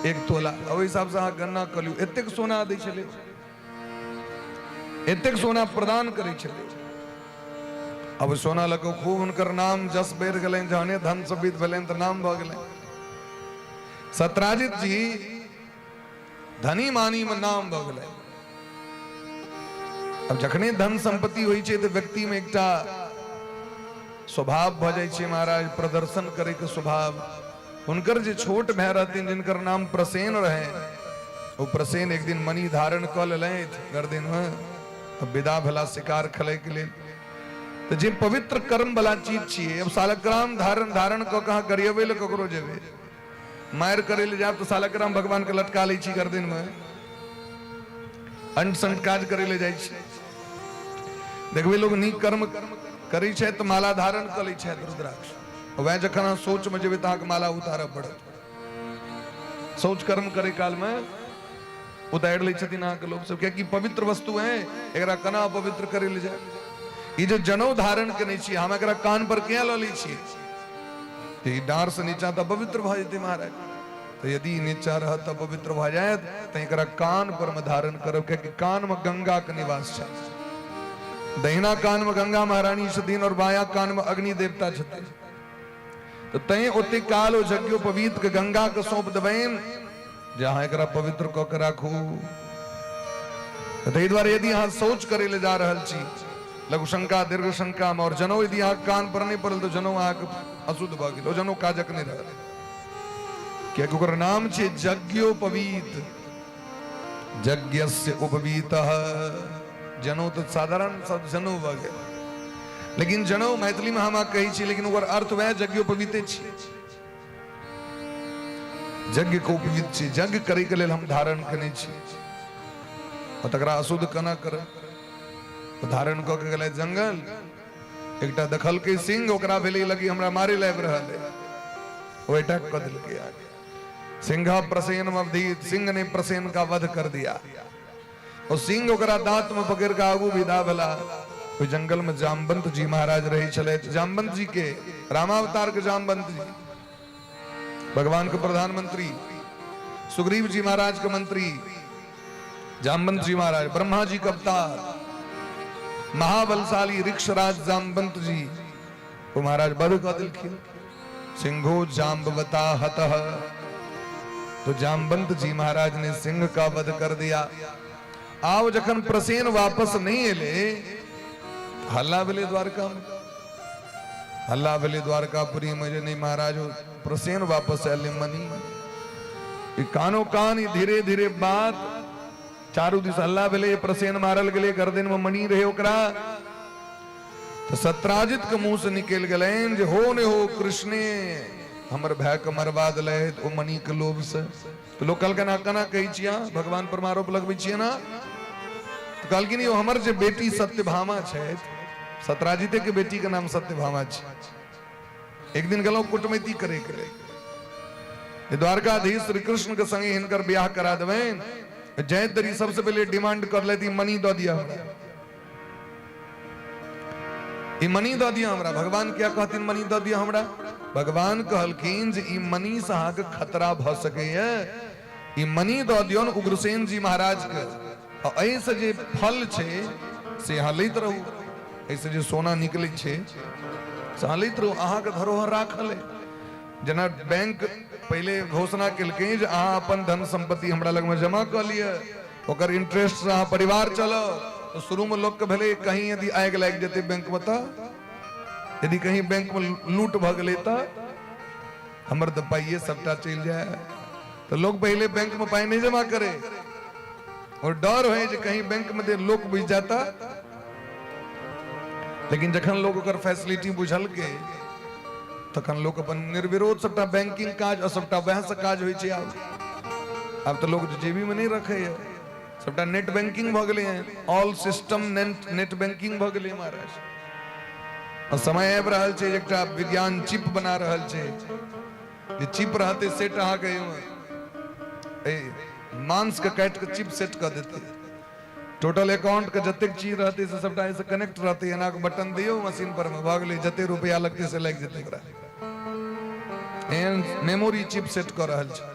S2: 1 तोला। ओहि हिसाबसँ अहाँ गणना कऽ लियौ, एतेक सोना दै छलै, एतेक सोना प्रदान करै छलै। अब सोना लऽ कऽ खूब हुनकर नाम जस बढ़ि गेलनि। जहने धन सबीत भेलनि तऽ नाम भऽ गेलनि। सत्राजित जी धनी मानी में नाम भऽ गेलनि। अब जखने धन संपत्ति होइ छै तऽ व्यक्ति में एकटा स्वभाव भऽ जाइ छै महाराज, प्रदर्शन करे के स्वभाव। हुनकर जे छोट भाय रहथिन जिनकर नाम प्रसेन रहे, ओ प्रसेन एक दिन मणि धारण कऽ लेलथि गर्दन में, विदा भेला शिकार खेलय के लेल। तऽ जे पवित्र कर्म वाला चीज छियै, अब सालग्राम धारण धारण कऽ कऽ अहाँ गरियबै लए ककरो जेबै, मारि करै लए जायब तऽ सालग्राम भगवान के लटका लै छी गर्दन में, अंट संट काज करै लए जाइ छी। देखबै लोग नीक कर्म करै छथि तऽ माला धारण कऽ लै छथि रुद्राक्ष, वएह जखन अहाँ सोच में जेबै तऽ अहाँके माला उतारऽ पड़त। शौच कर्म करै काल में उतारि लै छथिन अहाँके लोक सब, कियाकि पवित्र वस्तु है, एकरा केना अपवित्र करै लए जाय। ई जे जनौ धारण केने छी हम, एकरा कान पर किया लऽ लै छियै? तऽ ई डाँर से नीचा तऽ अपवित्र भऽ जेतै महाराज। तऽ यदि नीचा रहत तऽ अपवित्र भऽ जायत, तऽ एकरा कान पर मे धारण करब, कियाकि कान मे गंगा के निवास छै। दहिना कान मे गंगा महारानी छथिन और बायां कान मे अग्नि देवता छथिन। तऽ तैं ओते काल ओ यज्ञोपवीत के गंगा के सौंप देबनि जे अहाँ एकरा पवित्र कऽ के राखू। ताहि दुआरे यदि अहाँ शौच करै लए जा रहल छी, लघुशंका दीर्घ शंका में, और जनौ यदि अहाँके कान पर नहि पड़ल तऽ जनौ अहाँके अशुद्ध भऽ गेल, ओ जनौ काजक नहि रहल, कियाकि ओकर नाम छै यज्ञोपवीत। यज्ञस्य उपवीत, जनौ तऽ साधारण शब्द जनौ भऽ गेल, लेकिन जनौ मैथिली में हम कहै छी, लेकिन ओकर अर्थ वएह यज्ञोपवीते छी। यज्ञ के उपयुक्त छी, यज्ञ करे के लेल हम धारण केने छी, और तकरा अशुद्ध केना करब? धारण कऽ के गेलै जंगल, एकटा देखलकै सिंह, ओकरा भेलै लगी हमरा मारे लाबि रहल है, ओ अटैक कऽ देलकै आगे। सिंह प्रसेन अवधीत, सिंह ने प्रसेन का वध कर दिया। ओ सिंह ओकरा दांत में पकड़ के आगू विदा भेला। ओहि जंगल में जामवंत जी महाराज रहे छलथि। जामवंत जी के रामावतार के जामवंत जी, भगवान के प्रधानमंत्री, सुग्रीव जी महाराज के मंत्री जामवंत जी महाराज, ब्रह्मा जी के अवतार, महाबलशाली ऋक्षराज जामवंत जी, वो महाराज वध कऽ देलखिन। सिंहो जाम्बवता हतः, तो जामवंत जी महाराज ने सिंह का वध कर दिया। आव जखन प्रसेन वापस नहीं एले, हल्ला भेलै द्वारका में, हल्ला भेलै द्वारकापुरी में जे नहीं महाराज प्रसेन वापस आयल मनी। ई कानो कान ई धीरे धीरे बात चारू दिस हल्ला भेलै, प्रसेन मारल गेलै, गर्दन में मणि रहे ओकरा। तऽ सत्राजित के मुंह से निकलि गेलनि जे हो ने हो कृष्णे हमर भाय के मरवा देलथि ओ मणि के लोभ से। तऽ लोक कहलकनि अहाँ केना कहै छियै, अहाँ भगवान पर आरोप लगबै छियै ना? तऽ कहलखिन यौ हमर जे बेटी सत्यभामा छथि, सत्राजिते के बेटी के नाम सत्यभामा छै, एक दिन गेलहुँ कुटमैती करे के लेल, द्वारकाधीश श्री कृष्ण के संगे हिनकर ब्याह करा देबनि। जाइत देरी सबसे पहिले डिमांड कर लेती मणि दऽ दिअ हमरा, ई मणि दऽ दिअ हमरा। भगवान क्या कहथिन मणि दऽ दिअ हमरा? भगवान कहलखिन जे ई मणि से अहाँके खतरा भऽ सकैए, ई मणि दऽ दियौन उग्रसेन जी महाराज के, आ एहिसँ जे फल छै से अहाँ लैत रहू, एहिसँ जे सोना निकलै छै से अहाँ लैत रहू, अहाँके धरोहर राखल अइ। जेना बैंक पहिले घोषणा केलकै जे अहाँ अपन धन सम्पत्ति हमरा लगमे जमा कऽ लिअ, ओकर इंटरेस्ट से अहाँ परिवार चलाउ। तऽ शुरूमे लोकके भेलै कहीं यदि आगि लागि जेतै बैंकमे, तऽ यदि कहीं बैंकमे लूट भऽ गेलै तऽ हमर तऽ पाइए सबटा चलि जाय। तऽ लोक पहिले बैंकमे पाइ नहि जमा करे, और डर होइ जे कहीं बैंकमे जे लोक बुझि जाता। लेकिन जखन लोक ओकर फैसिलिटी बुझलकै तखन लोक अपन निर्विरोध सबटा बैंकिंग काज और सबटा वएह से काज होइ छै। आब आब तऽ लोक जेबी में नहि रखैए, सबटा नेट बैंकिंग भऽ गेलै हँ, ऑल सिस्टम नेट बैंकिंग भऽ गेलै महाराज। और समय आबि रहल छै, एकटा विज्ञान चिप बना रहल छै, जे चिप रहतै सेट अहाँके एहि मांस के काटि के चिप सेट कऽ देतै, टोटल अकाउंट के जतेक चीज रहतै से सबटा एहिसँ कनेक्ट रहतै। एना के बटन दियौ मशीन पर में, भऽ गेलै, जते रुपया लगतै से लागि जेतै ओकरा। एहन मेमोरी चिप सेट कऽ रहल छै,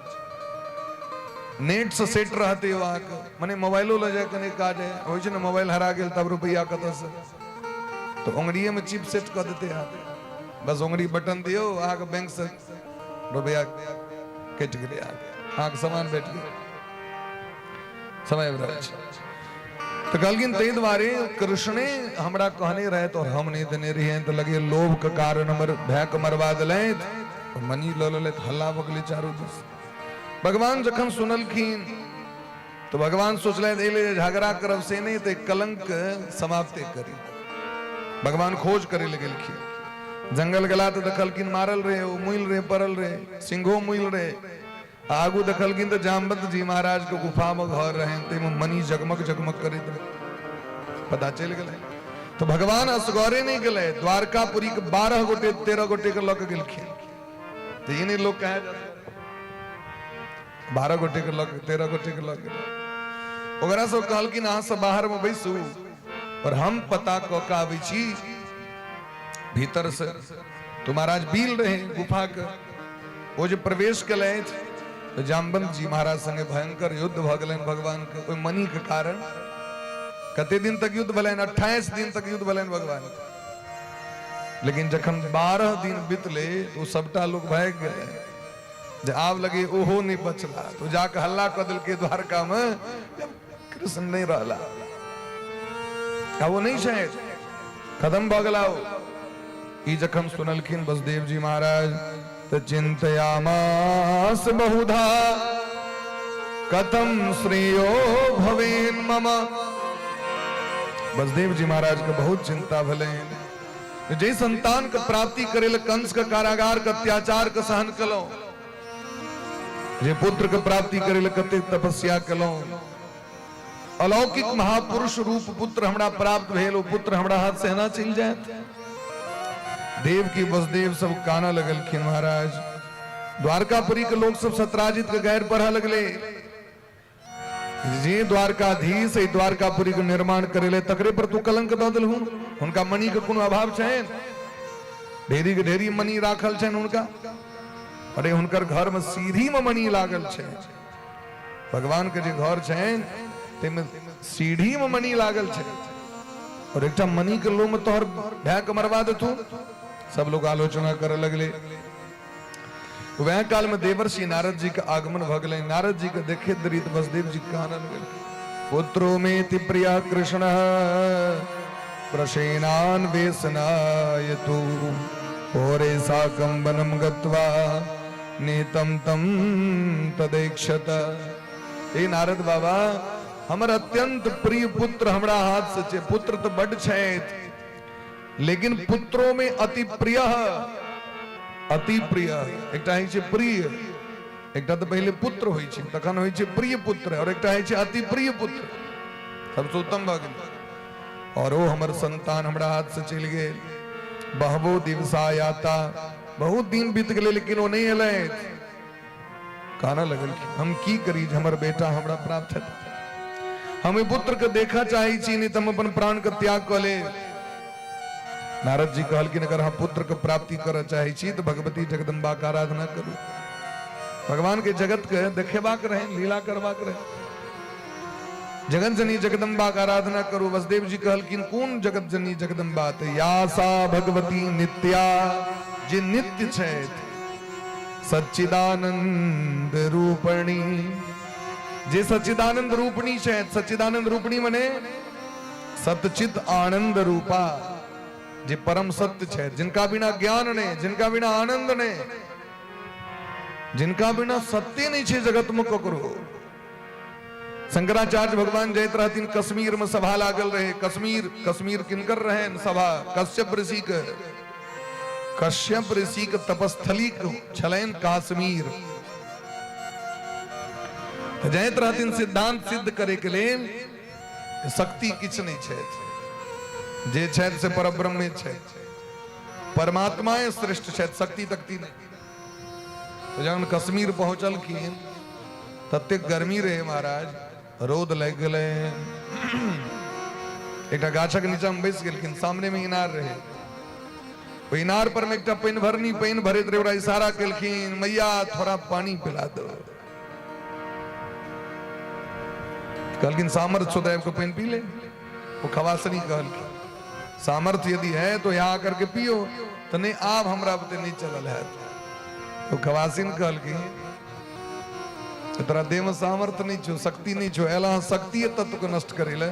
S2: नेट से सेट रहतै ओ अहाँके, मने मोबाइलो लऽ जायके नहि काज है। होइ छै ने मोबाइल हरा गेल तब रुपया कतऽसँ, तऽ ओंगरिए में चिप सेट कऽ देतै अहाँके, बस ओंगरी बटन दियौ, अहाँके बैंक से रुपया कटि गेलै, अहाँके अहाँके सामान भेट गेल। समय आबि रहल छै। तऽ कहलखिन ताहि दुआरे कृष्णे हमरा कहने रहथि और हम नहि देने रहियनि, तऽ लगे लोभ के कारण हमर भायके मरवा देलथि। तऽ मणि लऽ लेलथि। हल्ला भऽ गेलै चारू दिस। भगवान जखन सुनलखिन तऽ भगवान सोचलथि एहि लेल झगड़ा करब से नहि, तऽ कलंक समाप्ते करी। भगवान खोज करे लए गेलखिन। जंगल गेला तऽ देखलखिन मारल रहे, ओ मुइल रहे, पड़ल रहे, सिंघो मुइल रहे। आगू देखलखिन तऽ जामवंत जी महाराज के गुफा में घर रहे, ताहिमे मणि जगमग जगमग करैत रहे। पता चलि गेलै तऽ भगवान असगरे नहि गेलै, द्वारकापुरी के 12 गोटे 13 गोटे के लऽ के गेलखिन। तऽ ई नहि लोक कहे, 12 गोटे के लऽ के 13 गोटे के लऽ के ओकरा सब कहलखिन अहाँ सब बाहर में बैसू और हम पता कऽ के आबै छी भीतर से। तो महाराज बील रहे गुफा के, ओ जे प्रवेश केलथि तऽ जामवंत जी महाराज संगे भयंकर युद्ध भऽ गेलनि भगवान के ओहि मणि के कारण। कते दिन तक युद्ध भेलनि? 28 दिन तक युद्ध भेलनि भगवान के। लेकिन जखन 12 दिन बीतले तो सबटा लोग भागि गेलै, जे आब लगे ओहो नहि बचला। तो जाके हल्ला कऽ देलकै द्वारका में, कृष्ण नहि रहला, आब ओ नहि छथि, खत्म भऽ गेला ओ। ई जखन सुनलखिन बसदेव जी महाराज तऽ चिंतयामास बहुधा कथम श्रेयो भवेन मम। बसदेव जी महाराज के बहुत चिंता भेलनि। जे संतान के प्राप्ति करे ले कंस के कारागार के अत्याचार के सहन कलौ, जे पुत्र के प्राप्ति करे ले कतेक तपस्या कलौ, अलौकिक महापुरुष रूप पुत्र हमरा प्राप्त भेल, ओ पुत्र हमरा हाथ से एना चलि जायत। देव की वसुदेव सब काना लगलखिन महाराज। द्वारकापुरी के लोग सब सत्राजित के गैर पढ़ा लगले, जे द्वारकाधीश एहि द्वारकापुरी के निर्माण करेले तकरे पर तू कलंक दऽ देलहु। हुनका मणि के कोनो अभाव छनि? ढेरी के ढेरी मणि राखल छनि हुनका। अरे हुनकर घर में सीढ़ी में मणि लागल छै। भगवान के जे घर छनि ताहिमे सीढ़ी में मणि लागल छै, और एकटा मणि के लोम तोहर भाय के मरवा देतू। सब लोग आलोचना करे लगले। वह काल में देवर्षि नारद जी के आगमन भ गेलै। नारद जी के देखे दरित वसुदेव जी कानन गेल, पुत्रो मेति प्रिय कृष्ण प्रसेनान वेसनाय तू होरे साकं वनम गत्वा निहितम तम तदैक्षत। हे नारद बाबा, हमर अत्यंत प्रिय पुत्र हमरा हाथ से छे। पुत्र तो बड छथि, लेकिन पुत्रों में अति प्रिय, अति प्रिय एकटा होइ छै प्रिय, एकटा तऽ पहिले पुत्र होइ छै, तखन होइ छै प्रिय पुत्र, और एकटा होइ छै अति प्रिय पुत्र, सबसँ उत्तम भऽ गेल। और ओ हमर संतान हमरा हाथ से चलि गेल। बहबो दिवसा याता, बहुत दिन बीत गेलै लेकिन ओ नहि एलथि। कानऽ लगलखिन, हम की करी जे हमर बेटा हमरा प्राप्त हेतै? हम एहि पुत्र के देखऽ चाहै छी, नहि तऽ हम अपन प्राण के त्याग कऽ लेब। नारद जी कहलखिन, अगर अहाँ पुत्र के प्राप्ति करऽ चाहै छी तऽ भगवती जगदम्बा के आराधना करू। भगवान के जगत के देखेबाक रहै, लीला करबाक रहै, जगत जननी जगदम्बा के आराधना करू। वसुदेव जी कहलखिन, कोन जगत जननी जगदम्बा? तऽ या सा भगवती नित्या, जे नित्य छथि, सच्चिदानंद रूपणी, जे सच्चिदानंद रूपणी छथि। सच्चिदानंद रूपणी मने सतचित आनंद रूपा, जे परम सत्य छथि, जिनका बिना ज्ञान नहि, जिनका बिना आनंद नहि, जिनका बिना सत्य नहि छै जगत में ककरो। शंकराचार्य भगवान जाइत रहथिन कश्मीर में, सभा लागल रहे। कश्मीर, कश्मीर किनकर रहे सभा? कश्यप ऋषि के। कश्यप ऋषि के तपस्थली छलनि काश्मीर। तऽ जाइत रहथिन सिद्धांत सिद्ध करे के लेल, शक्ति किछु नहि छथि, जे छथि से परब्रह्मे छथि, परमात्माए श्रेष्ठ छथि, शक्ति तक्ति नहि। तऽ जखन कश्मीर पहुँचलखिन ततेक गर्मी रहे महाराज, रौद लागि गेलै। एकटा गाछक नीचा मे बैस गेलखिन, सामने मे इनार रहे। ओहि इनार पर मे एकटा पानि भरनी पानि भरैत रहे, ओकरा इशारा केलखिन, मैया थोड़ा पानी पिला दो। कहलखिन, सामर्थ्य छौ तऽ आबि कऽ पानि पी ले। ओ खवासनी कहलखिन, सामर्थ्य यदि है तो यहाँ आकर के पियो। तऽ नहि, आब हमरा बुते नहि चलल हैत। तो खवासिन कहलखिन, तोरा देह में सामर्थ्य नहीं छो, शक्ति नहीं छो, एला शक्ति तत्व के नष्ट करे ले,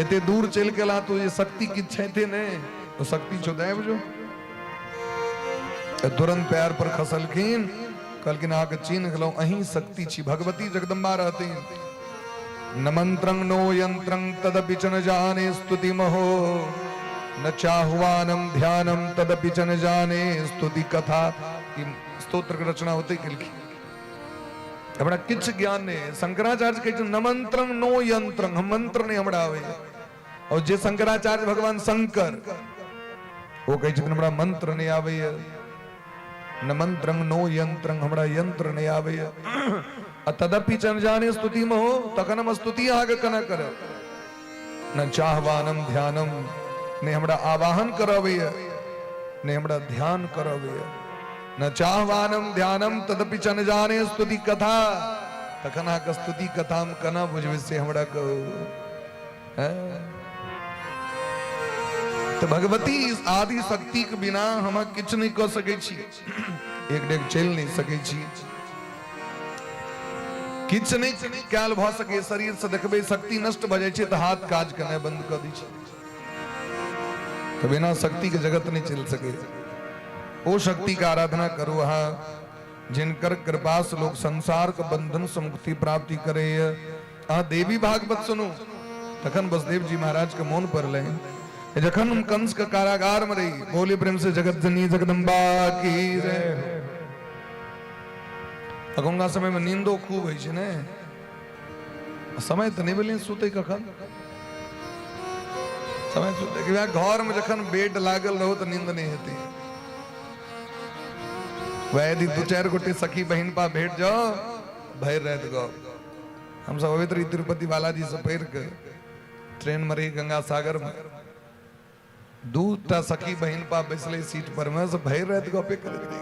S2: एते दूर चल के एला तो ये शक्ति की छैथे ने, तो शक्ति छो दाबि जो। तऽ तुरंत पैर पर खसलखिन, कहलखिन अहाँके चिन्ह गेलहुँ, अहीं शक्ति छी, भगवती जगदम्बा रहथिन। न मंत्रं नो यंत्रं तदपि च न जाने स्तुति महो, न चाह्वानम ध्यानम तदपि च न जाने स्तुति कथा। ई स्तोत्र के रचना होते केलखिन। हमरा किछु ज्ञान नहि। शंकराचार्य कहै छै न मंत्रं नो यंत्रं, हम मंत्र नहि हमरा आबैए। और जे शंकराचार्य भगवान शंकर, ओ कहै छथिन हमरा मंत्र नहि आबैए। न मंत्रं नो यंत्रं, हमरा यंत्र नहि आबैए। आ तदपि च न जाने स्तुति महो, तखन हम स्तुति अहाँके केना करब। न चाहवानम ध्यानम, नहि हमरा आवाहन करबैए, नहि हमरा ध्यान करबैए। न चाहवानम ध्यानम तदपि च न जाने स्तुति कथा, तखन अहाँके स्तुति कथा हम केना बुझबै से हमरा कहू। तऽ भगवती आदि शक्तिके बिना हम किछु नहि कऽ सकै छी, एक डेग चलि नहि सकै छी, किछु नहि कयल भऽ सकै शरीर से। देखबै शक्ति नष्ट भऽ जाइ छै तऽ हाथ काज केनाइ बंद कऽ दै छै। तऽ बिना शक्ति के जगत नहि चलि सकै। ओ शक्ति के आराधना करू अहाँ, जिनकर कृपा से लोग संसार के बंधन से मुक्ति प्राप्ति करैए। अहाँ देवी भागवत सुनू। तखन बसदेव जी महाराज के मोन पड़लै जखन हम कंस के कारागार में रही। बोली प्रेम से जगत जननी जगदम्बा की जय। अखुनका समय में नींदो खूब होइ छै ने, समय तऽ नहि भेलै सुतै कखन समय सुतै के। घर में जखन बेड लागल रहो तऽ नींद नहि हेतै। वएह यदि दू चारि गोटे सखी बहिनपा भेट जाओ, भरि राति गप। हमसब अबैत रही तिरुपति बालाजी से पढ़ि के, ट्रेन में रही गंगा सागर में, दूटा सखी बहिन पा बैसले सीट पर में, से भरि राति गपे करैत रही,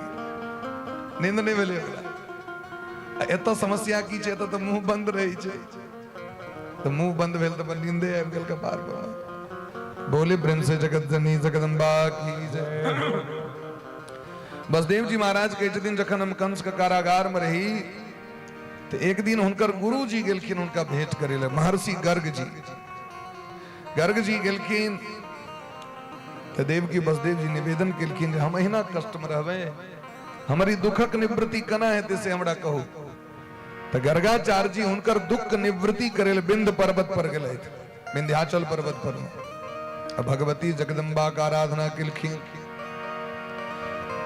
S2: नींद नहि भेलै ओकरा। आ एतऽ समस्या की छै? एतऽ तऽ मुंह बंद रहै छै, तऽ मुंह बंद भेल तऽ नींदे आबि गेल कपार पर। बोले प्रेम से जगत जननी जगदम्बा की जय। बसदेव जी महाराज कहै छथिन जखन हम कंस के कारागार में रही तऽ एक दिन हुनकर गुरुजी गेलखिन हुनका भेंट करै लए, महर्षि गर्ग जी। गर्ग जी गेलखिन तऽ देवकी बसदेव जी निवेदन केलखिन जे हम अहिना कष्ट में रहबै, हमर ई दुखक निवृत्ति केना हेतै से हमरा कहू। तऽ गर्गाचार्य जी हुनकर दुख निवृत्ति करै लए विंध्य पर्वत पर गेलथि, विंध्याचल पर्वत पर, आ भगवती जगदम्बा के आराधना केलखिन।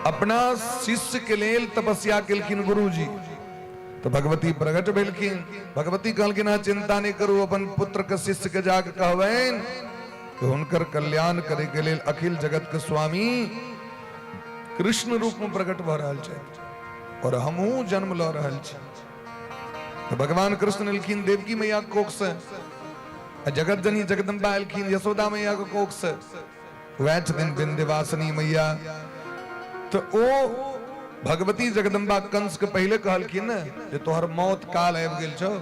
S2: अपना शिष्य के लेल तपस्या केलखिन गुरुजी, तो भगवती प्रकट भेलखिन। भगवती कहलखिन अहाँ चिंता नहि करू, अपन पुत्र के शिष्य के जाके कहबनि कि हुनकर कल्याण करे के लेल अखिल जगत के स्वामी कृष्ण रूप में प्रकट भऽ रहल छथि और हमहूँ जन्म लऽ रहल छी। तऽ भगवान कृष्ण एलखिन देवकी मैया के कोख से, आ जगत जननी जगदम्बा एलखिन यशोदा मैया के कोख से, वएह छथिन विंध्यवासिनी मैया। तऽ ओ भगवती जगदम्बा कंस के पहिले कहलखिन ने जे तोहर मौत काल आबि गेल छौ,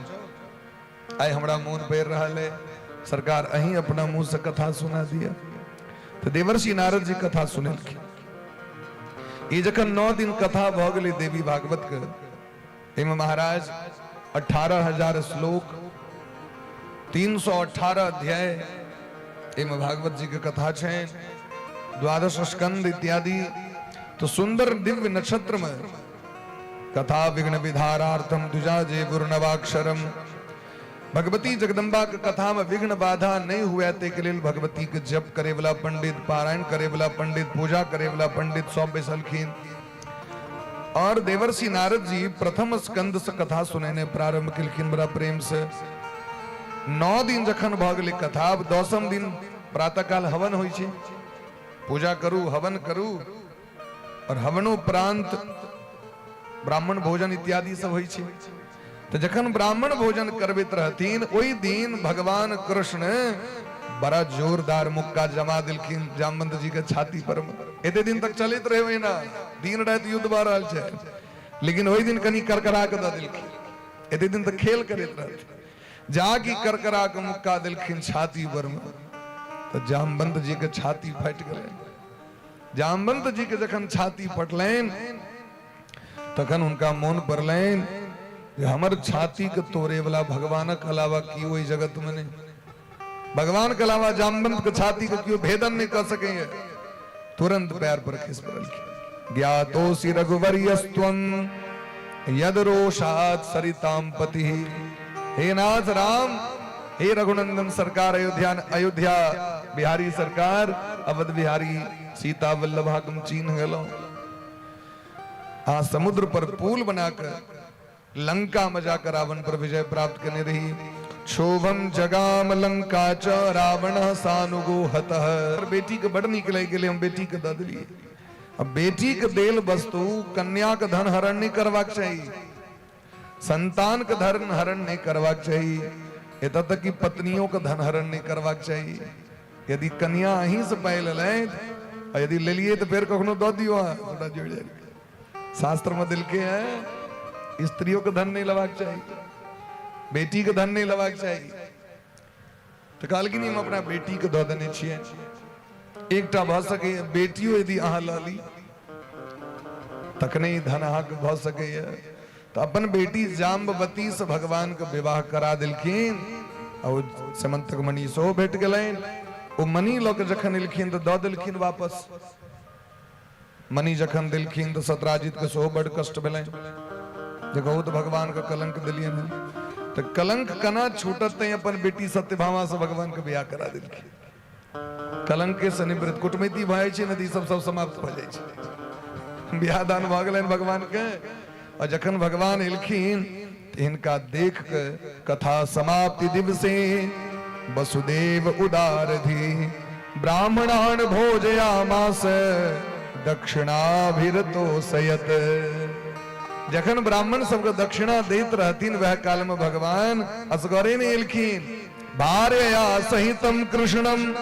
S2: आइ हमरा मोन पड़ि रहल है, सरकार अहीं अपना मुंह से कथा सुना दिया। तऽ देवर्षि नारद जी कथा सुनेलखिन। ई जखन 9 दिन कथा भऽ गेलै देवी भागवत के, एहिमे महाराज 18,000 श्लोक, 318 अध्याय, एहिमे भागवत जी के कथा छै, द्वादश स्कंद इत्यादि। तो सुंदर दिव्य नक्षत्र में कथा विघ्न विधारार्थम द्विजा जे गुरुनवाक्षरम, भगवती जगदम्बा के कथा में विघ्न बाधा नहीं हुए ते के लेल भगवती के जप करे वाला पंडित, पारायण करे वाला पंडित, पूजा करे वाला पंडित सब बैसलखिन। और देवर्षि नारद जी प्रथम स्कंद से कथा सुनेने प्रारंभ केलखिन बड़ा प्रेम से। 9 दिन जखन भऽ गेलै कथा, आब 10म दिन प्रातःकाल हवन होइ छै, पूजा करू, हवन करू, और हवनोपरांत ब्राह्मण भोजन इत्यादि सब होइ छै। तऽ जखन ब्राह्मण भोजन करबैत रहथिन ओहि दिन भगवान कृष्ण बड़ा जोरदार मुक्का जमा देलखिन जामवंत जी के छाती पर। एते दिन तक चलैत रहे ओहिना, दिन राति युद्ध भऽ रहल छै, लेकिन ओहि दिन कनि करकरा के दऽ देलखिन। एते दिन तक खेल करैत रहथिन, जाकि करकरा के मुक्का देलखिन छाती पर में, तऽ जामवंत जी के छाती फाटि गेलनि। जामवंत जी के जखन छाती फटलनि तखन हुनका मोन पड़लनि जे हमर छाती के तोड़े वाला भगवानक अलावा केओ एहि जगत में नहीं, भगवान के अलावा जामवंत के छाती के केओ भेदन नहीं कर सकैए। तुरंत पैर पर खसि पड़लखिन। ज्ञातोऽसि रघुवर्यस्त्वं यद रोषात् सरितां पतिः। हे नाथ राम, हे रघुनंदन सरकार, अयोध्या अयोध्या बिहारी सरकार, अवध बिहारी सीता वल्लभा हम चिन्ह गेलहुँ। अहाँ समुद्र पर पुल बनाकर लंका में जाकर रावण पर विजय प्राप्त करने रही। क्षोभम जगाम लंका च रावण सानुगो हतः। बेटी के बड़ नीक लागि गेलै, हम बेटी के दऽ देलियै। अब बेटी के देल वस्तु, कन्या के धन हरण नहीं करबाक चाही, संतान के धन हरण नहीं करबाक चाही, एतऽ तक कि पत्नियों के धन हरण नहीं करबाक चाही। यदि कन्या अहीं से पाइ लेलथि आ यदि लेलियै तऽ फेर कखनो दऽ दियौ अहाँ, सबटा जोड़ि जाड़ि कऽ। शास्त्र में देलकै है स्त्रियों के धन नहीं लेबाक चाही, बेटी के धन नहीं लेबाक चाही। तऽ कहलखिन हम अपना बेटी के दऽ देने छियै, एकटा भऽ सकैए बेटियो यदि अहाँ लऽ ली तखने ई धन अहाँके भऽ सकैए। तऽ अपन बेटी जाम्बवती से भगवान के विवाह करा देलखिन आ ओ समन्तक मणि सेहो भेट गेलनि। ओ मणि लऽ के जखन एलखिन तऽ दऽ देलखिन वापस। मणि जखन देलखिन तऽ सत्राजित के सेहो बड कष्ट भेलनि जे कहू तऽ भगवान के कलंक देलियनि हन, तऽ कलंक केना छूटत, तैं अपन बेटी सत्यभामा से भगवान के बियाह करा देलखिन। कलंक के निवृत्त कुटमैती भऽ जाइ छै ने, तऽ ई सब सब समाप्त भऽ जाइ छै। बियाह दान भऽ गेलनि भगवान के आ जखन भगवान एलखिन तऽ हिनका देख के कथा समाप्ति दिवसे वसुदेव उदारधि ब्राह्मणान भोजयामास दक्षिणाभिरतोषयत। जखन ब्राह्मण सबके दक्षिणा दैत रहथिन वएह काल में भगवान असगरे नहि एलखिन। भार्यया सहितम कृष्णम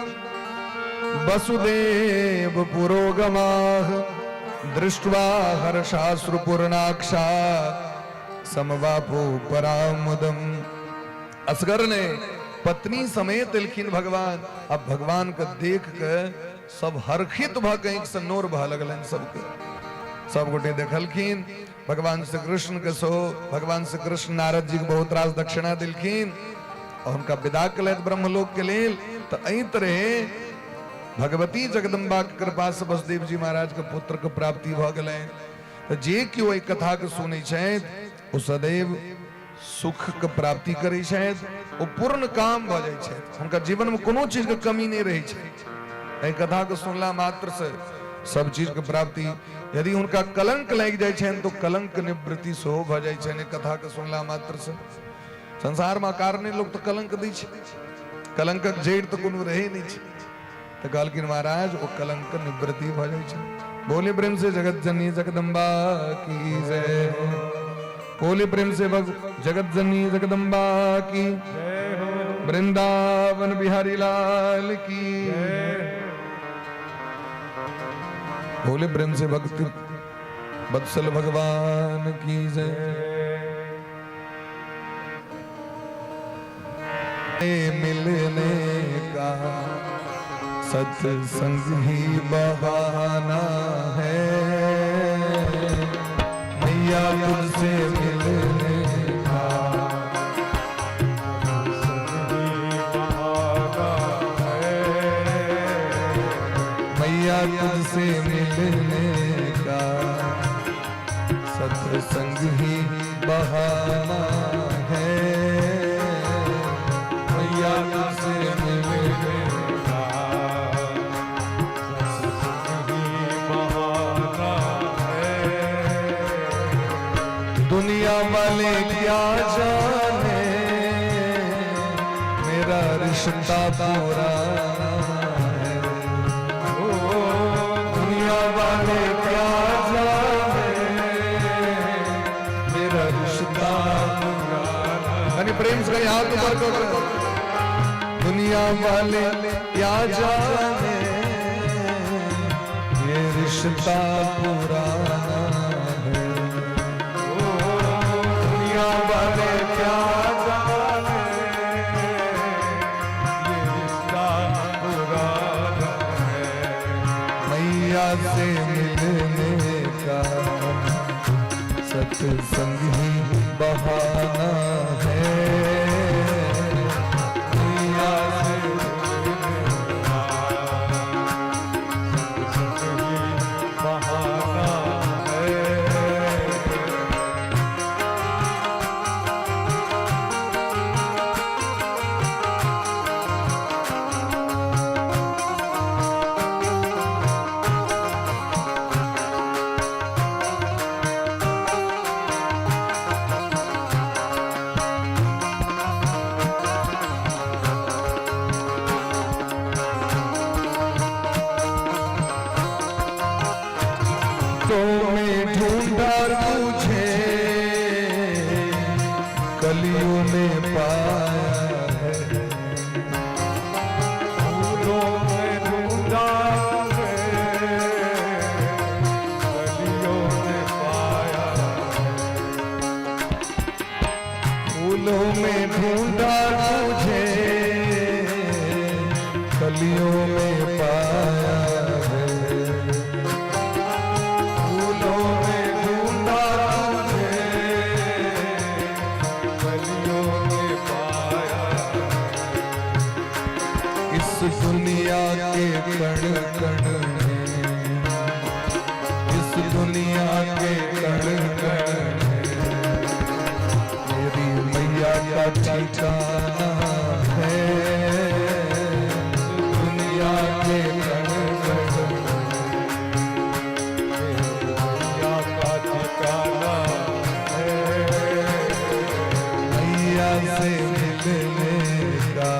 S2: वसुदेव पुरोगमाः दृष्ट्वा हर्षाश्रुपूर्णाक्षा समवापो परामुदम। असगर ने पत्नी समेत एलखिन भगवान। अब भगवान के देख के सब हर्षित भऽ के आँखि से नोर बहऽ लगलनि सबके। सब गोटे देखलखिन भगवान श्री कृष्ण के सो भगवान श्री कृष्ण नारद जी के बहुत रास दक्षिणा देलखिन और हुनका विदा केलथि ब्रह्मलोक के लेल। तऽ एहि तरहे भगवती जगदम्बा के कृपा से वसुदेव जी महाराज के पुत्र के प्राप्ति भऽ गेलनि। तऽ जे केओ एहि कथा के सुनै छथि ओ सदैव सुख के प्राप्ति करै छथि, ओ पूर्ण काम भऽ जाइ छथि, हुनका जीवन में कोनो चीज के कमी नहि रहै छै। एहि कथा के सुनला मात्र से सब चीज के प्राप्ति, यदि हुनका कलंक लागि जाइ छनि तऽ कलंक निवृत्ति सेहो भऽ जाइ छनि एहि कथा के सुनला मात्र से। संसार में कारणे लोक तऽ कलंक दै छै, कलंकक जड़ि तऽ कोनो रहै नहि छै। तऽ कहलखिन महाराज ओ कलंक निवृत्ति भऽ जाइ छै। बोले प्रेम से जगत जननी जगदम्बा की जय। बोले प्रेम से भग जगत जननी जगदम्बा की वृंदावन बिहारी लाल की। बोले प्रेम से भक्ति वत्सल भगवान की जय। मिलने का सत्संग ही बहाना है, मैया तुझसे मिलने का मैया तुझसे मिलने का सत्संग ही बहाना है, मैया तुझसे मिलने का
S1: सत्संग ही बहाना है।
S2: दुनिया वाले क्या जाने मेरा रिश्ता पुराना है,
S1: ओ
S2: दुनिया वाले क्या जाने मेरा रिश्ता पुराना। यानी प्रेम से कहीं हाथ ऊपर करो। दुनिया वाले क्या जाने ये रिश्ता पुराना है,
S1: दुनिया वाले क्या जाने ये रिश्ता पुराना है,
S2: मैया से मिलने का सत्संग ही बहाना है,
S1: मैया से मिलने का सत्संग ही बहाना
S2: पाया है।
S1: फूलों में ढूंढा तुझे, कलियों में पाया है।
S2: फूलों में ढूंढा तुझे, कलियों में पाया है।
S1: फूलों में ढूंढा तुझे, कलियों में पाया है।
S2: इस दुनिया के कण कण में, इस दुनिया के कण कण में मेरी मैया का ठिकाना है। दुनिया के कण कण में
S1: मेरी मैया का ठिकाना है।
S2: मैया से मिलने का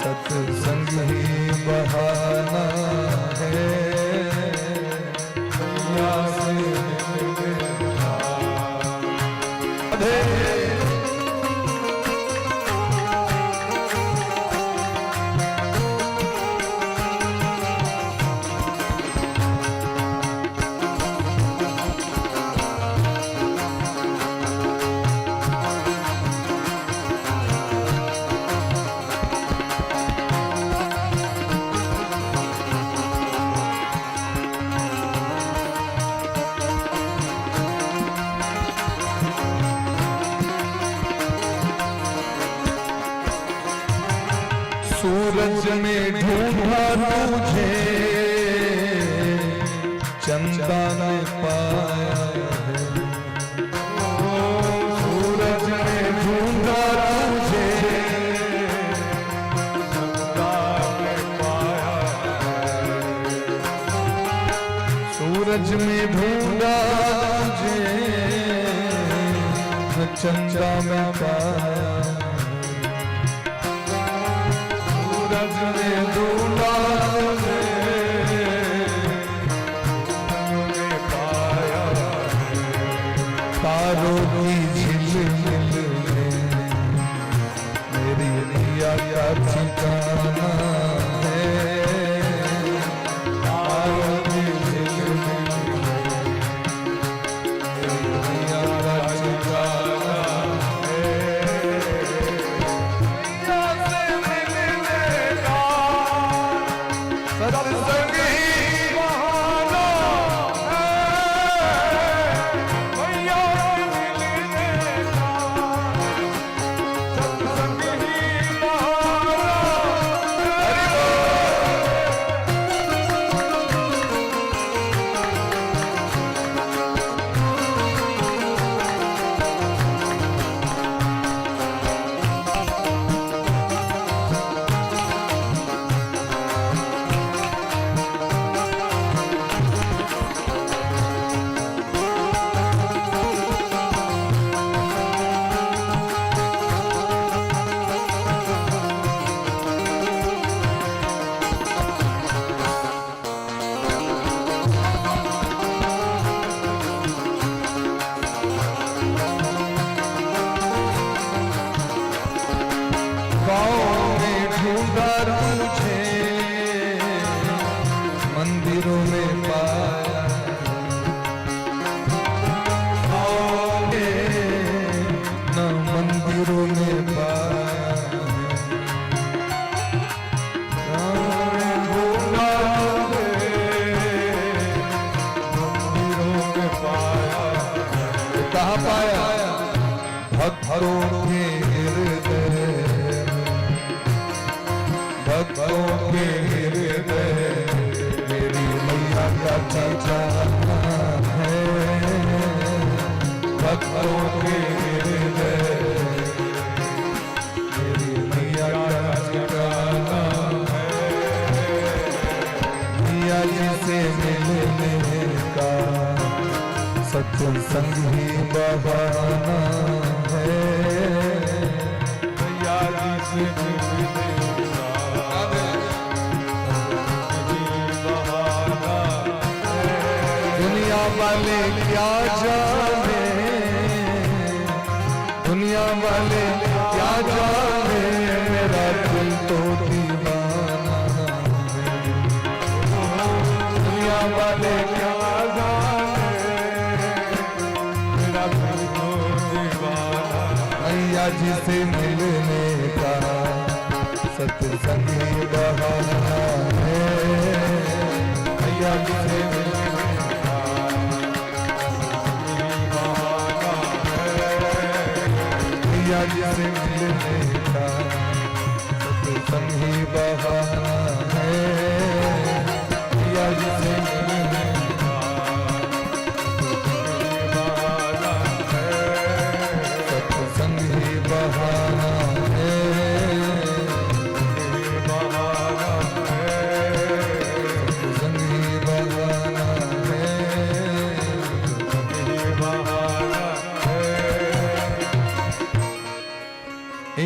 S2: सत्संग ही बहाना है।
S1: मैया से मिलने का
S2: राधे। सूरज में ढूंढा तुझे, चंदा में पाया है। सूरज में ढूंढा तुझे,
S1: चंदा में पाया है।
S2: सूरज में ढूंढा तुझे, चंदा में पाया।
S1: सूरज में ढूंढा तुझे, में पाया है।
S2: तारों की झिलमिल में मेरी मैया का ठिकाना है। तारों की झिलमिल में मेरी मैया का ठिकाना है।
S1: मैया से मिलने का
S2: सत्संग ही
S1: बहाना है। मैया से मिलने का सत्संग ही बहाना है।
S2: गाँव में ढूंढा तुझे, मंदिरों में पाया। गाँव में न मंदिरों में पाया।
S1: गाँव में ढूंढा तुझे, मंदिरों में पाया।
S2: कहाँ पाया? भक्तों के हृदय में, भक्तों के हृदय मेरी मैया का ठिकाना है। भक्तों के हृदय मेरी मैया का ठिकाना है। मैया जी से मिलने का सत्संग ही बहाना है।
S1: मैया जी से मिलने का सत्संग ही बहाना है।
S2: दुनिया वाले क्या जाने, दुनिया वाले
S1: वाले क्या जाने, मेरा दिल तो दीवाना।
S2: मैया जी से मिलने का सत्संग ही बहाना है। मैया जी से मिलने का
S1: बहाना है।
S2: मैया जी से मिलने का सत्संग ही बहाना है। मैया जी से मिलने का
S1: बहाना है।
S2: सत्संग ही बहाना है।
S1: बहाना है।
S2: सत्संग ही बहाना है।
S1: बहाना है।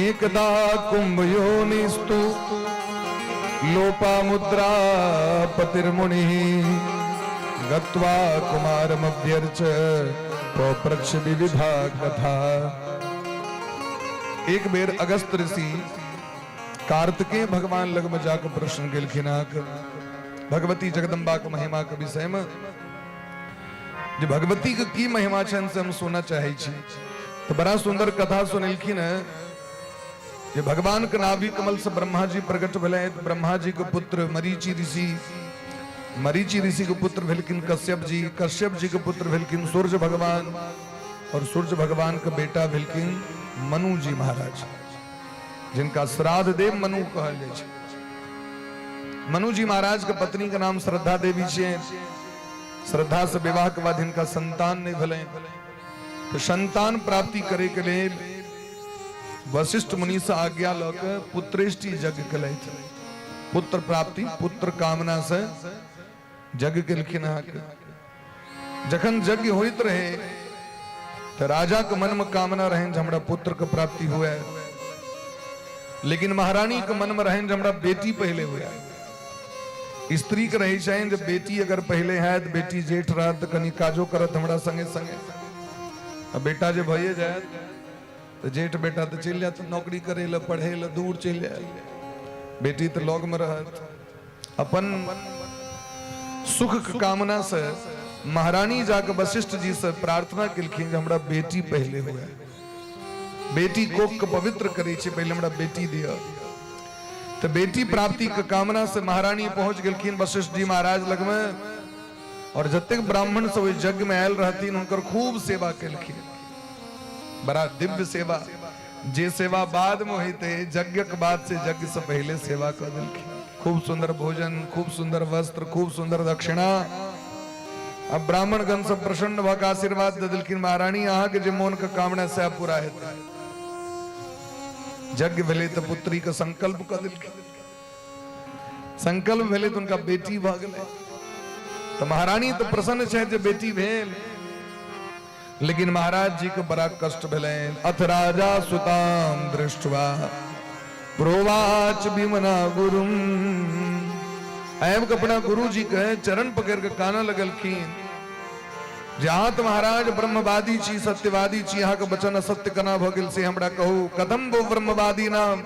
S2: एकदा कुंभ योनिस्तु लोपामुद्रा पतिर्मुनिः गत्वा कुमारमभ्यर्च पप्रक्ष विविधा कथा। एक बेर अगस्त ऋषि कार्तिकेय भगवान लग में जाकर प्रश्न केलखिन अहाँके भगवती जगदम्बा के महिमा के विषय में, जे भगवती के की महिमा छनि से हम सुनऽ चाहै छी। तो बड़ा सुंदर कथा सुनेलखिन है जे भगवान के नाभि कमल से ब्रह्मा जी प्रकट भेलै। ब्रह्मा जी के पुत्र मरीचि ऋषि, मरीचि ऋषि के पुत्र भेलखिन कश्यप जी, कश्यप जी के पुत्र भेलखिन सूर्य भगवान, और सूर्य भगवान के बेटा भेलखिन मनु जी महाराज, जिनका श्राद्ध देव मनु कहल जाइ छै। मनु जी महाराज के पत्नी के नाम श्रद्धा देवी छै। श्रद्धा से विवाह के बाद हिनका संतान नहीं भेलै, तो संतान प्राप्ति करे के लेल वशिष्ठ मुनि से आज्ञा लऽ के पुत्रेष्टि यज्ञ केलथि। पुत्र प्राप्ति, पुत्र कामना से यज्ञ केलखिन। अहाँके जखन यज्ञ होइत रहे तऽ राजा के मन में कामना रहनि जे हमरा पुत्र के प्राप्ति हुए, लेकिन महारानी के मन में रहनि जे हमरा बेटी पहिले हुए। स्त्री के रहै छनि जे बेटी अगर पहिले हैत, बेटी जेठ रहत तऽ कनि काजो करत हमरा संगे संगे, आ बेटा जे भइए जायत तऽ जेठ बेटा तऽ चलि जायत नौकरी करै लए, पढ़ै लए दूर चलि जायत, बेटी तऽ लग में रहत। अपन सुख के कामना से महारानी जाके वशिष्ठ जी से प्रार्थना केलखिन जे हमरा बेटी पहिले हुए, बेटी कोख के पवित्र करै छै, पहिले हमरा बेटी दिअ। तऽ बेटी प्राप्ति के कामना से महारानी पहुंच गेलखिन वशिष्ठ जी महाराज लगमे, और जतेक ब्राह्मण सब ओहि यज्ञ में आयल रहथिन हुनकर खूब सेवा केलखिन। बड़ा दिव्य सेवा, जे सेवा बाद में होते यज्ञ के बाद से यज्ञ से पहले सेवा कर देलखिन। खूब सुंदर भोजन, खूब सुंदर वस्त्र, खूब सुंदर दक्षिणा। अब ब्राह्मण गण सब प्रसन्न भऽ के आशीर्वाद दे देलखिन, महारानी अहाँके जे मोन के कामना सएह पूरा हेतै। यज्ञ भेलै तऽ पुत्री के संकल्प कऽ देलखिन। संकल्प भेलै तऽ हुनका बेटी भऽ गेलै। तऽ महारानी तऽ प्रसन्न छथि जे बेटी भेल, लेकिन महाराज जी के बड़ा कष्ट भेलनि। अथ राजा सुताम दृष्ट्वा प्रोवाच विमना गुरुम। आबि के अपना गुरु जी के चरण पकड़ के कानऽ लगलखिन जे अहाँ तऽ महाराज ब्रह्मवादी छी, सत्यवादी छी, अहाँके वचन असत्य केना भऽ गेल से हमरा कहू। कथम वो ब्रह्मवादी नाम,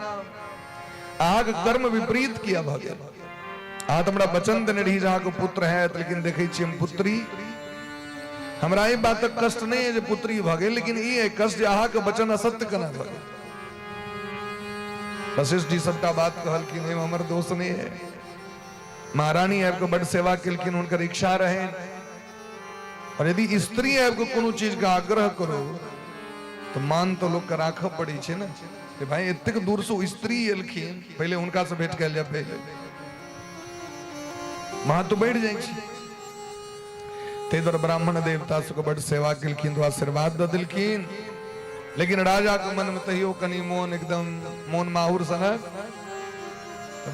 S2: अहाँके कर्म विपरीत किया भऽ गेल? अहाँ तऽ हमरा वचन देने रही जे अहाँके पुत्र हैत, लेकिन देखै छी हम पुत्री। हमरा एहि बातक कष्ट नहि है जे पुत्री भऽ गेल, लेकिन ई है कष्ट जे अहाँके वचन असत्य केना भऽ गेल। वशिष्ठ जी सबटा बात कहलखिन, एहिमे हमर दोष नहि है। महारानी आबि कऽ बड सेवा केलखिन, हुनकर इच्छा रहनि। और यदि स्त्री आबि कऽ कोनो चीज के आग्रह करो तऽ मान तऽ लोकके राखऽ पड़ै छै ने, जे भाई एतेक दूर से स्त्री एलखिन, पहिले हुनका से भेंट कयल जाय, पहिले महत्व बढ़ि जाइ छै। ताहि दुआरे ब्राह्मण देवता सबके बड सेवा केलखिन तऽ आशीर्वाद दऽ देलखिन। लेकिन राजा के मन में तैयो कनि मोन एकदम मोन माहुर सनक।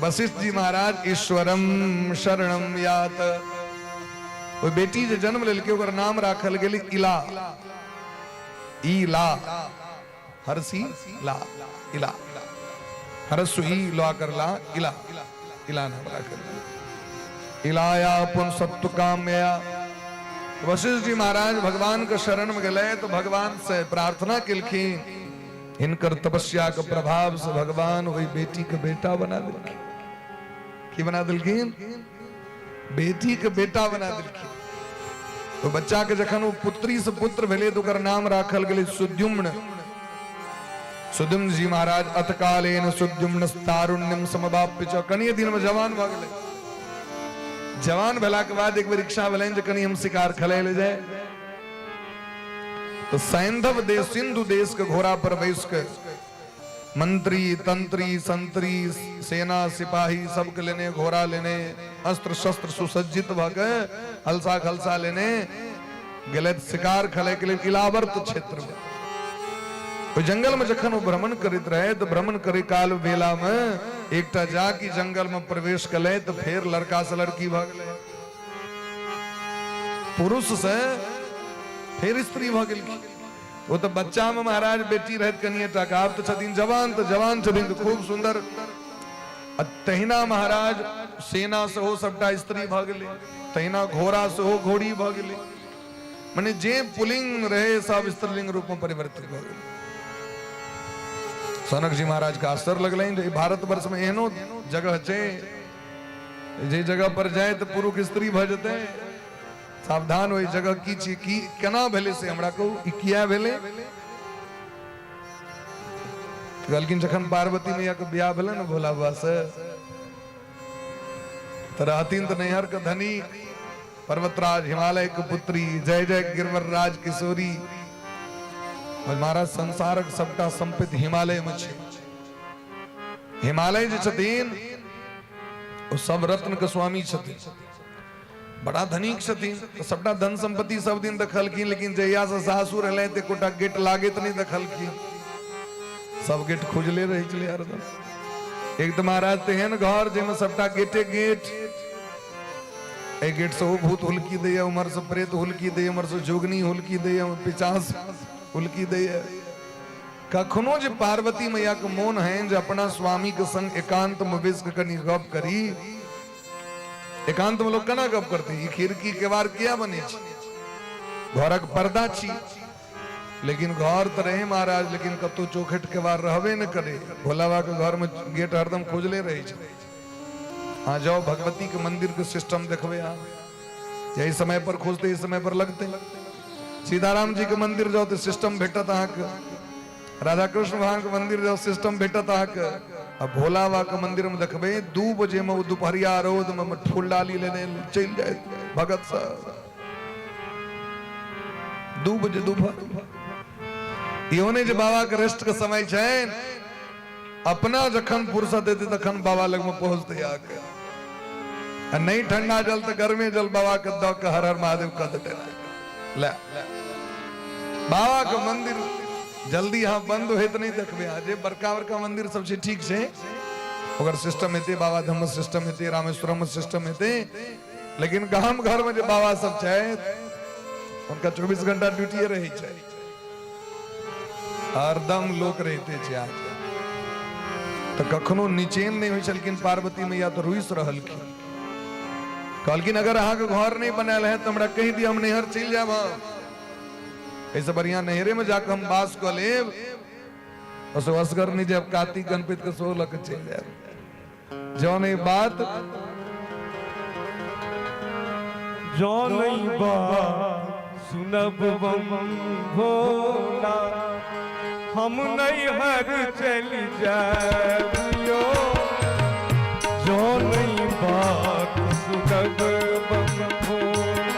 S2: वशिष्ठ जी महाराज ईश्वरम शरणम यात। ओहि बेटी जे जन्म लेलकै ओकर नाम राखल गेल इला। इला हरसी ला इला, हरसु ई ला कर ला इला, इला नाम राखल गेल। इलाया पुन सत्व काम्या। वशिष्ठ जी महाराज भगवान के शरण में गेलै तो भगवान से प्रार्थना केलखिन। हिनकर तपस्या के प्रभाव से भगवान वही बेटी के बेटा बना देलखिन। की बना देलखिन? बेटी के बेटा बना देलखिन। तो बच्चा के जखन ओ पुत्री से पुत्र भेलै तऽ ओकर नाम राखल गेलै सुद्युम्न। सुद्युम्न जी महाराज अतकालेन सुद्युम्न तारुण्यम समवाप्य च, कनिए दिन में जवान भऽ गेलै। जवान भेला के बाद एक बेर इच्छा भेलनि जे कनि हम शिकार खेलै लए जाय। तो सैंधव देश सिंधु देश के घोड़ा पर बैस के मंत्री तंत्री संतरी सेना सिपाही सबके लेने घोड़ा लेने अस्त्र शस्त्र सुसज्जित भऽ के हलसा खलसा लेने गेलथि शिकार खेलै के लेल इलावर्त क्षेत्र में। ओहि जंगल में जखन ओ भ्रमण करैत रहे तऽ भ्रमण करे काल बेला में एकटा जाकि जंगल में प्रवेश कले तऽ फेर लड़का से लड़की भऽ गेलै, पुरुष से फेर स्त्री भऽ गेलखिन। ओ तऽ बच्चा में महाराज बेटी रहत कनिए टा के, आब तऽ छथिन जवान, तऽ जवान छथिन तऽ खूब सुंदर। आ तहिना महाराज सेना सेहो सबटा स्त्री भऽ गेलै, तहिना घोड़ा सेहो घोड़ी भऽ गेलै, मने जे पुलिंग रहे सब स्त्रीलिंग रूप में परिवर्तित भऽ गेलै। सनक जी महाराज के आश्चर्य लगलनि जे भारतवर्ष में एहनो जगह छै जे जगह पर जाय तऽ पुरुष स्त्री भऽ जेतै। सावधान, ओहि जगह की छी, की केना भेलै से हमरा कहू, ई किया भेलै? कहलखिन जखन पार्वती मैया के बियाह भेलै ने भोला बाबा से, तऽ रहथिन तऽ नैहर के धनी पर्वतराज हिमालय के पुत्री जय जय गिरवर राज किशोरी। महाराज संसारक सबटा संपत्ति हिमालय में छै। हिमालय जे छथिन ओ सब रत्न के स्वामी छथिन, बड़ा धनिक छथिन, तऽ सबटा धन संपत्ति सब दिन देखलखिन, लेकिन जहिया से सासुर एलै तऽ एकोटा गेट लागैत नहि देखलखिन, सब गेट खुजले रहै छलै हरदम। एक तऽ महाराज तेहन घर जाहिमे सबटा गेटे गेट, एहि गेट से ओ भूत हुलकी दैया, उम्हर से प्रेत हुलकी दैया, उम्हर से जोगनी हुलकी दैया, पिचास हुलकी दैया। कखनो जे पार्वती मैया के मोन है जे अपना स्वामी के संग एकांत में बैस के कनि गप करी, एकांत में लोग केना गप करते? ई खिड़की केवाड़ किया बने छै? घरक पर्दा छी, लेकिन घर तऽ रहे महाराज, लेकिन कतौ चौखट केवाड़ रहबे न करे। भोला बाबा के घर में गेट हरदम खुजले रहे छै। अहाँ जाओ भगवती के मंदिर के सिस्टम देखबै अहाँ, यही समय पर खुजते ई समय पर लगते। सीताराम जी के मंदिर जाओ तऽ सिस्टम भेटत अहाँके, राधा कृष्ण भगवान के मंदिर जाओ सिस्टम भेटत अहाँके। आ भोला बाबा के मंदिर में देखबै 2 बजे में ओ दुपहरिया रौद में फूल डाली लेने चलि जाए भगत सब 2 बजे दोपहर। इहो नहि जे बाबा के रेस्ट के समय छनि, अपना जखन फुर्सत हेतै तखन बाबा लग में पहुँचतै आके, आ नहि ठंडा जल तऽ गर्मे जल बाबा के दऽ के हर हर महादेव कऽ देतै। ले बाबा के मंदिर जल्दी अहाँ बंद होइत नहि देखबै। अहाँ जे बड़का बड़का मंदिर सब छै ठीक छै, ओकर सिस्टम हेतै, बाबा धाम सिस्टम हेतै, रामेश्वरम सिस्टम हेतै, लेकिन गाम घर में जे बाबा सब छै हुनका 24 घंटा ड्यूटिए रहै छै, हरदम लोक रहिते छै अहाँके। तऽ कखनो निचेन नहि होइ छलखिन पार्वती मैया, तऽ रुसि रहलखिन, कहलखिन अगर अहाँके घर नहि बनायल है तऽ हमरा कहि दिअ, हम नैहर चलि जायब, हम एहिसँ बढ़िआँ नैहरे में जाकऽ हम वास कऽ लेब, बस असगर नहि जायब, कार्तिक गणपति के सेहो लऽ कऽ चलि जायब। जँ नहि बात
S1: जँ नहीं बात सुनब बम भोला, हम नैहर चलि जायब यो। जँ नहीं बात सुनब बम भोला,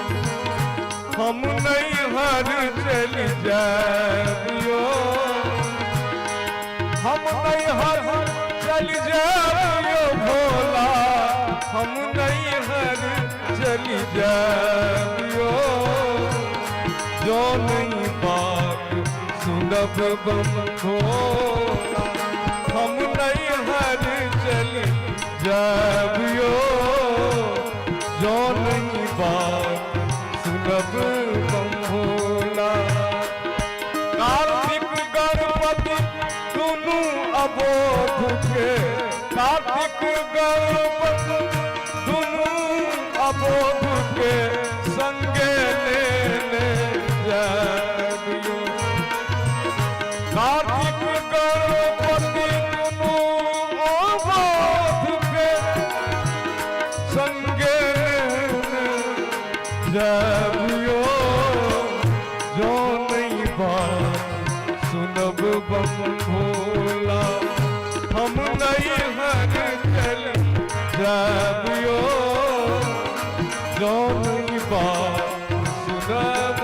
S1: हम नैहर चलि जायब यो। हम नैहर चलि जायब यो भोला, हम नैहर चलि जायब यो। जो नहीं बात सुनब बम भोला, हम नैहर चलि जायब यो। जो नहीं बात सुनब बम भोला। कार्तिक गणपति दुनू अबोध के, कार्तिक गणपति दुनू अबोध के संगे लेने जायब यो। कार्तिक गणपति दुनू अबोध के संगे जाबियो, जो नहीं बात सुनब।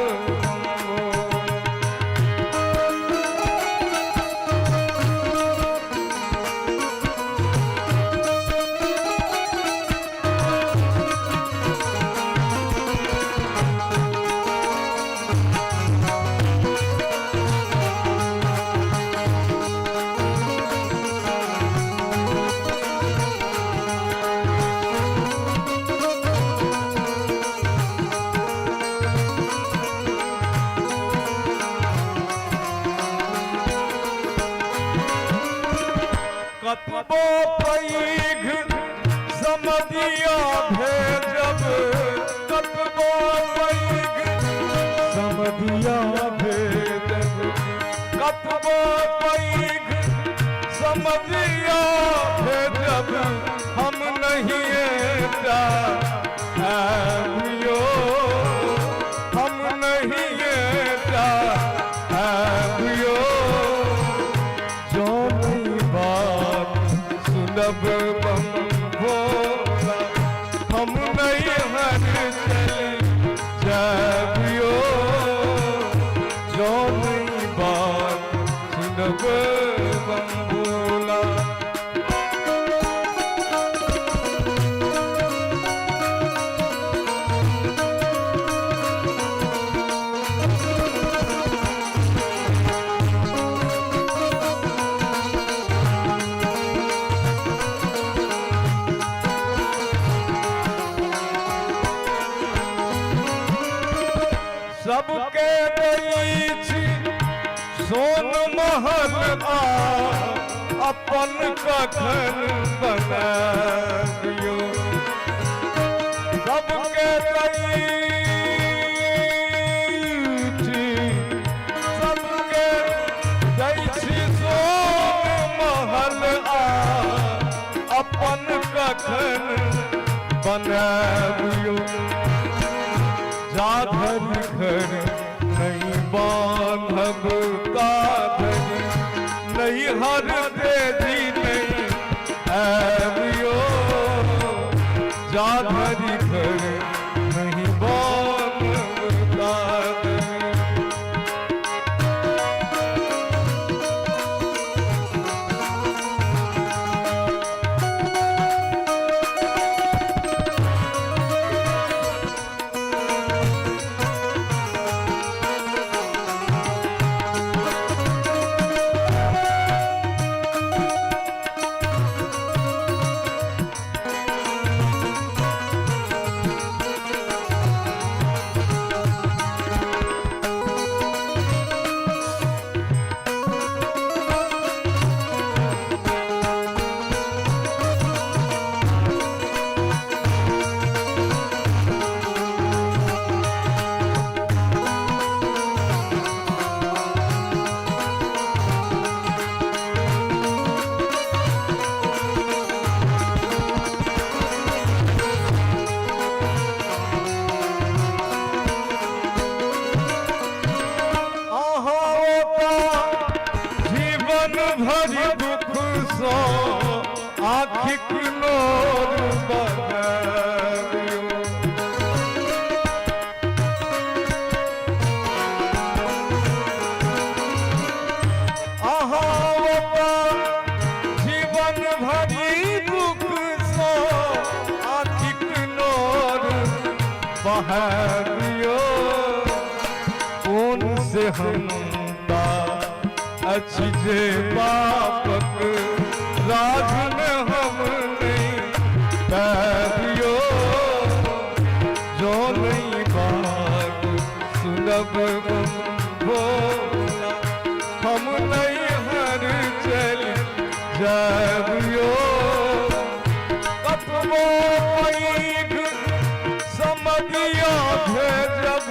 S1: कतबो पैघ समदिया भेजब, कतबो पैघ समदिया भेजब, कतबो पैघ समदिया भेजब, हम नहीं आबियो, हम नहीं आबियो, जो नहीं बात सुनब बम भोला, हम नहीं हर चल जाबियो, जो नहीं बात सुनब बम भोला। सबके दै छी सोन महल आ अपन कखन बनाबियो, सबके दै छी, सबके दै छी सोन महल आ अपन कखन बनाबियो, जाधरि घर नहीं बांधब ताधरि नहीं हर तेजी नहीं आबियो, जाधरि घर नहीं बांधब ताधरि। अहाँ ओता जीवन भरि दुख सँ आँखिक नोर बहाबियो, अहाँ ओता जीवन भरि दुख सँ आँखिक नोर बहाबियो, कोन से हमता अछि जे बापक राज में हम नहीं पाबियो, जो नहीं बात सुनब बम भोला, हम नहीं हर चल जाबियो, कतबो पैघ समदिया भेजब,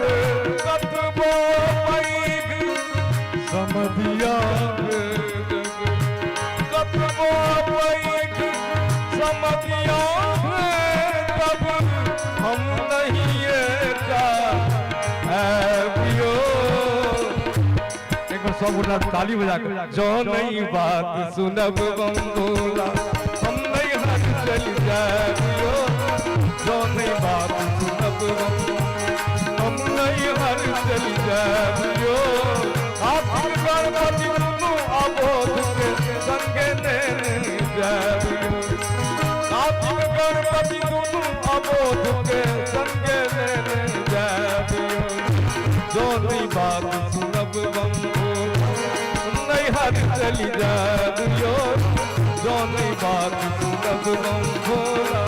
S1: कतबो पैघ समदिया भेजब, कतबो पैघ समदिया भेजब, हम नहीं आबियो। एक बार सब गोटा ताली बजा कर, जो नहीं बात सुनब बम भोला, हम नहीं हर चल जायब यौ, जँ नहि बात सुनब बम, हम नैहर चलि जायब यौ। कार्तिक गणपति दुनू अबोध के संगे नेने जायब यौ। कार्तिक गणपति दुनू अबोध के संगे नेने जायब यौ। जँ नहि बात सुनब बम भोला, नैहर चलि जायब यौ। जँ नहि बात सुनब बम भोला,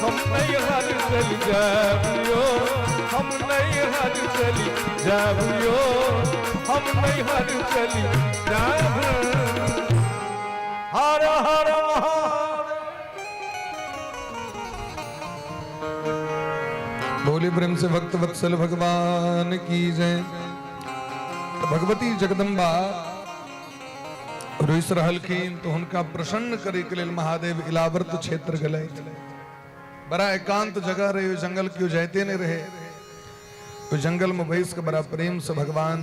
S1: हम नैहर चलि जायब यौ। हम नैहर चलि जायब यौ, हम नैहर चलि जायब। हर हर महादेव।
S2: बोले प्रेम से भक्त वत्सल भगवान की जय। तऽ भगवती जगदम्बा रुसि रहलखिन तऽ हुनका प्रसन्न करैके लेल महादेव इलावर्त क्षेत्र गेलथि। बड़ा एकांत जगह रहे, ओहि जंगल केओ जाइते नहि रहे। ओहि जंगल में बैस के बड़ा प्रेम से भगवान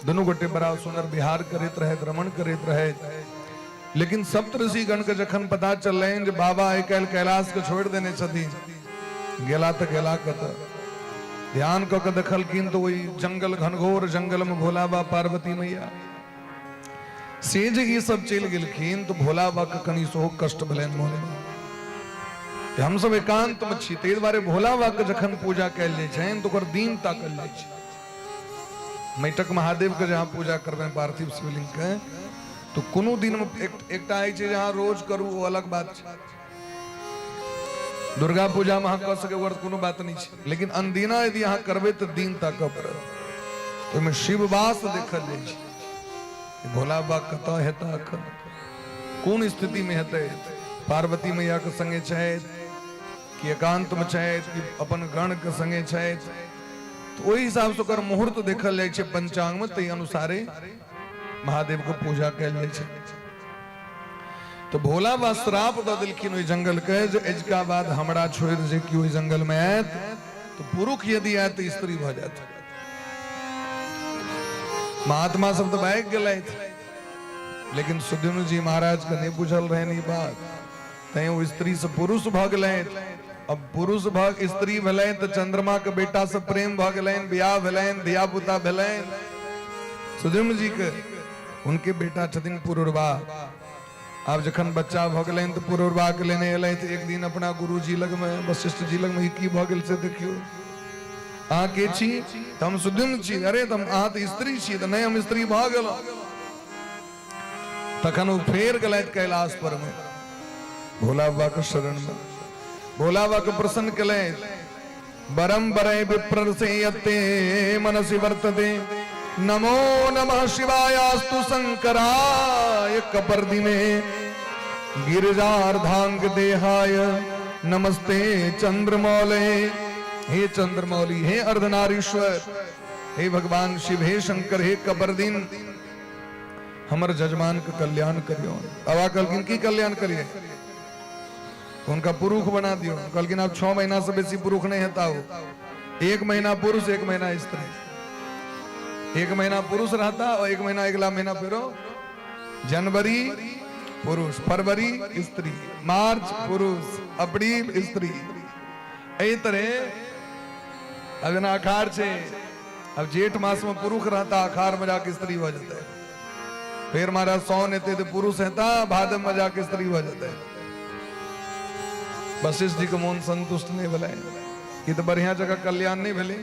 S2: दुनू गोटे बड़ा सुंदर विहार करैत रहथि, रमण करैत रहथि। लेकिन सप्तऋषि गण के जखन पता चललनि जे बाबा आइ काल्हि कैलाश के छोड़ि देने छथिन, गेला तऽ गेला कतऽ, ध्यान कऽ के देखलखिन तऽ ओहि जंगल, घनघोर जंगल में भोला बाबा पार्वती मैया से जे ई सब चलि गेलखिन तऽ भोला बाबा के कनि सेहो कष्ट भेलनि मोनमे। हमसब एकांत में छी, ताहि दुआरे भोला बाबा के जखन पूजा कयल जाइ छनि तऽ ओकर दिन ताकल जाइ छै। माटिक महादेव के जे अहाँ पूजा करबै पार्थिव शिवलिंग के, तऽ कोनो दिन मे एकटा होइ छै जे अहाँ रोज करू, ओ अलग बात छै। दुर्गा पूजा में अहाँ कऽ सकै ओकर कोनो बात नहि छै, लेकिन अनदिना यदि अहाँ करबै तऽ दिन ताकऽ पड़त। ओहिमे शिववास देखल जाइ छै, भोला बाबा कतऽ हेता, एखन कोन स्थिति में हेतै, पार्वती मैया के संगे छथि कि एकांत में छथि कि अपन गण के संगे छथि। तऽ ओहि हिसाब से ओकर मुहूर्त देखल जाइ छै पंचांग में, ताहि अनुसारे महादेव के पूजा कयल जाइ छै। तऽ भोला बाबा श्राप दऽ देलखिन ओहि जंगल के जे अजुका बाद हमरा छोड़ि जे केओ ओहि जंगल में आयत तऽ पुरुष यदि आयत तऽ स्त्री भऽ जायत। महात्मा सब तऽ भागि गेलथि, लेकिन सुद्युम्न जी महाराज के नहि बुझल रहनि ई बात, तैं ओ स्त्री से पुरुष भऽ गेलथि। अब पुरुष भऽ स्त्री भेलनि तऽ चंद्रमा के बेटा से प्रेम भऽ गेलनि, बियाह भेलनि, धिया पुता भेलनि सुद्युम्न जी के। उनके बेटा छथिन पुरुरवा। आब जखन बच्चा भऽ गेलनि तऽ पुरुरवा के लेने एलथि एक दिन अपना गुरुजी लगमे, वशिष्ठ जी लगमे, ई की भऽ गेल से देखियौ, अहाँ के छी? तऽ हम सुद्युम्न छी। अरे तऽ अहाँ तऽ स्त्री छी। तऽ नहि, हम स्त्री भऽ गेलहुँ। तखन ओ फेर गेलथि कैलाश पर मे भोला बाबा के शरण मे। भोला बाबा के प्रसन्न केलथि। बरम बरे विप्र से यत्ते मनसि वर्तते, नमो नमः शिवायास्तु शंकराय कपर्दिने, गिरिजार्धांग देहाय नमस्ते चंद्रमौले। हे चंद्रमौली, हे अर्धनारीश्वर, हे भगवान शिव, हे शंकर, हे कपर्दिन, हमर जजमान के कल्याण करियो। बाबा कहलखिन की कल्याण करिए? हुनका पुरुष बना दियो। कहलखिन आब 6 महीना से बेसी पुरुष नहीं हेता हो, 1 महीना पुरुष 1 महीना स्त्री, 1 महीना पुरुष रहता और 1 महीना अगला महीना फेरो जनवरी पुरुष, फरवरी स्त्री, मार्च पुरुष, अप्रैल स्त्री, एहि तरह। अब जेना अखाड़ छै, अब जेठ मास में पुरुष रहता, अखाड़ में जाके स्त्री भऽ जेतै। फेर महाराज साउन एतै तऽ पुरुष हेता, भादव में जाके स्त्री भऽ जेतै। वशिष्ठ जी के मोन संतुष्ट नहीं भेलै, ई तऽ बढ़िया जगह कल्याण नहीं भेलै।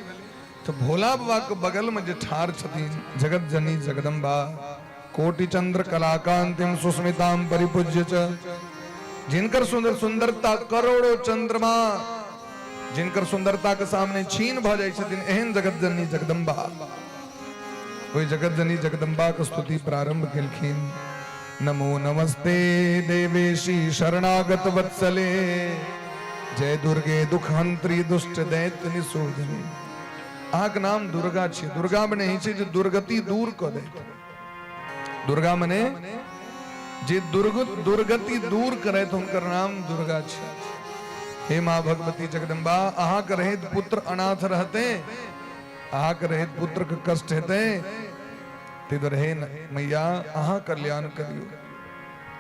S2: तऽ भोला बाबा के बगल में जे ठाढ़ छथिन जगत जननी जगदम्बा, कोटि चंद्र कलाकांतिम सुस्मिताम परिपूज्य च, जिनकर सुंदर सुंदरता करोड़ों चंद्रमा जिनकर सुंदरता के सामने छीन भऽ जाइ छथिन, एहन जगत जननी जगदम्बा, ओहि जगत जननी जगदम्बा के स्तुति प्रारंभ केलखिन। नमो नमस्ते देवेशी शरणागत वत्सले, जय दुर्गे दुखहंत्री दुष्ट दैत्य निशोधनी। अहाँके नाम दुर्गा छै, दुर्गा मने होइ छै जे दुर्गति दूर कऽ दैत। दुर्गा मने जे दुर्गति दूर करैत, हुनकर नाम दुर्गा छै। हे माँ भगवती जगदम्बा, अहाँके रहैत पुत्र अनाथ रहते, अहाँके रहैत पुत्र के कष्ट हेतै, ताहि दुआरे हे मैया अहाँ कल्याण करियौ।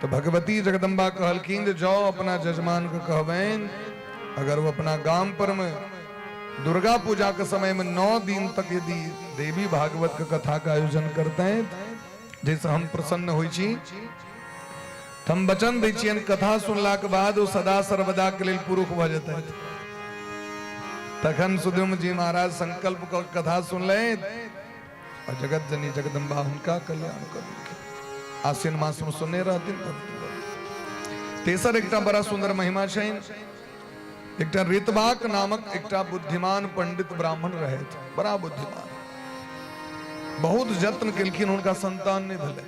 S2: तऽ भगवती जगदम्बा कहलखिन जे जाउ अपना जजमानके कहबनि, अगर ओ अपना गाम पर में दुर्गा पूजा के समय में 9 दिन तक यदि देवी भागवत के कथा के आयोजन करते जैसे हम प्रसन्न होइ छी, तऽ हम वचन दै छियनि कथा सुनलाके बाद ओ सदा सर्वदा के लेल पुरुष भऽ जेतै। तखन सुद्युम्न जी महाराज संकल्प कऽ कथा सुनलथि और जगत जननी जगदम्बा हुनका कल्याण कऽ देलखिन। आश्विन मास में सुनने रहथिन। तेसर एकटा बड़ा सुंदर महिमा छनि। एकटा ऋतबाक नामक एकटा बुद्धिमान पंडित ब्राह्मण रहथि, बड़ा बुद्धिमान, बहुत यत्न केलखिन, हुनका संतान नहि भेलै।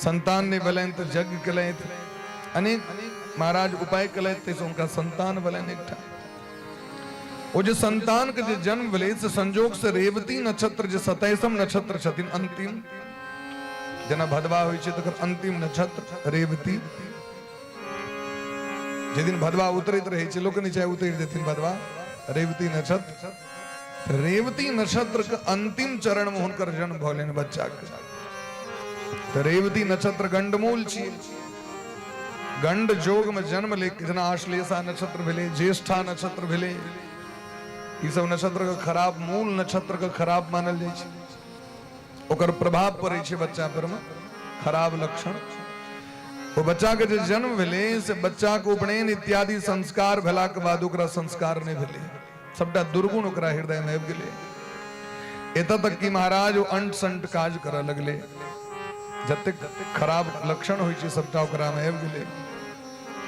S2: संतान नहि भेलनि तऽ यज्ञ केलथि, अनेक महाराज उपाय केलथि, ताहिसँ हुनका संतान भेलनि एकटा। ओ जे संतान के जे जन्म भेलै से संजोग से रेवती नक्षत्र जे 27म नक्षत्र छथिन अंतिम, जेना भदवा होइ छै तकर अंतिम नक्षत्र रेवती, जे दिन भदवा उतरैत रहै छै लोक नहि चाहे उतरि जेथिन भदवा, रेवती नक्षत्र, रेवती नक्षत्र के अंतिम चरण में हुनकर जन्म भऽ गेलनि बच्चा के। तऽ रेवती नक्षत्र गंडमूल छियै, गंड जोग में जन्म ले, जेना आश्लेषा नक्षत्र भेलै, ज्येष्ठा नक्षत्र भेलै, ई सब नक्षत्र के खराब, मूल नक्षत्र के खराब मानल जाइ छै, ओकर प्रभाव पड़ै छै बच्चा पर में खराब लक्षण। ओ बच्चा के जे जन्म भेलै से बच्चा के उपनयन इत्यादि संस्कार भेला के बाद ओकरा संस्कार नहि भेलै, सबटा दुर्गुण ओकरा हृदय में आबि गेलै। एतऽ तक कि महाराज ओ अंट संट काज करऽ लगलै, जतेक खराब लक्षण होइ छै सबटा ओकरा में आबि गेलै।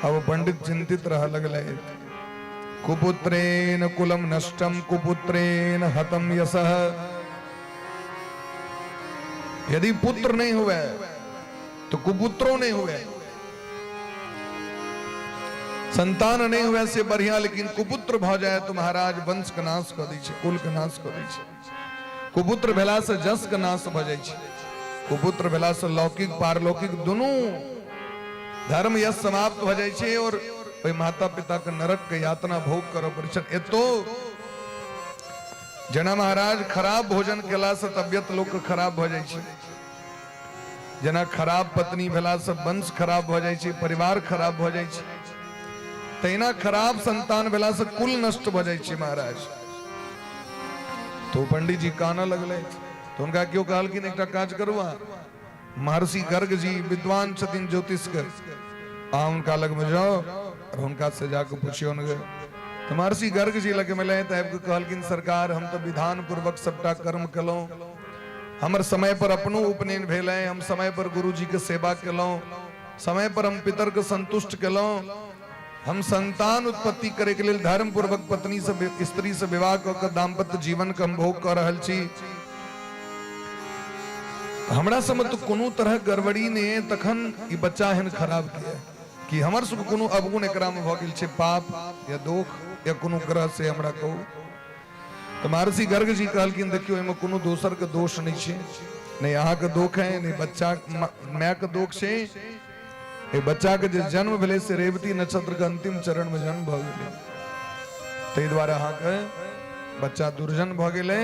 S2: अब ओ पंडित चिंतित रहऽ लगलै। कुपुत्रेण कुलम नष्टम कुपुत्रेण हतम यशः, यदि पुत्र नहीं हुए तो कुपुत्रो नहीं हुए, संतान नहीं हुए से बढ़िया, लेकिन कुपुत्र भ जाए तो महाराज वंश के नाश कऽ दै छै, कुल के नाश कऽ दै छै। कुपुत्र भेला से जस के नाश भऽ जाइ छै, कुपुत्र भेला से लौकिक पारलौकिक दुनू धर्म यश समाप्त भऽ जाइ छै और ओहि माता पिता के नरक के यातना भोग करऽ पड़ै छै। एतो जेना महाराज खराब भोजन केला से तबियत लोक के खराब भऽ जाइ छै, जेना खराब पत्नी भेला से वंश खराब भऽ जाइ छै, परिवार खराब भऽ जाइ छै, तहिना खराब संतान भेला से कुल नष्ट भऽ जाइ छै महाराज। तो पंडित जी कानऽ लगलै, तो हुनका केओ कहलखिन एकटा काज करू, अहाँ महर्षि गर्ग जी विद्वान छथिन ज्योतिष के, अहाँ हुनका लगमे जाउ और हुनका से जाके पुछियौन गे। तऽ महर्षि गर्ग जी लग मिले तऽ आबि कऽ कहलखिन सरकार हम तऽ विधान पूर्वक सबटा कर्म केलहुँ, हमर समय पर अपनो उपनयन भेल है, हम समय पर गुरु जी के सेवा केलहुँ, समय पर हम पितर के संतुष्ट केलहुँ, हम संतान उत्पत्ति करे के लेल धर्म पूर्वक पत्नी से स्त्री से विवाह कऽ के दाम्पत्य जीवन के हम भोग कऽ रहल छी, हमरा सबमे तऽ कोनो तरह गड़बड़ी नहि है, तखन ई बच्चा एहन खराब किया कि हमर सबके कोनो अवगुण एकरा में भऽ गेल छै, पाप या दोख या कोनो ग्रह से हमरा कहू। तऽ महर्षि गर्ग जी कहलखिन देखियौ एहिमे कोनो दोसर के दोष नहि छै, नहि अहाँके दोख है, नहि बच्चा माय के दोख छै, एहि बच्चा के जे जन्म भेलै से रेवती नक्षत्र के अंतिम चरण में जन्म भऽ गेलै, ताहि दुआरे अहाँके बच्चा दुर्जन भऽ गेलै,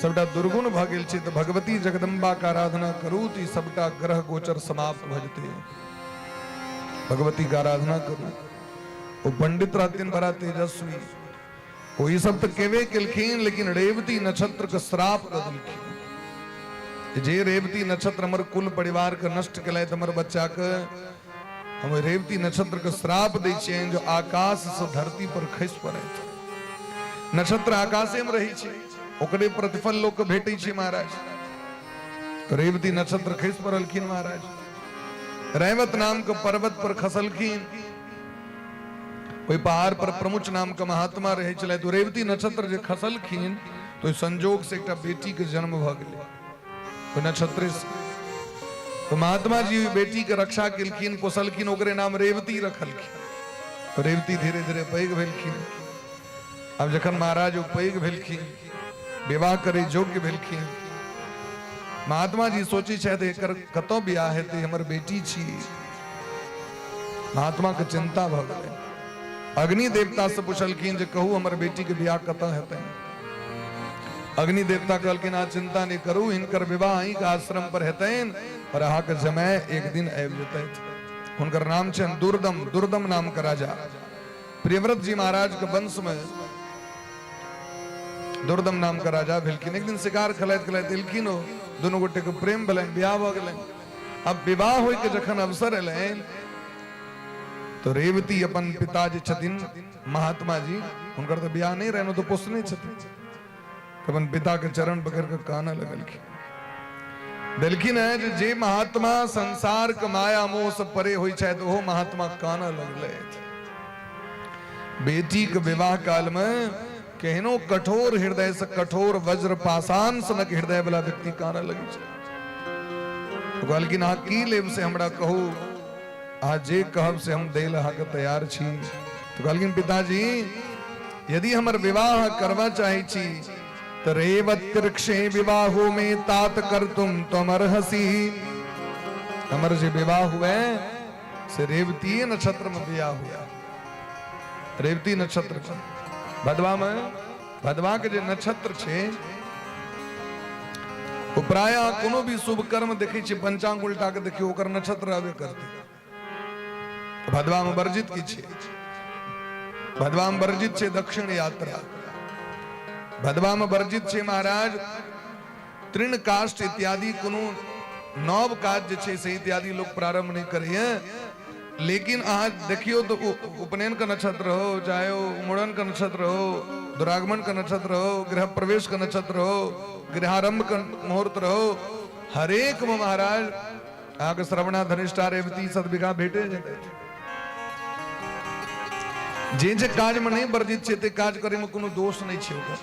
S2: सबटा दुर्गुण भऽ गेल छै। तऽ भगवती जगदम्बा के आराधना करू तऽ ई सबटा ग्रह गोचर समाप्त भऽ जेतै, भगवती के आराधना करू। ओ पंडित रहथिन बड़ा तेजस्वी, ओ ई सब तऽ केबे केलखिन, लेकिन रेवती नक्षत्र के श्राप दऽ देलखिन जे रेवती नक्षत्र हमर कुल परिवार के नष्ट केलथि, हमर बच्चा के, हम ओहि रेवती नक्षत्र के श्राप दै छियनि जो आकाश से धरती पर खसि पड़ैत। नक्षत्र आकाशे में रहै छै, ओकरे प्रतिफल लोक के भेटै छै महाराज। रेवती नक्षत्र खसि पड़लखिन महाराज, रैवत नाम के पर्वत पर खसलखिन, ओहि पहाड़ पर प्रमुच नाम के महात्मा रहै छलथि। तो रेवती नक्षत्र जे खसलखिन तो ओहि संजोग से एकटा बेटी के जन्म भऽ गेलै ओहि नक्षत्र से। तो महात्मा जी ओहि बेटी के रक्षा केलखिन, पोसलखिन, ओकरे नाम रेवती रखलखिन। रेवती धीरे धीरे पैघ भेलखिन। आब जखन महाराज ओ पैघ भेलखिन, विवाह करे योग्य भेलखिन, महात्मा जी सोचै छथि एकर कतऽ बियाह हेतै, हमर बेटी छी। महात्मा के चिंता भऽ गेलै। अग्नि देवता से पुछलखिन जे कहू हमर बेटी के बियाह कतऽ हेतै। अग्नि देवता कहलखिन अहाँ चिंता नहि करू, हिनकर विवाह अहींके आश्रम पर हेतनि। और अहाँके जमाय एक दिन आबि जेतथि। हुनकर नाम छनि दुर्दम, दुर्दम नाम के राजा। प्रियव्रत जी महाराज के वंश में दुर्दम नाम के राजा भेलखिन। एक दिन शिकार खेलाइत खेलाइत एलखिन, ओ दुनू गोटे के प्रेम भेलनि, बियाह भऽ गेलनि। अब विवाह होय के जखन अवसर एलनि तो रेवती अपन पिता जे छथिन महात्मा जी, हुनकर तऽ बियाह नहि रहनि, ओ तऽ पोसने छथिन, तऽ अपन पिता के चरण पकड़ के कानऽ लगलखिन। देलखिन है जे जे महात्मा संसार के माया मोह से परे होइ छथि ओहो महात्मा कानऽ लगलथि। बेटी के विवाह काल में केहनो कठोर हृदय से कठोर वज्र पाषाण सनक हृदय वाला व्यक्ति कानऽ लगै छै। तो कहलखिन अहाँ की लेब से हमरा कहू, अहाँ जे कहब से हम दै लए अहाँके तैयार छी। तो कहलखिन पिताजी यदि हमर विवाह करबा चाहै छी तो रेवतीवृक्षे विवाहो में तात कर तुम तमर्हसी। हमर जे विवाह हुए से रेवती नक्षत्र में बियाह हुए, रेवती नक्षत्र के भदवा में, भदवा के जे नक्षत्र छे ओ प्राय कोनो भी शुभ कर्म देखै छी पंचांग उल्टा के देखियो ओकर नक्षत्र रहबे करतै। भदवा में वर्जित की छे? भदवा में वर्जित छे दक्षिण यात्रा, भदवा में वर्जित छे महाराज तृण काष्ठ इत्यादि कोनो नव काज जे छे से इत्यादि लोग प्रारंभ नहीं करिए। लेकिन अहाँ देखियो तो उपनयन का नक्षत्र हो, चाहे वो मुड़न का नक्षत्र हो, दुरागमन का नक्षत्र हो, गृह प्रवेश का नक्षत्र हो, गृहारंभ का मुहूर्त रहो, हरेक में महाराज अहाँके श्रवणा धनिष्ठा रेवती सतबिघा भेटे जेतै। जे जे काज में नहीं वर्जित छै ते काज करे में कोनो दोष नहीं छै ओकर।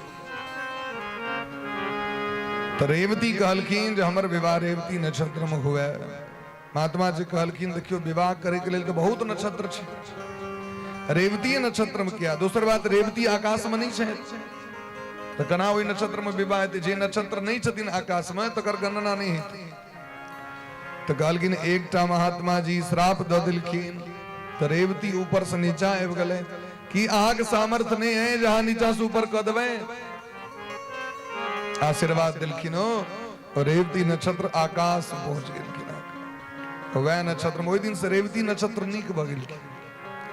S2: तो रेवती कहलखिन जे हमर विवाह रेवती नक्षत्र में हुए। महात्मा जी कहलखिन देखियो विवाह करे के लेल तो बहुत नक्षत्र छै, रेवती नक्षत्र में किया। दोसर बात रेवती आकाश में नहीं छै तो केना ओहि नक्षत्र में विवाह हेतै? जे नक्षत्र नहीं छथिन आकाश में तकर गणना नहीं हेतै। तो कहलखिन एकटा महात्मा जी श्राप दऽ देलखिन तो रेवती ऊपर से नीचा आबि गेलै। कि अहाँके सामर्थ्य नहीं है जे अहाँ नीचा से ऊपर कऽ देबै? आशीर्वाद देलखिन ओ, और रेवती नक्षत्र आकाश पहुंच गेलखिन। वएह नक्षत्र ओहि दिन से रेवती नक्षत्र नीक भऽ गेलखिन,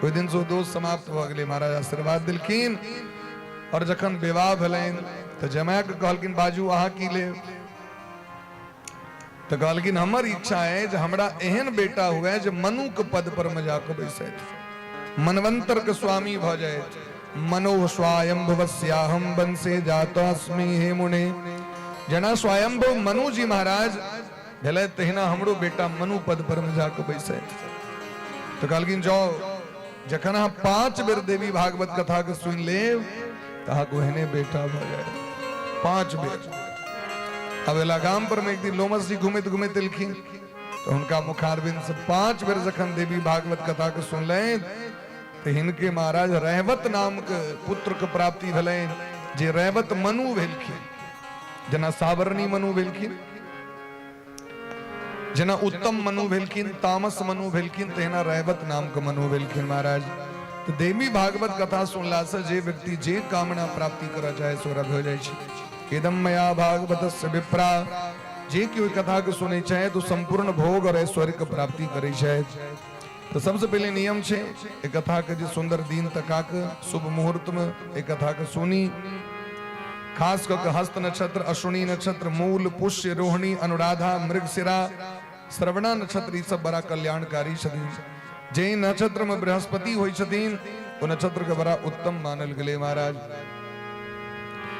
S2: ओहि दिन से ओ दोष समाप्त भऽ गेलै। महाराज आशीर्वाद देलखिन। और जखन विवाह भेलनि तऽ जमाय के कहलखिन बाजू अहाँ की लेब? तऽ कहलखिन हमर इच्छा है जे हमरा एहन बेटा हुए जे मनु के पद पर में जाके बैसैत, मनवंतर के स्वामी भऽ जाइत। मनो स्वायंभुवस्याहम वंशे जातोऽस्मि हे मुने। जेना स्वयंभव मनु जी महाराज भेलै तहिना हमरो बेटा मनु पद पर में जाके बैसैत। तऽ कहलखिन जाओ जखन अहाँ 5 बेर देवी भागवत कथा के सुनि लेब तऽ अहाँके ओहने बेटा भऽ जायत। 5 बेर। अब एला गाम पर में एक दिन लोमस जी घुमैत घुमैत एलखिन तऽ हुनका मुखारबिंद से 5 बेर जखन देवी भागवत कथा के सुनलनि तऽ हिनके महाराज रैवत नाम के पुत्र के प्राप्ति भेलनि, जे रैवत मनु भेलखिन। जेना सावरणी मनु भेलखिन, जेना उत्तम मनु भेलखिन, तामस मनु भेलखिन, तहिना रैवत नाम के मनु भेलखिन महाराज। तो देवी भागवत कथा सुनला से जे व्यक्ति जे कामना प्राप्ति करऽ चाहे से ओकरा भऽ जाइ छै। इदम मया भागवतस्य विप्रा, जे केओ कथा के सुनै छै तो संपूर्ण भोग और ऐश्वर्य के प्राप्ति करै छै। तो सबसे पहले नियम छै एक कथा के जे सुंदर दिन तका के शुभ मुहूर्त में एक कथा के सुनी, खास कऽ के हस्त नक्षत्र, अश्विनी नक्षत्र, मूल, पुष्य, रोहिणी, अनुराधा, मृगशिरा, श्रवणा नक्षत्र, ई सब बड़ा कल्याणकारी छथिन। जे नक्षत्र में बृहस्पति होइ छथिन ओ नक्षत्र के बड़ा उत्तम मानल गेलै महाराज।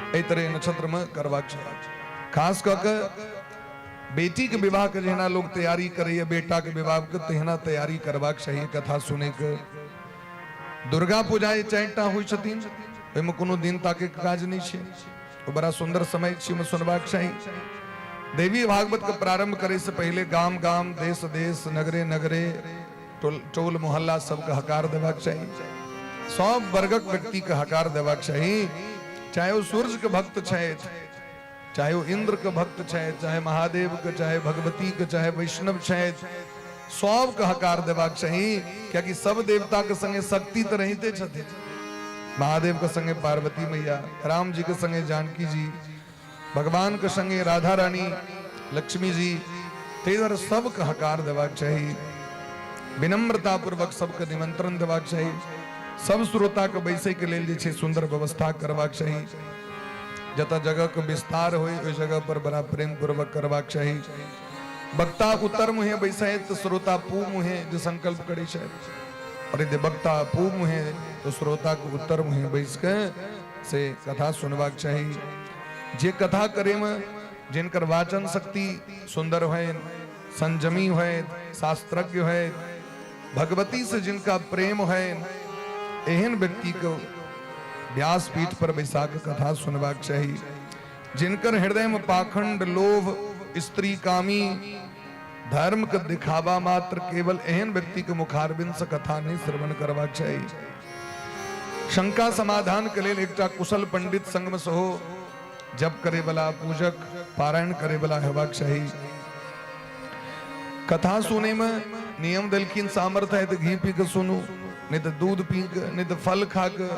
S2: एहि तरह नक्षत्र में करबाक छै। खास कऽ के बेटी के विवाह के जहिना लोग तैयारी करैया बेटा के विवाह के तहिना तैयारी करबाक चाही कथा सुनै के। दुर्गा पूजा जे 4टा होइ छथिन ओहिमे कोनो दिन ताके के काज नहि छै, ओ बड़ा सुंदर समय छै, ओहिमे सुनबाक चाही। देवी भागवत के प्रारंभ करे से पहले गाम गाम, देश देश, नगरे नगरे, टोल टोल मोहल्ला सबके हकार देबाक चाही। सब वर्गक व्यक्ति के हकार देबाक चाही, चाहे ओ सूर्य के भक्त छथि, चाहे ओ इंद्र के भक्त छथि, चाहे महादेव के, चाहे भगवती के, चाहे वैष्णव छथि, सबके हकार देबाक चाही। कियाकि सब देवता के संगे शक्ति तऽ रहिते छथिन। महादेव के संगे पार्वती मैया, राम जी के संगे जानकी जी, भगवान के संगे राधा रानी, लक्ष्मी जी, ताहि दुआरे सबके हकार देबाक चाही, विनम्रतापूर्वक सबके निमंत्रण देबाक चाही, सब श्रोताके बैसैके लेल जे छै सुन्दर व्यवस्था करबाक चाही। जतऽ जगहके विस्तार होइ ओहि जगह पर बड़ा प्रेम पूर्वक करबाक चाही। वक्ता उत्तर मुहे बैसै तऽ श्रोता पू मुहे जे संकल्प करै छथि, और यदि वक्ता पू मुहे तऽ श्रोताके उत्तर मुहे बैस के से कथा सुनबाक चाही। जे कथा करैमे जिनकर वाचन शक्ति सुन्दर होइन, संयमी होइत, शास्त्रज्ञ होइत, भगवती से जिनका प्रेम होइन, एहन व्यक्ति के व्यासपीठ पर बैसा के कथा सुनबाक चाही। जिनकर हृदय में पाखंड, लोभ, स्त्री कामी, धर्म के दिखावा मात्र, केवल एहन व्यक्ति के मुखारबिंद से कथा नहीं श्रवण करबाक चाही। शंका समाधान के लेल एकटा कुशल पंडित संग में सेहो जप करे वाला, पूजक, पारायण करे वाला हेबाक चाही। कथा सुने में नियम देलखिन, सामर्थ्य है तो घी पी के सुनू, नहीं तो दूध पी के, नहीं तो फल खा के,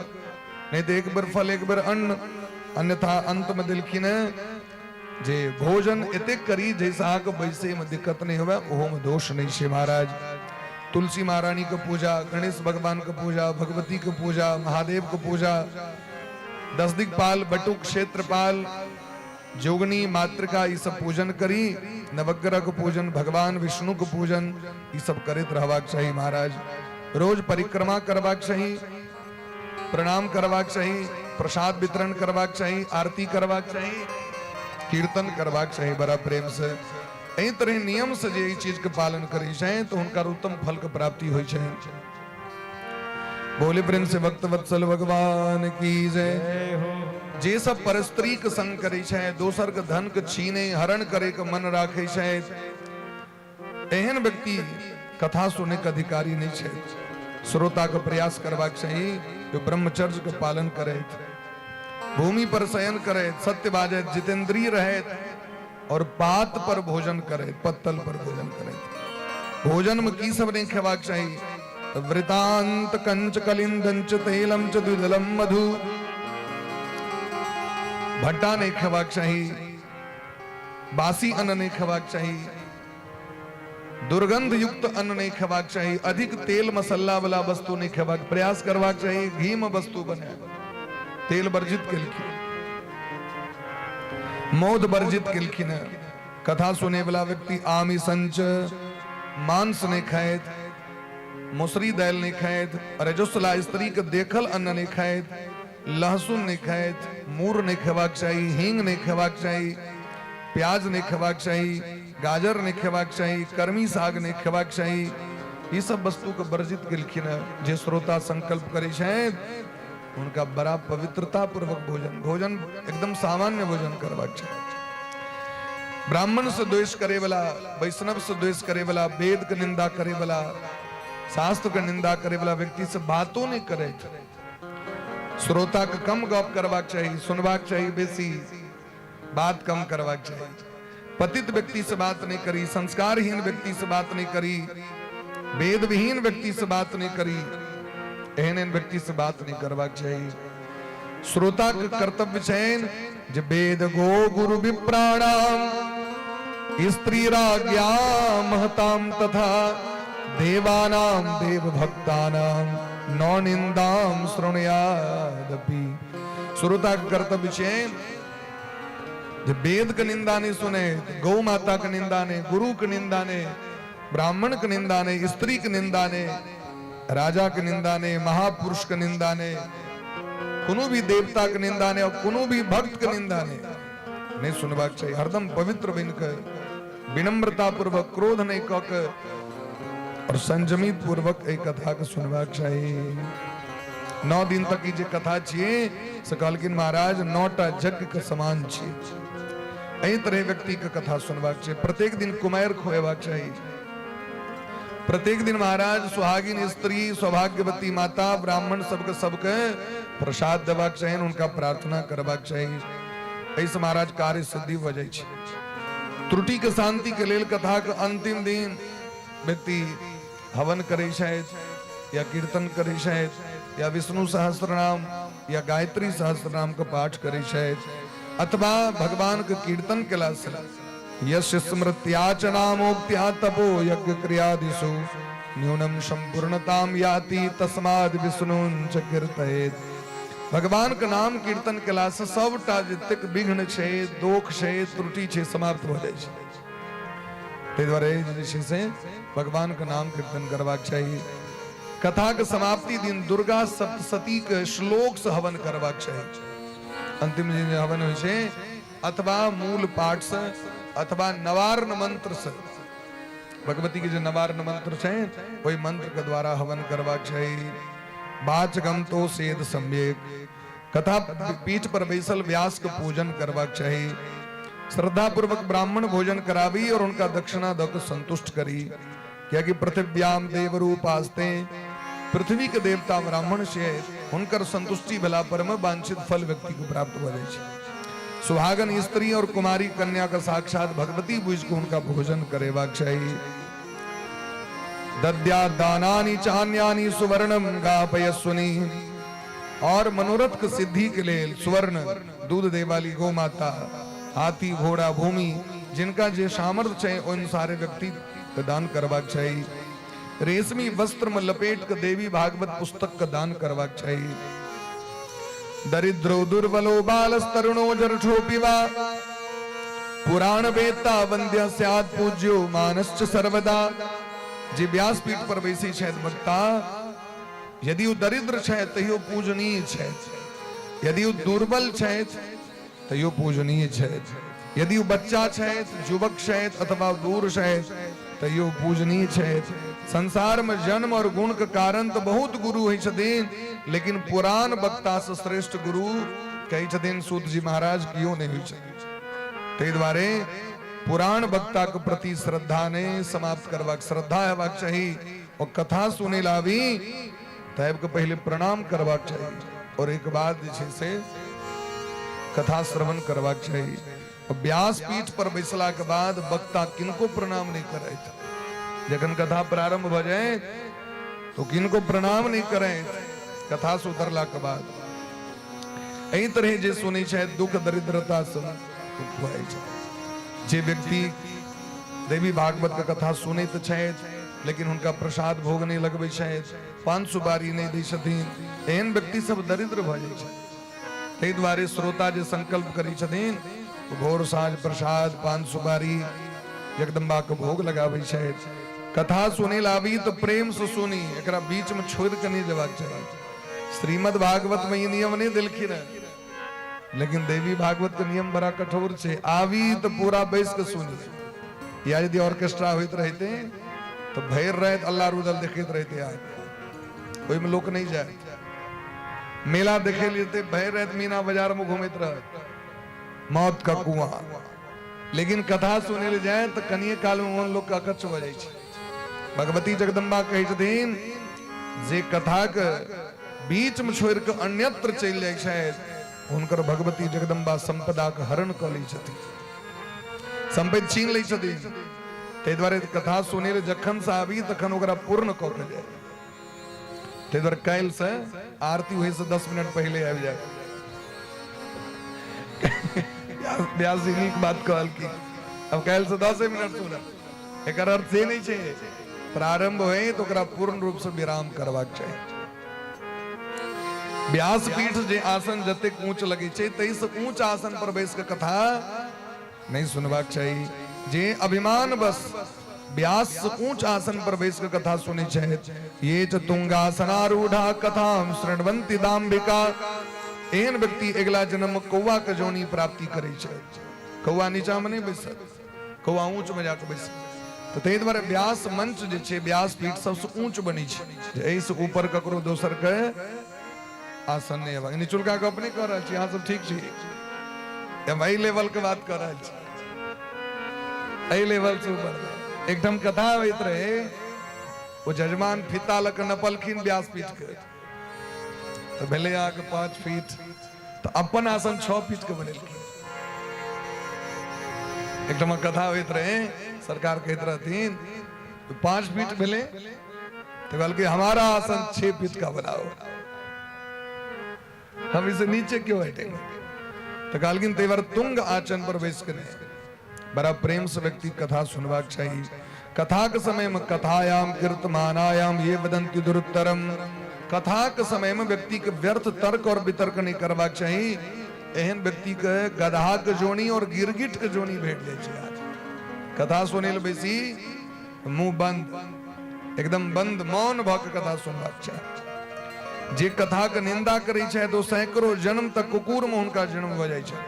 S2: नहीं तो एक बेर फल एक बेर अन्न, अन्यथा अंत में देलखिन है जे भोजन एतेक करी जैसे अहाँके बैसे में दिक्कत नहीं होवे, ओहो में दोष नहीं छे महाराज। तुलसी महारानी के पूजा, गणेश भगवान के पूजा, भगवती के पूजा, महादेव के पूजा, दस दिक्पाल, बटुक, क्षेत्रपाल, जोगनी, मातृका, ई सब पूजन करी, नवग्रह के पूजन, भगवान विष्णु के पूजन, ई सब करैत रहबाक चाही महाराज। रोज परिक्रमा करबाक चाही, प्रणाम करबाक चाही, प्रसाद वितरण करबाक चाही, आरती करबाक चाही, कीर्तन करबाक चाही बड़ा प्रेम से। एहि तरह नियम से जे ई चीज के पालन करै छै तो हुनकर उत्तम फल के प्राप्ति होइ छै। बोले प्रेम से भक्त वत्सल भगवान की जय। जे सब परस्त्री के संग करै छै, दोसर के धन के छीने हरण करे के मन राखै छै, एहन व्यक्ति कथा सुने के अधिकारी नहीं छै। श्रोता के प्रयास करबाक चाही जो ब्रह्मचर्य के पालन करे, भूमि पर शयन करे, सत्य बाजैत, जितेंद्रिय रहैत और पात पर भोजन करे, पत्तल पर भोजन करे। भोजन में की सब नहीं खेबाक चाही? तो वृतांत कंच कलिंदंच तेलम च द्विदलम मधु, भट्टा नहीं खेबाक चाही, बासी अन्न नहीं खेबाक चाही, दुर्गंध युक्त अन्न नहीं खेबाक चाही, अधिक तेल मसाला वाला वस्तु नहीं खेबाक, प्रयास करबाक चाही घी में वस्तु बने, तेल वर्जित केलखिन, मौध वर्जित केलखिन। कथा सुने वाला व्यक्ति आमिषंच मांस नहीं खाइत, मसुरी दालि नहीं खाइत, रजस्वला स्त्री के देखल अन्न नहीं खाइत, लहसुन नहीं खाइत, मूर नहीं खेबाक चाही, हींग नहीं खेबाक चाही, प्याज नहीं खेबाक चाही, गाजर नहीं खेबाक चाही, कर्मी साग नहीं खेबाक चाही। ई सब वस्तु के वर्जित केलखिन हँ। जे श्रोता संकल्प करै छथि हुनका बड़ा पवित्रता पूर्वक भोजन, भोजन एकदम सामान्य भोजन करबाक चाही। ब्राह्मण से द्वेष करे वाला, वैष्णव से द्वेष करे वाला, वेद के निंदा करे वाला, शास्त्र के निंदा करे वाला व्यक्ति से बातों नहीं करे। श्रोता के कम गप करबाक चाही, सुनबाक चाही बेसी, बात कम करबाक चाही। पतित व्यक्ति से बात नहीं करी, संस्कारहीन व्यक्ति से बात नहीं करी, वेद विहीन व्यक्ति से बात नहीं करी, एहन एहन व्यक्ति से बात नहीं करबाक चाही। श्रोता के कर्तव्य छैन जे वेद गो गुरु विप्राणाम स्त्री राज्ञा महताम तथा देवानाम देव भक्तानाम नौ निंदाम शृणुयादपि। श्रोता के कर्तव्य छैन जे वेद के निंदा नहीं सुने, गौ माता के निंदा नहीं, गुरु के निंदा नहीं, ब्राह्मण के निंदा नहीं, स्त्री के निंदा नहीं, राजा के निंदा नहीं, महापुरुष के निंदा नहीं, कोनो भी देवता के निंदा नहीं और कोनो भी भक्त के निंदा नहीं नहीं सुनबाक चाही। हरदम पवित्र बन के विनम्रता पूर्वक, क्रोध नहीं क के और संयमी पूर्वक एहि कथा के सुनबाक चाही। 9 दिन तक ई जे कथा छियै से कहलखिन महाराज 9टा यज्ञ के समान छियै। एहि तरह व्यक्ति के कथा सुनबाक चाही। प्रत्येक दिन कुमारि खुएबाक चाही। प्रत्येक दिन महाराज सुहागिन स्त्री, सौभाग्यवती माता, ब्राह्मण सबके सबके प्रसाद देबाक चाही, हुनका प्रार्थना करबाक चाही। एहिसँ महाराज कार्य सिद्धि भऽ जाइ छै। त्रुटि के शांति के लेल कथा के अंतिम दिन व्यक्ति हवन करै छथि या कीर्तन करै छथि या विष्णु सहस्त्रनाम या गायत्री सहस्त्रनाम के पाठ करै छथि अथवा भगवान के कीर्तन केला से यस्य स्मृत्या च नामोक्त्या तपो यज्ञ क्रियादिषु न्यूनम संपूर्णताम याति तस्माद् विष्णुं च कीर्तयेत्। भगवान के नाम कीर्तन केलासँ सबटा जतेक विघ्न छै, दोख छै, त्रुटि छै, समाप्त भऽ जाइ छै। ताहि दुआरे जे छै से भगवान के नाम कीर्तन करबाक चाही। कथा के समाप्ति दिन दुर्गा सप्तशती के श्लोक से हवन करबाक चाही। अंतिम दिन जे हवन होइ छै, अथवा मूल पाठ से अथवा नवार्ण मंत्र से, भगवती के जे नवार्ण मंत्र छै ओहि मंत्र के द्वारा हवन करबाक चाही। वाचकम तो सेद सम्यक। कथा पीठ पर बैसल व्यास के पूजन करबाक चाही। श्रद्धा पूर्वक ब्राह्मण भोजन कराबी और उनका दक्षिणा दऽ के संतुष्ट करी, कियाकि पृथिव्याम देव रूपास्ते, पृथ्वी के देवता ब्राह्मण से हुनकर संतुष्टि भेला पर में वांछित फल व्यक्ति को प्राप्त भऽ जाइ छै। सुहागन स्त्री और कुमारी कन्या का साक्षात भगवती बुझ के उनका भोजन करेबाक चाही। दद्या दानानि चान्यानि सुवर्णम गापयस्वनी। और मनोरथ के सिद्धि के लेल सुवर्ण, दूध दे वाली गौ माता, हाथी, घोड़ा, भूमि, जिनका जे सामर्थ्य छै उन सारे व्यक्ति के दान करबाक चाही। रेशमी वस्त्र में लपेट के देवी भागवत पुस्तक के दान करबाक चाही। दरिद्रो दुर्बलो बालस्तरुणो जरठो पिवा पुराण वेत्ता वंद्य स्यात् पूज्यो मानश्च सर्वदा। जे व्यासपीठ पर बैसै छथि वक्ता, यदि ओ दरिद्र छथि तैयो पूजनीय छथि, यदि ओ दुर्बल छथि तैयो पूजनीय छथि, यदि ओ बच्चा छथि, युवक छथि अथवा दूर छथि तैयो पूजनीय छथि। संसार में जन्म और गुण के कारण तो बहुत गुरु होइ छथिन, लेकिन पुराण वक्ता से श्रेष्ठ गुरु कहै छथिन सूत जी महाराज कियो नहि होइ छथिन। ताहि दुआरे पुराण वक्ता के प्रति श्रद्धा नहि समाप्त करबाक, श्रद्धा हेबाक चाही। और कथा सुनै ला आबी तऽ आबि कऽ पहिले प्रणाम करबाक चाही और एक बाद जे छै से कथा श्रवण करबाक चाही। व्यासपीठ पर बैसला के बाद वक्ता किनको प्रणाम नहि करैत। जखन कथा प्रारंभ भऽ जाय तो किनको प्रणाम नहि करैत कथा से उतरला के बाद। एहि तरह जे सुनै छथि दुख दरिद्रता से मुक्त भऽ जाइ छै। जे व्यक्ति देवी भागवत के कथा सुनैत छथि लेकिन हुनका प्रसाद भोग नहि लगबै छथि, पान सुपारी नहि दै छथिन, एहन व्यक्ति सब दरिद्र भऽ जाइ छै। ताहि दुआरे श्रोता जे संकल्प करै छथिन भोर साँझ प्रसाद पान सुपारी जगदम्बा के भोग लगाबै छथि। कथा सुनै ला आबी तऽ प्रेम से सुनी, एकरा बीच में छोड़ि कऽ नहि जेबाक चाही। श्रीमद् भागवत में ई नियम नहि देलखिन हँ, लेकिन देवी भागवत के नियम बड़ा कठोर छै, आबी तऽ पूरा बैस के सुनी। या यदि ऑर्केस्ट्रा होइत रहिते तऽ भरि राति अल्लाह रुदल देखैत रहिते, आदमी ओहिमे लोक नहि जाय। मेला देखे लिए जेतै, भरि राति मीना बाजार में घूमैत रहत, मौत का कुआं। लेकिन कथा सुनै लए जाय तऽ कनिये काल में मन लोक के अकच्छ भऽ जाइ छै। भगवती जगदम्बा कहै छथिन जे कथाके बीच में छोड़ि कऽ अन्यत्र चलि जाइ छथि हुनकर भगवती जगदम्बा संपदाके हरण कऽ लै छथिन, संपत्ति छीन लै छथिन। ताहि दुआरे कथा सुनै लए जखन से आबी तखन ओकरा पूर्ण कऽ के जाय। ताहि दुआरे काल्हि से आरती होइ से 10 मिनट पहिले आबि जाय। व्यास जी नीक बात कहलखिन, अब काल्हि से 10 मिनट सुनब, एकर अर्थ से नहि छै। प्रारंभ होय तऽ ओकरा पूर्ण रूप से विराम करबाक चाही। व्यासपीठ जे आसन जतेक ऊंच लगै छै ताहिसँ ऊंच आसन पर बैस कऽ कथा नहि सुनबाक चाही। जे अभिमान बस व्यास से ऊंच आसन पर बैस कऽ कथा सुनै छथि, ये च तुंगासनारूढ़ा कथाम शृण्वन्ति दाम्भिका, एहन व्यक्ति अगिला जन्म में कौआ के जोनी प्राप्ति करै छै। कौआ नीचा में नहि बैसत, कौआ ऊंच में जाके बैसत। तऽ ताहि दुआरे व्यास मंच जे छै, व्यास पीठ सबसँ ऊंच बनै छै, जे एहिसँ ऊपर ककरो दोसर के आसन नहि हेबाक। निचुलका गप नहि कऽ रहल छी, अहाँ सब ठीक छी, हम एहि लेवल के बात कऽ रहल छी, एहि लेवल से ऊपर। एकठाम कथा होइत रहे, ओ जजमान फीता लऽ कऽ नपलखिन व्यासपीठ के, तऽ भेलै अहाँके 5 फीट, तऽ अपन आसन 6 फीट के बनेलखिन। एकठाम कथा होइत रहे, सरकार कहैत रहथिन 5 फीट भेलै, तो कहलकै हमारा आसन 6 फीट का बनाओ, हम इसे नीचे क्यों हटेंगे। तो कहलखिन तै बार तुंग आसन पर बैस के नहि, बड़ा प्रेमसँ व्यक्ति कथा सुनबाक चाही। कथाक समयमे कथायाम कीर्तमानायाम ये वदंती दुरुत्तरम, कथाक समयमे व्यक्तिके व्यर्थ तर्क और वितर्क नहि करबाक चाही। एहन व्यक्तिके गदहाक जोनी और गिरगिटके जोनी भेट जाइ छै। आज कथा सुनै लए बैसी, मुंह बंद, एकदम बंद, मौन भऽ कऽ कथा सुनबाक चाही। जे कथाके निंदा करै छै तो सैकड़ों जन्म तक कुकुरमे हुनका जन्म भऽ जाइ छै।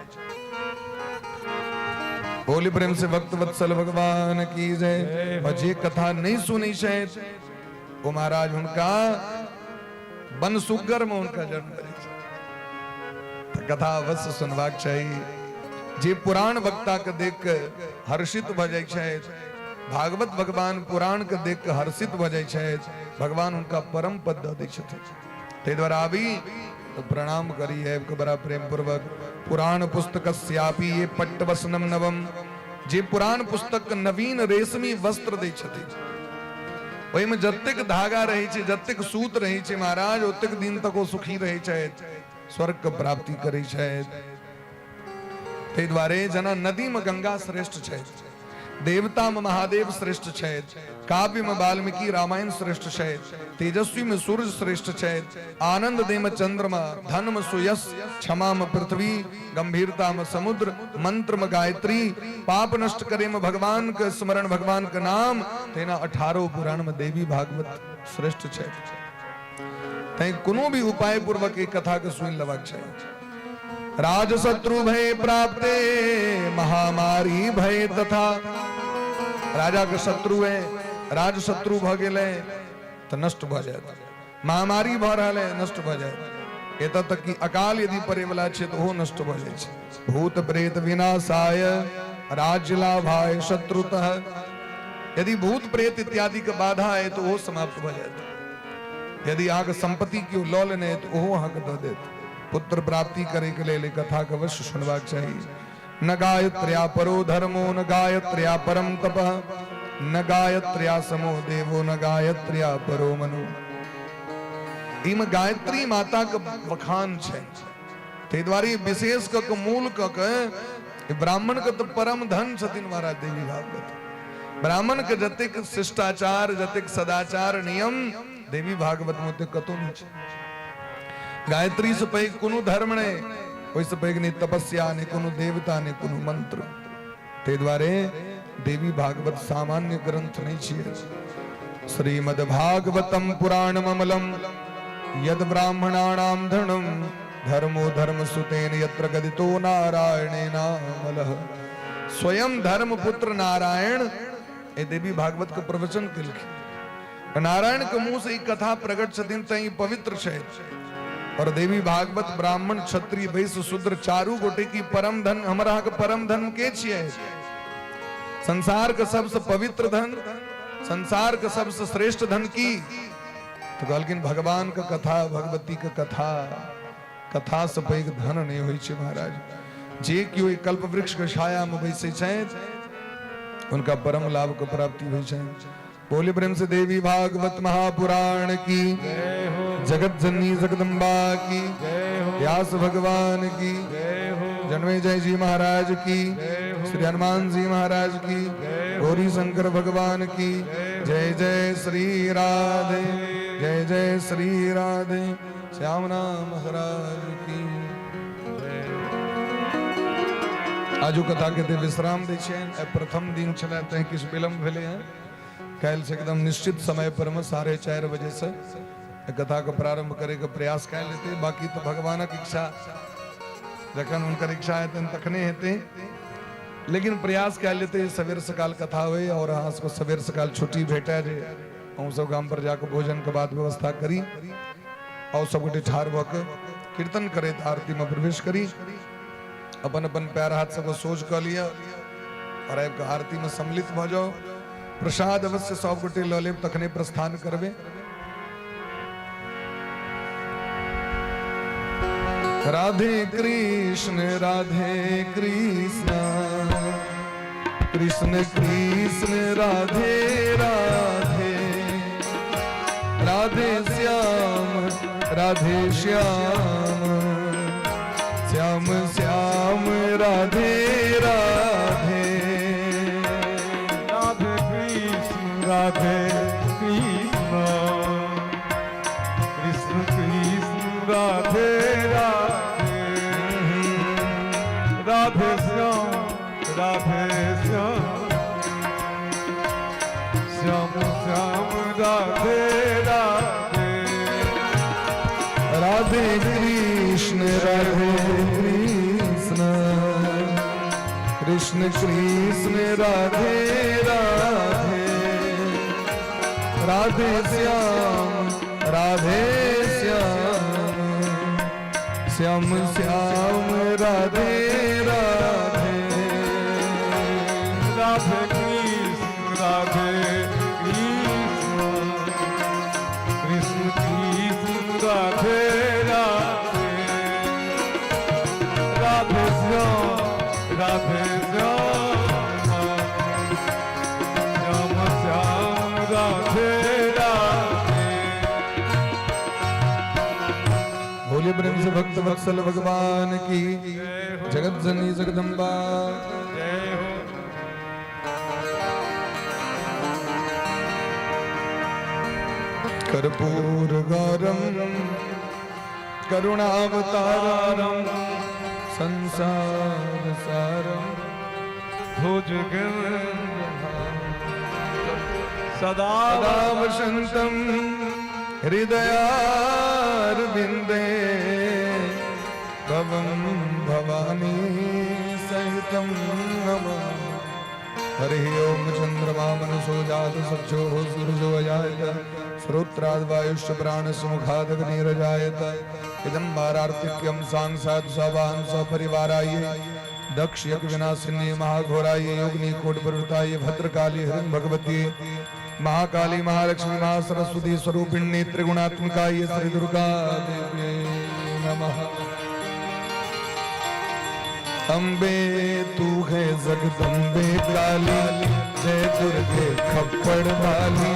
S2: बोली प्रेम से भक्त वत्सल भगवान की जय। और जे कथा नहीं सुनी छै ओ महाराज हुनका बन सुगर में हुनका जन्म भऽ छै। तऽ कथा अवश्य सुनबाक चाही। जे पुराण वक्ता के देख के हर्षित भऽ जाइ छथि, भागवत भगवान पुराण के देख के हर्षित भऽ जाइ छथि, भगवान हुनका परम पद दऽ दै छथिन। ताहि दुआरे आबी तऽ प्रणाम करी आबि कऽ बड़ा प्रेम पूर्वक। पुराण पुस्तक स्यापी ये पट्टवसनम नवम, जे पुराण पुस्तक के नवीन रेशमी वस्त्र दै छथिन, ओहिमे जतेक धागा रहै छै, जतेक सूत रहै छै महाराज, ओतेक दिन तक ओ सुखी रहै छथि, स्वर्ग के प्राप्ति करै छथि। ताहि दुआरे जेना नदी में गंगा श्रेष्ठ छथि, देवता में महादेव श्रेष्ठ छथि, काव्य में वाल्मीकि रामायण श्रेष्ठ छथि, तेजस्वी में सूर्य श्रेष्ठ छथि, आनंद दे में चंद्रमा, धन में सुयस, क्षमा में पृथ्वी, गंभीरता में समुद्र, मंत्र में गायत्री, पाप नष्ट करे में भगवान के स्मरण, भगवान के नाम, तेना 18 पुराण में देवी भागवत श्रेष्ठ छथि। तैं कोनो भी उपाय पूर्वक एक कथा के सुनि लेबाक चाही। राज शत्रु भय प्राप्ते महामारी भय तथा, राजा के शत्रु है, राज शत्रु भ गेलै तऽ नष्ट भऽ जायत, महामारी भऽ रहल है, नष्ट भऽ जायत, एतऽ तक कि अकाल यदि पड़े वाला छै तऽ ओहो नष्ट भऽ जाइ छै। भूत प्रेत विनाशाय राज्य लाभाय शत्रुतः, यदि भूत प्रेत इत्यादि के बाधा है तऽ ओहो समाप्त भऽ जायत। यदि अहाँके संपत्ति केओ लऽ लेने है तऽ ओहो अहाँके दऽ देत। पुत्र प्राप्ति करे के लेल कथा के अवश्य सुनबाक चाही। न गायत्र्या परो धर्मो न गायत्र्या परम तपः, न गायत्र्या समो देवो न गायत्र्या परो मनु। इमे गायत्री माता के बखान छै, ताहि दुआरे विशेष क के मूल क के ब्राह्मण के तऽ परम धन छथिन महाराज देवी भागवत। ब्राह्मण के जतेक शिष्टाचार, जतेक सदाचार नियम देवी भागवत में ओतेक कतौ नहि छै। गायत्री से पैघ कोनो धर्म नहि, ओहिसँ पैघ नहि तपस्या, नहि कोनो देवता, नहि कोनो मंत्र। ताहि दुआरे देवी भागवत सामान्य ग्रंथ नहि छियै। श्रीमद् भागवतम पुराणममलम यद ब्राह्मणानाम धनम धर्मो धर्म सुतेन यत्र गदितो नारायणेनामलः। स्वयं धर्म पुत्र नारायण ए देवी भागवत के प्रवचन केलखिन। नारायण के मुंह से ई कथा प्रकट छथिन तैं ई पवित्र छै। और देवी भागवत ब्राह्मण क्षत्रिय वैश्य शूद्र चारू गोटे की परम धन, हमर अहाँके परम धन के छियै? संसार के सबसे पवित्र धन, संसार के सबसे श्रेष्ठ धन की? तो कहलखिन भगवान के कथा, भगवती के कथा। कथा से पैघ धन नहीं होइ छै महाराज। जे केओ ई कल्प वृक्ष के छाया में बैसै छथि उनका परम लाभ के प्राप्ति होइ छै। बोले प्रेम से देवी भागवत महापुराण की, जगत जननी जगदम्बा की, व्यास भगवान की, जन्मे जय जी महाराज की, श्री हनुमान जी महाराज की, गौरी शंकर भगवान की जय। जय श्री राधे, जय जय श्री राधे, श्याम नाम महाराज की। आजू कथा के ते विश्राम दै छियनि। आइ प्रथम दिन छलै तैं किछु विलम्ब भेलै हँ। काल्हि से एकदम निश्चित समय पर में 4:30 बजे से कथा के प्रारंभ करे के प्रयास कयल जेतै। बाकी तऽ भगवानक इच्छा, जखन हुनकर इच्छा हेतनि तखने हेतै, लेकिन प्रयास कयल जेतै सवेर सकाल कथा होइ और अहाँ सबके सवेर सकाल छुट्टी भेटै जे अहूँ सब गाम पर जाके भोजन के बाद व्यवस्था करी और सब गोटे ठाढ़ भऽ के कीर्तन करैत आरती में प्रवेश करी। अपन अपन पैर हाथ सबके सोझ कऽ लिअ और आबि कऽ आरती में सम्मिलित भऽ जाउ। प्रसाद अवश्य सब गोटे लऽ लेब, तखने प्रस्थान करबै। राधे कृष्ण राधे कृष्ण कृष्ण कृष्ण राधे राधे, राधे श्याम राधे श्याम श्याम श्याम राधे राधे।
S1: राधे कृष्ण, कृष्ण कृष्ण राधे राधे, राधे श्याम राधे श्याम, श्याम श्याम राधे राधे।
S2: राधे कृष्ण राधे कृष्ण, कृष्ण कृष्ण राधे राधे, राधे श्याम राधे श्याम, श्याम श्याम राधे राधे।
S1: राधे कृष्ण राधे कृष्ण, कृष्ण कृष्ण राधे राधे, राधे श्याम राधे श्याम, श्याम श्याम राधे राधे।
S2: बोलिए प्रेम से भक्त वत्सल भगवान की।
S1: जय हो।
S2: जगत जननी जगदम्बा।
S1: जय हो।
S2: कर्पूर गौरम करुणावतारम संसार सारम
S1: भुजगेन्द्र सदा
S2: सदा वसन्तं हृदयारविन्दे भवं भवानी सहितं नमामि। हरिः ॐ। चन्द्रमा मनसो जात सक्षोः सूरजो अजायत, श्रोत्राद् वायुश्च प्राणसमुखादग्निरजायत। इदं वारार्तिक्यं सांसात् सवाहन सपरिवाराय दक्ष यज्ञ विनाशिनी महाघोराय योगिनी कोट प्रवृताय भद्रकाली हरिं भगवती महाकाली महालक्ष्मी महासरस्वती स्वरूपिणी त्रिगुणात्मिकाय श्री दुर्गा देव्यै नमः। अम्बे तू है जगदम्बे काली, जय दुर्गे खप्पड़ वाली,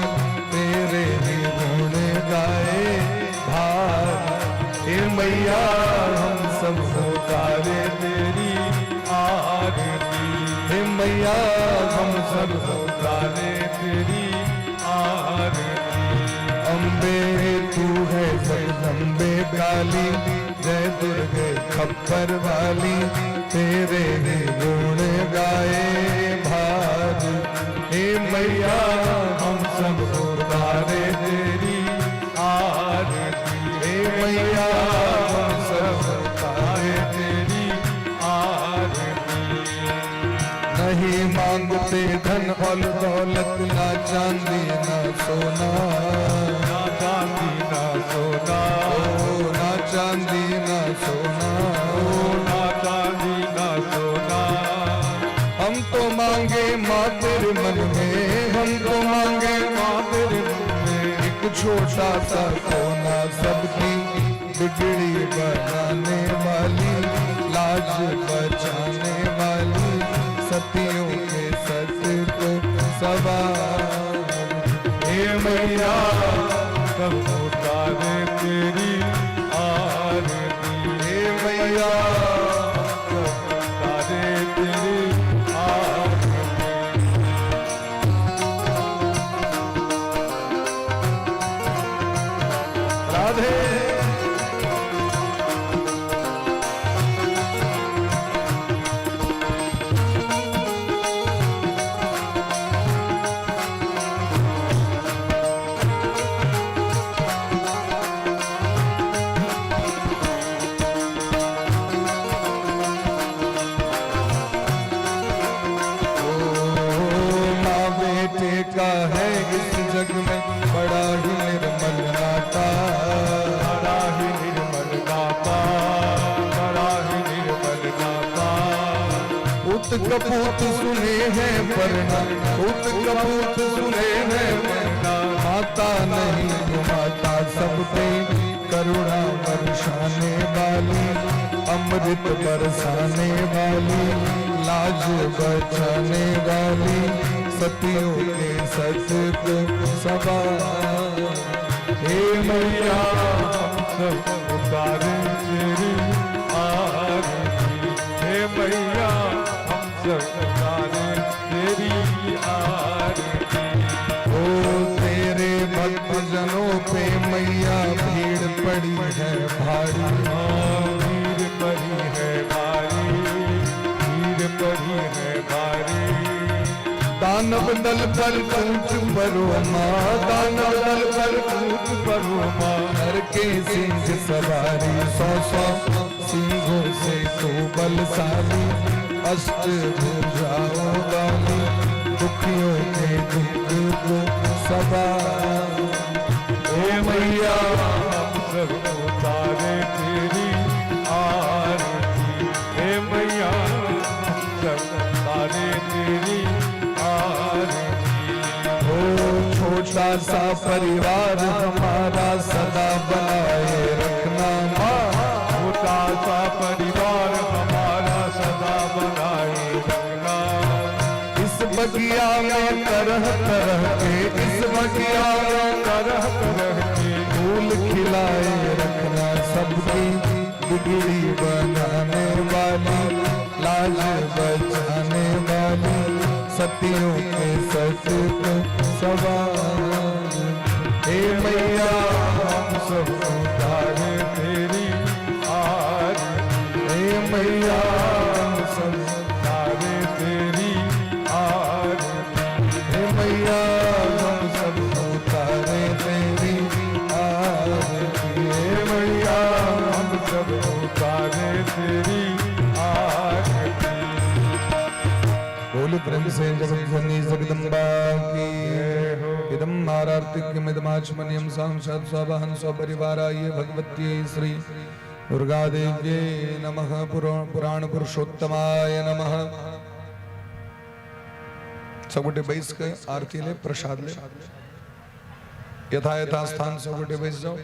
S2: तेरे ही गुण गाए भार। हे मैया, हम सब उतारे
S1: तेरी आरती।
S2: हे मैया, हम सब
S1: उतारे तेरी आरती।
S2: अम्बे तू है जगदम्बे काली, जय दुर्गे खप्पर वाली, तेरे ही गुण गाए भार। हे मैया, हम सब
S1: उतारे तेरी आरती।
S2: हे मैया, हम सब
S1: उतारे तेरी आरती।
S2: नहीं मांगते धन और दौलत, ना चांदी ना सोना,
S1: ना चांदी ना सोना,
S2: ओ ना चांदी ना सोना,
S1: ओ ना चांदी ना सोना।
S2: हम तो मांगे माँ तेरे मन में, हम तो मांगे
S1: माँ तेरे मन में
S2: एक छोटा सा कोना। सबकी बिगड़ी बनाने वाली, लाज बचाने वाली, सतियों के सत को सवार।
S1: हे मैया, सब उतारे तेरी आरती।
S2: हे मैया,
S1: सब उतारे तेरी आरती।
S2: राधे। ओ माँ बेटे का है इस जग में बड़ा ही निर्मल नाता,
S1: बड़ा ही निर्मल नाता, बड़ा ही निर्मल नाता।
S2: पूत कपूत सुने हैं परना, पूत कपूत सुने हैं परना, माता नहीं गुमाता। सब पे करुणा बरसाने वाली, अमृत बरसाने वाली, लाज बचाने वाली, सतियों के सत को सवार। हे मैया,
S1: हम सब उतारे तेरी आरती। हे मैया, हम सब उतारे तेरी आरती।
S2: ओ जनों पे मैया भीड़ पड़ी है भारी।
S1: भीड़ पड़ी है भारी, भीड़ पड़ी है भारी।
S2: दानव दल पर कूच परो माँ, दानव दल पर
S1: कूच परो माँ।
S2: हर के सिंह सवारी, सौ सौ सिंहों से तू बलशाली, अष्ट भुजाओं वाली, दुखियों के दुख को सवार।
S1: हे मैया हम सब उतारे तेरी आरती, हे मैया हम सब उतारे तेरी आरती।
S2: ओ छोटा सा परिवार हमारा सदा बनाए रखना माँ।
S1: छोटा सा परिवार हमारा सदा बनाए रखना।
S2: इस बगिया में तरह तरह के, इस बगिया में
S1: तरह तरह के
S2: फूल खिलाए रखना। सबकी बिगड़ी बनाने वाली, लाज बचाने वाली, सतियों के सत को सवार। हे मैया
S1: हम सब उतारे तेरी आरती,
S2: हे मैया हम सब
S1: उतारे तेरी आरती।
S2: हे मैया हम सब उतारे तेरी आरती।
S1: हे मैया हम सब उतारे तेरी आरती।
S2: बोल प्रेम से जगत जगदम्बा की। इदम आरार्तिक्यमिदमाचमनीयं साक्षात् स्वावाहन स्वपरिवाराय भगवत्यै श्री दुर्गादेव्यै नमः। पुराण पुरुषोत्तमाय नमः। सब गोटे बैस के आरती ले, प्रसाद ले। यथा यथा स्थान सब गोटे बैस जाओ।